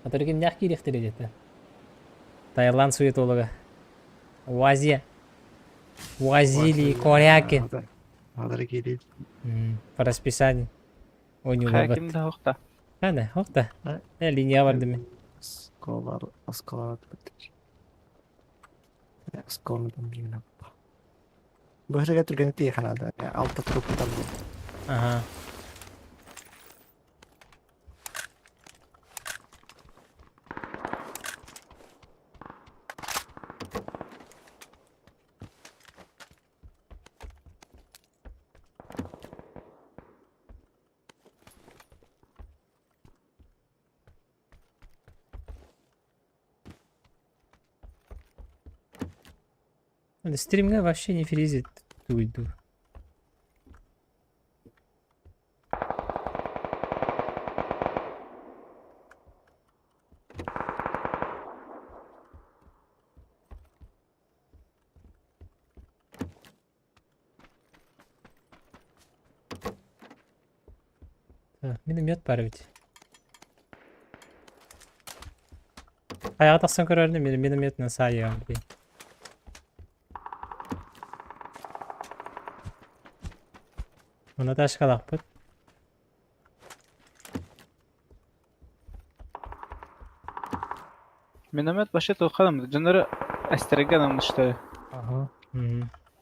Атыры кимнээх киириэхтэрэ диэтэ. Таиланд суетолога. Уазия. Уазили Корякин. Надо киирии. По расписанию. Ой, не Хайа ким да хохта. Хана, хохта. Э, линия бардым. Осколар, осколар Осколны бомбина. Быһырга түргэн тиэханада. Алта трупа там. Ага. Стримга вообще не фризит уйду. Так, миномет баар эбит. Хайаҕа тахсан көрөөрүнэ минометынан саайыаҕым диэн. Онно ташкалаахпыт. Миномет вообще туохханам дьоннору эстэргэ анаммыттар. Ага.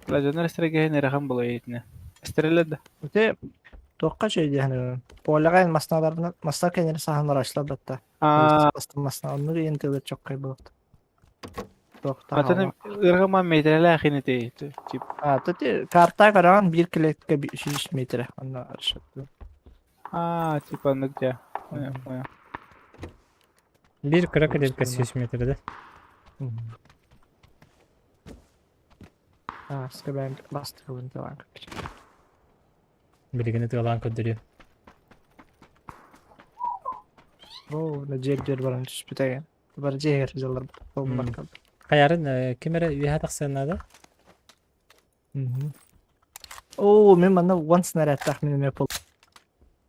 Ла дьоннор эстэргэ иһин була иһитинэ. Эстэрэлэр да. Ити туохха чөйдиэһэн Полеҕа эн масналарынан мастар кэннери саһаннар ашлар батта. Аа, Масна оннук иэн тылы чоккай буолт. атын ыргама метрелээх ини тип. А, тут карта көрөҕүн биир клетка 300 метр. Онно расчет. Аа, типа ну где? Понял, понял. Биир кыра клетка 100 метр да? А, скабаем бастырыбын тылан Билигини тыалаан көрдөрүө. Оо, на жер-жер баран түспүт Бар жер жалар болмак. Хайарын ким эрэ үөһэ тахсыан наада? Оо, мен манна one снарядтаах миномет бол.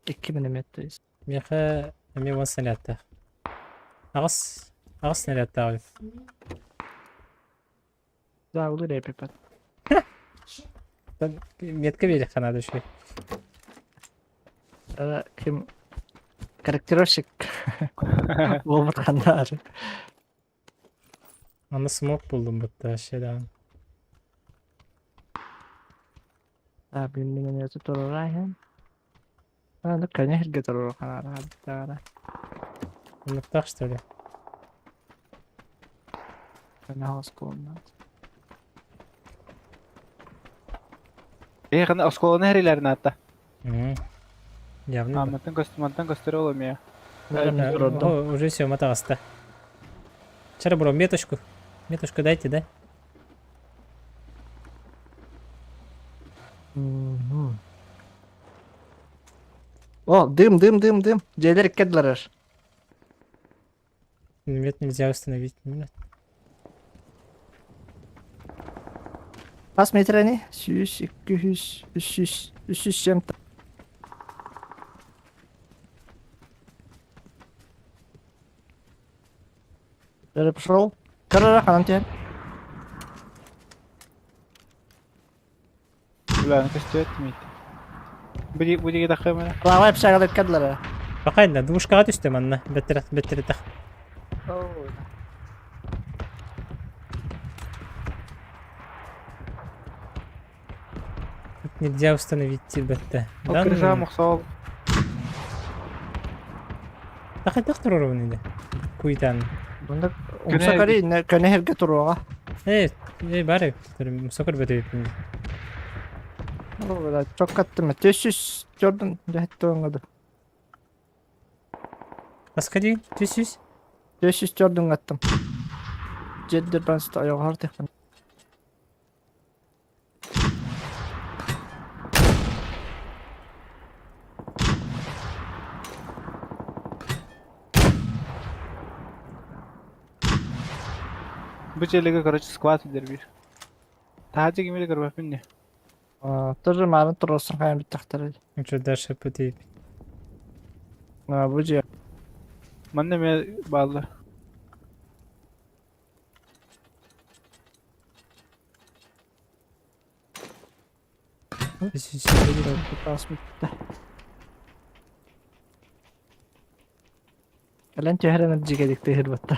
Икки миномет то есть. Миэхэ эмиэ уон снарядтаах. Аҕыс аҕыс снарядтаах Да, улы репепет. Метка биэриэххэ наада үчүгэй. Ким корректировщик болбут ханнаар. Аны смок булдум бутта вообще да. А, блин, минометы турурайын. А, ну, конечно, турураханаар. Оннуктаах что ли? Э, хана осколаны хэрилэрин аата. Явно. А, мантан көстөр, мантан көстөр ол эмиэ. Наверное, О, уже все, матаҕаста. Чара бро, меточку. Меточку дайте, да? О, дым, дым, дым, дым. Дьиэлэр иккэдилэр. Мет нельзя установить. Хас метрени? Сүүс, икки үс, үс сүүс, үс сүүс чем-то. Бері пошел. Кырыра ханан түһэн. Бля, көстүөт мит. Буди буди тахымына. Лавай пшагалар кадлара. Бакайна, двушкаға түстім анна. Беттер, беттер тах. Тут нельзя установить бетте. Ол крыша мохсол. Тахай тахтыр уровень иде. Куйтан. Бunda умса кари көнө херге туруга. Э, э, бары. Сокыр бете. Бля, çok каттым. 400 көрдүм. Жахетте оңгоду. Аскади, түсүс. 400 көрдүм аттым. Жеддер банста аяғар техпен. Бу челеге, короче, склад дербир. Таһа кимире көрбөппүн не. Тоже марын турсын кайын биттахтар. Что дальше пути? Бу же. Манна ме бааллар. Түсүс. Тас битте. Кэлэн түһэрэн жигедик тыһыр батта.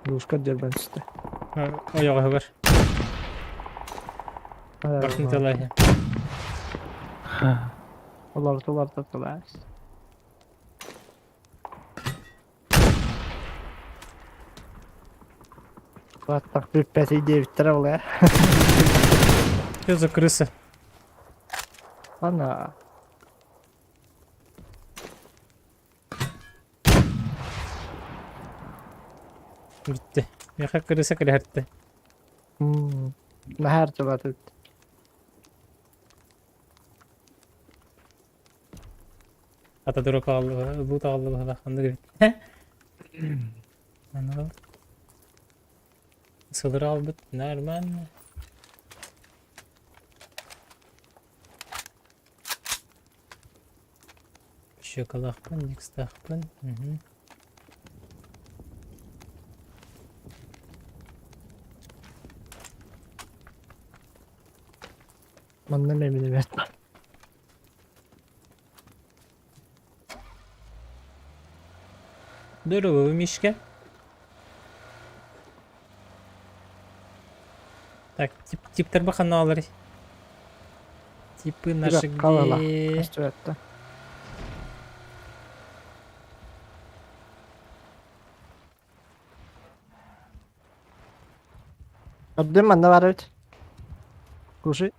Лушка дербен түсті. Ойоға бар. Бартын талай. Олар тулар тулар. Баттақ бір пәтей девиттер ол, Что за крыса? Ана. Битте. Меха крыса кіләртті. Нахар чабат. Ата дұрып алды, бұт алды бұға қанды кебет. Аны Сылыр албыт, нормально. Шоколадпын, никстахпын. Манна мен билемет. Здорово, Мишка. Так, тип, типтер бахана алыр. Типы наши где? Көрдүм манна бар бит. Кушай.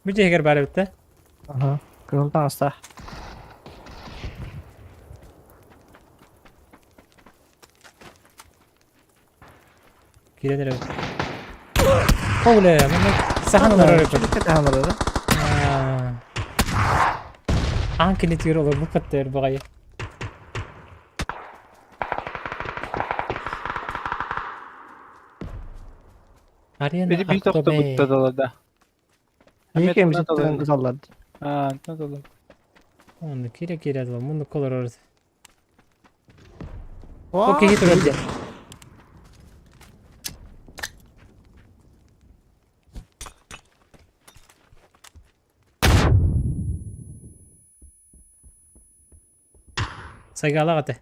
Бү жегер бар бит, да? Ага. Кызыл таҥаста. Кирен эрэ. Оуле, мына сахан олорор эбит. Аан кини тигер олор бу паттер баҕайы. Арена Били бии тохто Актобе. бутта да. Екі эмзиттен ызалларды. Аа, антон долар. Оны кире кире дала, муну колорор. Окей, хит турар. Сайга ате.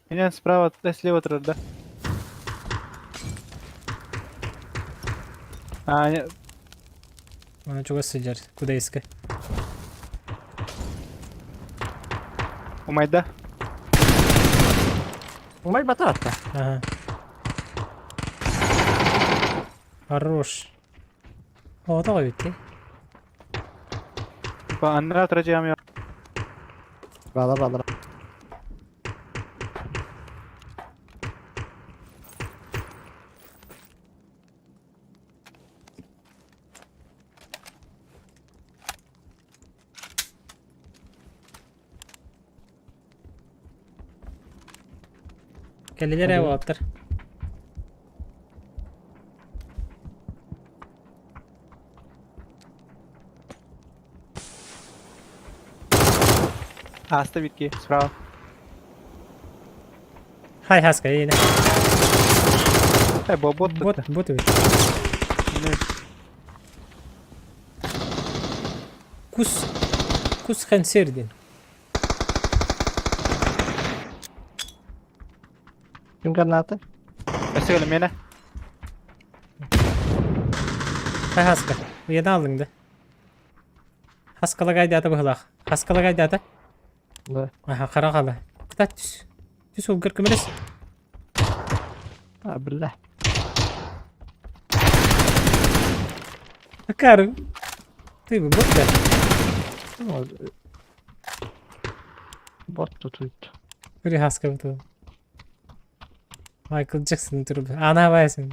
Меня справа, да, слева турар, да. А, не, Оны чугас сылдьар, куда иска. умайда. Умай батаратта. Ага. Хорош. Оҕото эбит Ба аннара тражиям Бала бала. Кэлилэр ээ уолаттар. Ааста битки, справа. Хай хаска иинэ. Э, бо бот Бот, бот эбит. Кус, кус хэнсер диэн. Ким граната? Өссө кэлин миэнэ. Хай хаска. Уйаны алдың да. Хаскалагайдаата быһылаах. Хаскалагайдаата. Да. Аха, хара хала. Кытат түс. Түс улгар көмөлөс. А, бля. Акары. Ты бы бот да. Ну, Бот тут. Күри хаска буту. Майкл Джексон туруп. Ана байсын.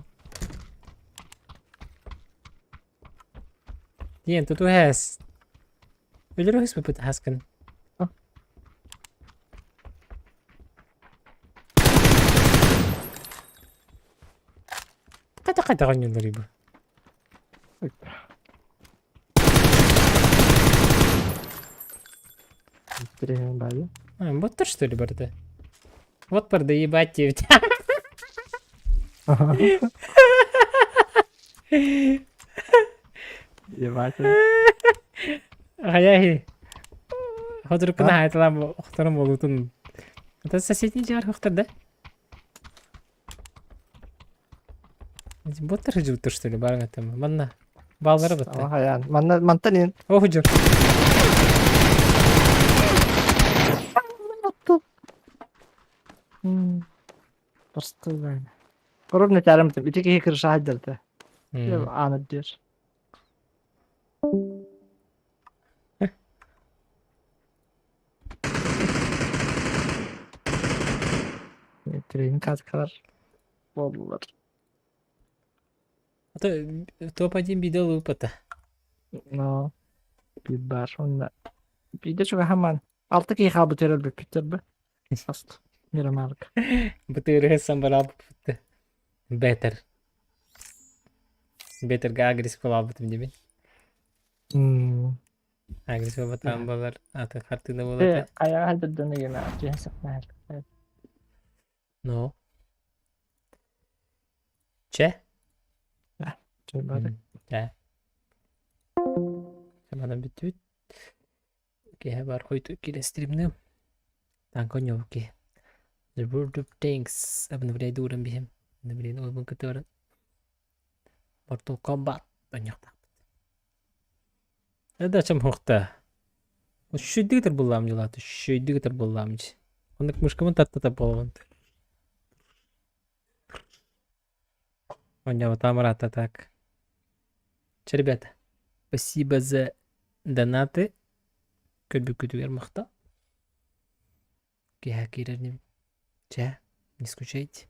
Диэн туту хэс. Өлөрө хөспөпүт хаскын. Қайда қайда оонньууллар бу? Интересно, бали. А, боттар что ли барда? Вот барда ебать диэбит. Ебать. Хайа Хотуруккуна хаайталаан охторон буолуутун. Это соседний дьиэҕэр хохтор да? Боттар сылдьыбыттар что ли баарыҥ аттама. Манна бааллара батта. Хайаан. Манна мантан ин. О худьор. Просто Короб не тәрем ити киһи кырыша хайдалта. Ааны диэр. Тренинг каткалар буоллулар. А то топ-1 видео лупата. Но биир баар онно биирдэ чугаһаман алта киһи хаалбыт өлбүппүттэр бу. Аст Мирамарга. Бытырыһы самбараабыппыт. Бетер. Бетерге агресив буолаабытым дибин. Агресив буолбатаҕым буоллар аты хартыына буолуо этэ. Хайаҕа хайдырдан ыйына түһэн сапнаһар. Ну. Чэ? Чэ Чэ. Манан бүттүбүт. Киһи бар хойут киирэ стримныым. Танка оонньуубут киһи. The World of Tanks обновляй ууран биһим. Обновление уолбун кытта баран Mortal Kombat оонньуохтаахпыт. Эдачам хуохта. Үчүгэйдик буллаам дьылаата, үчүгэйдик буллаам дии. Оннук мышкабын таттата буолабын. Оонньообутаам ыраатта так. Чэ, ребята, спасибо за донаты. Көрбүккүтүгэр махтал. Киэһэ киирэр инибин. Чэ, не скучайте.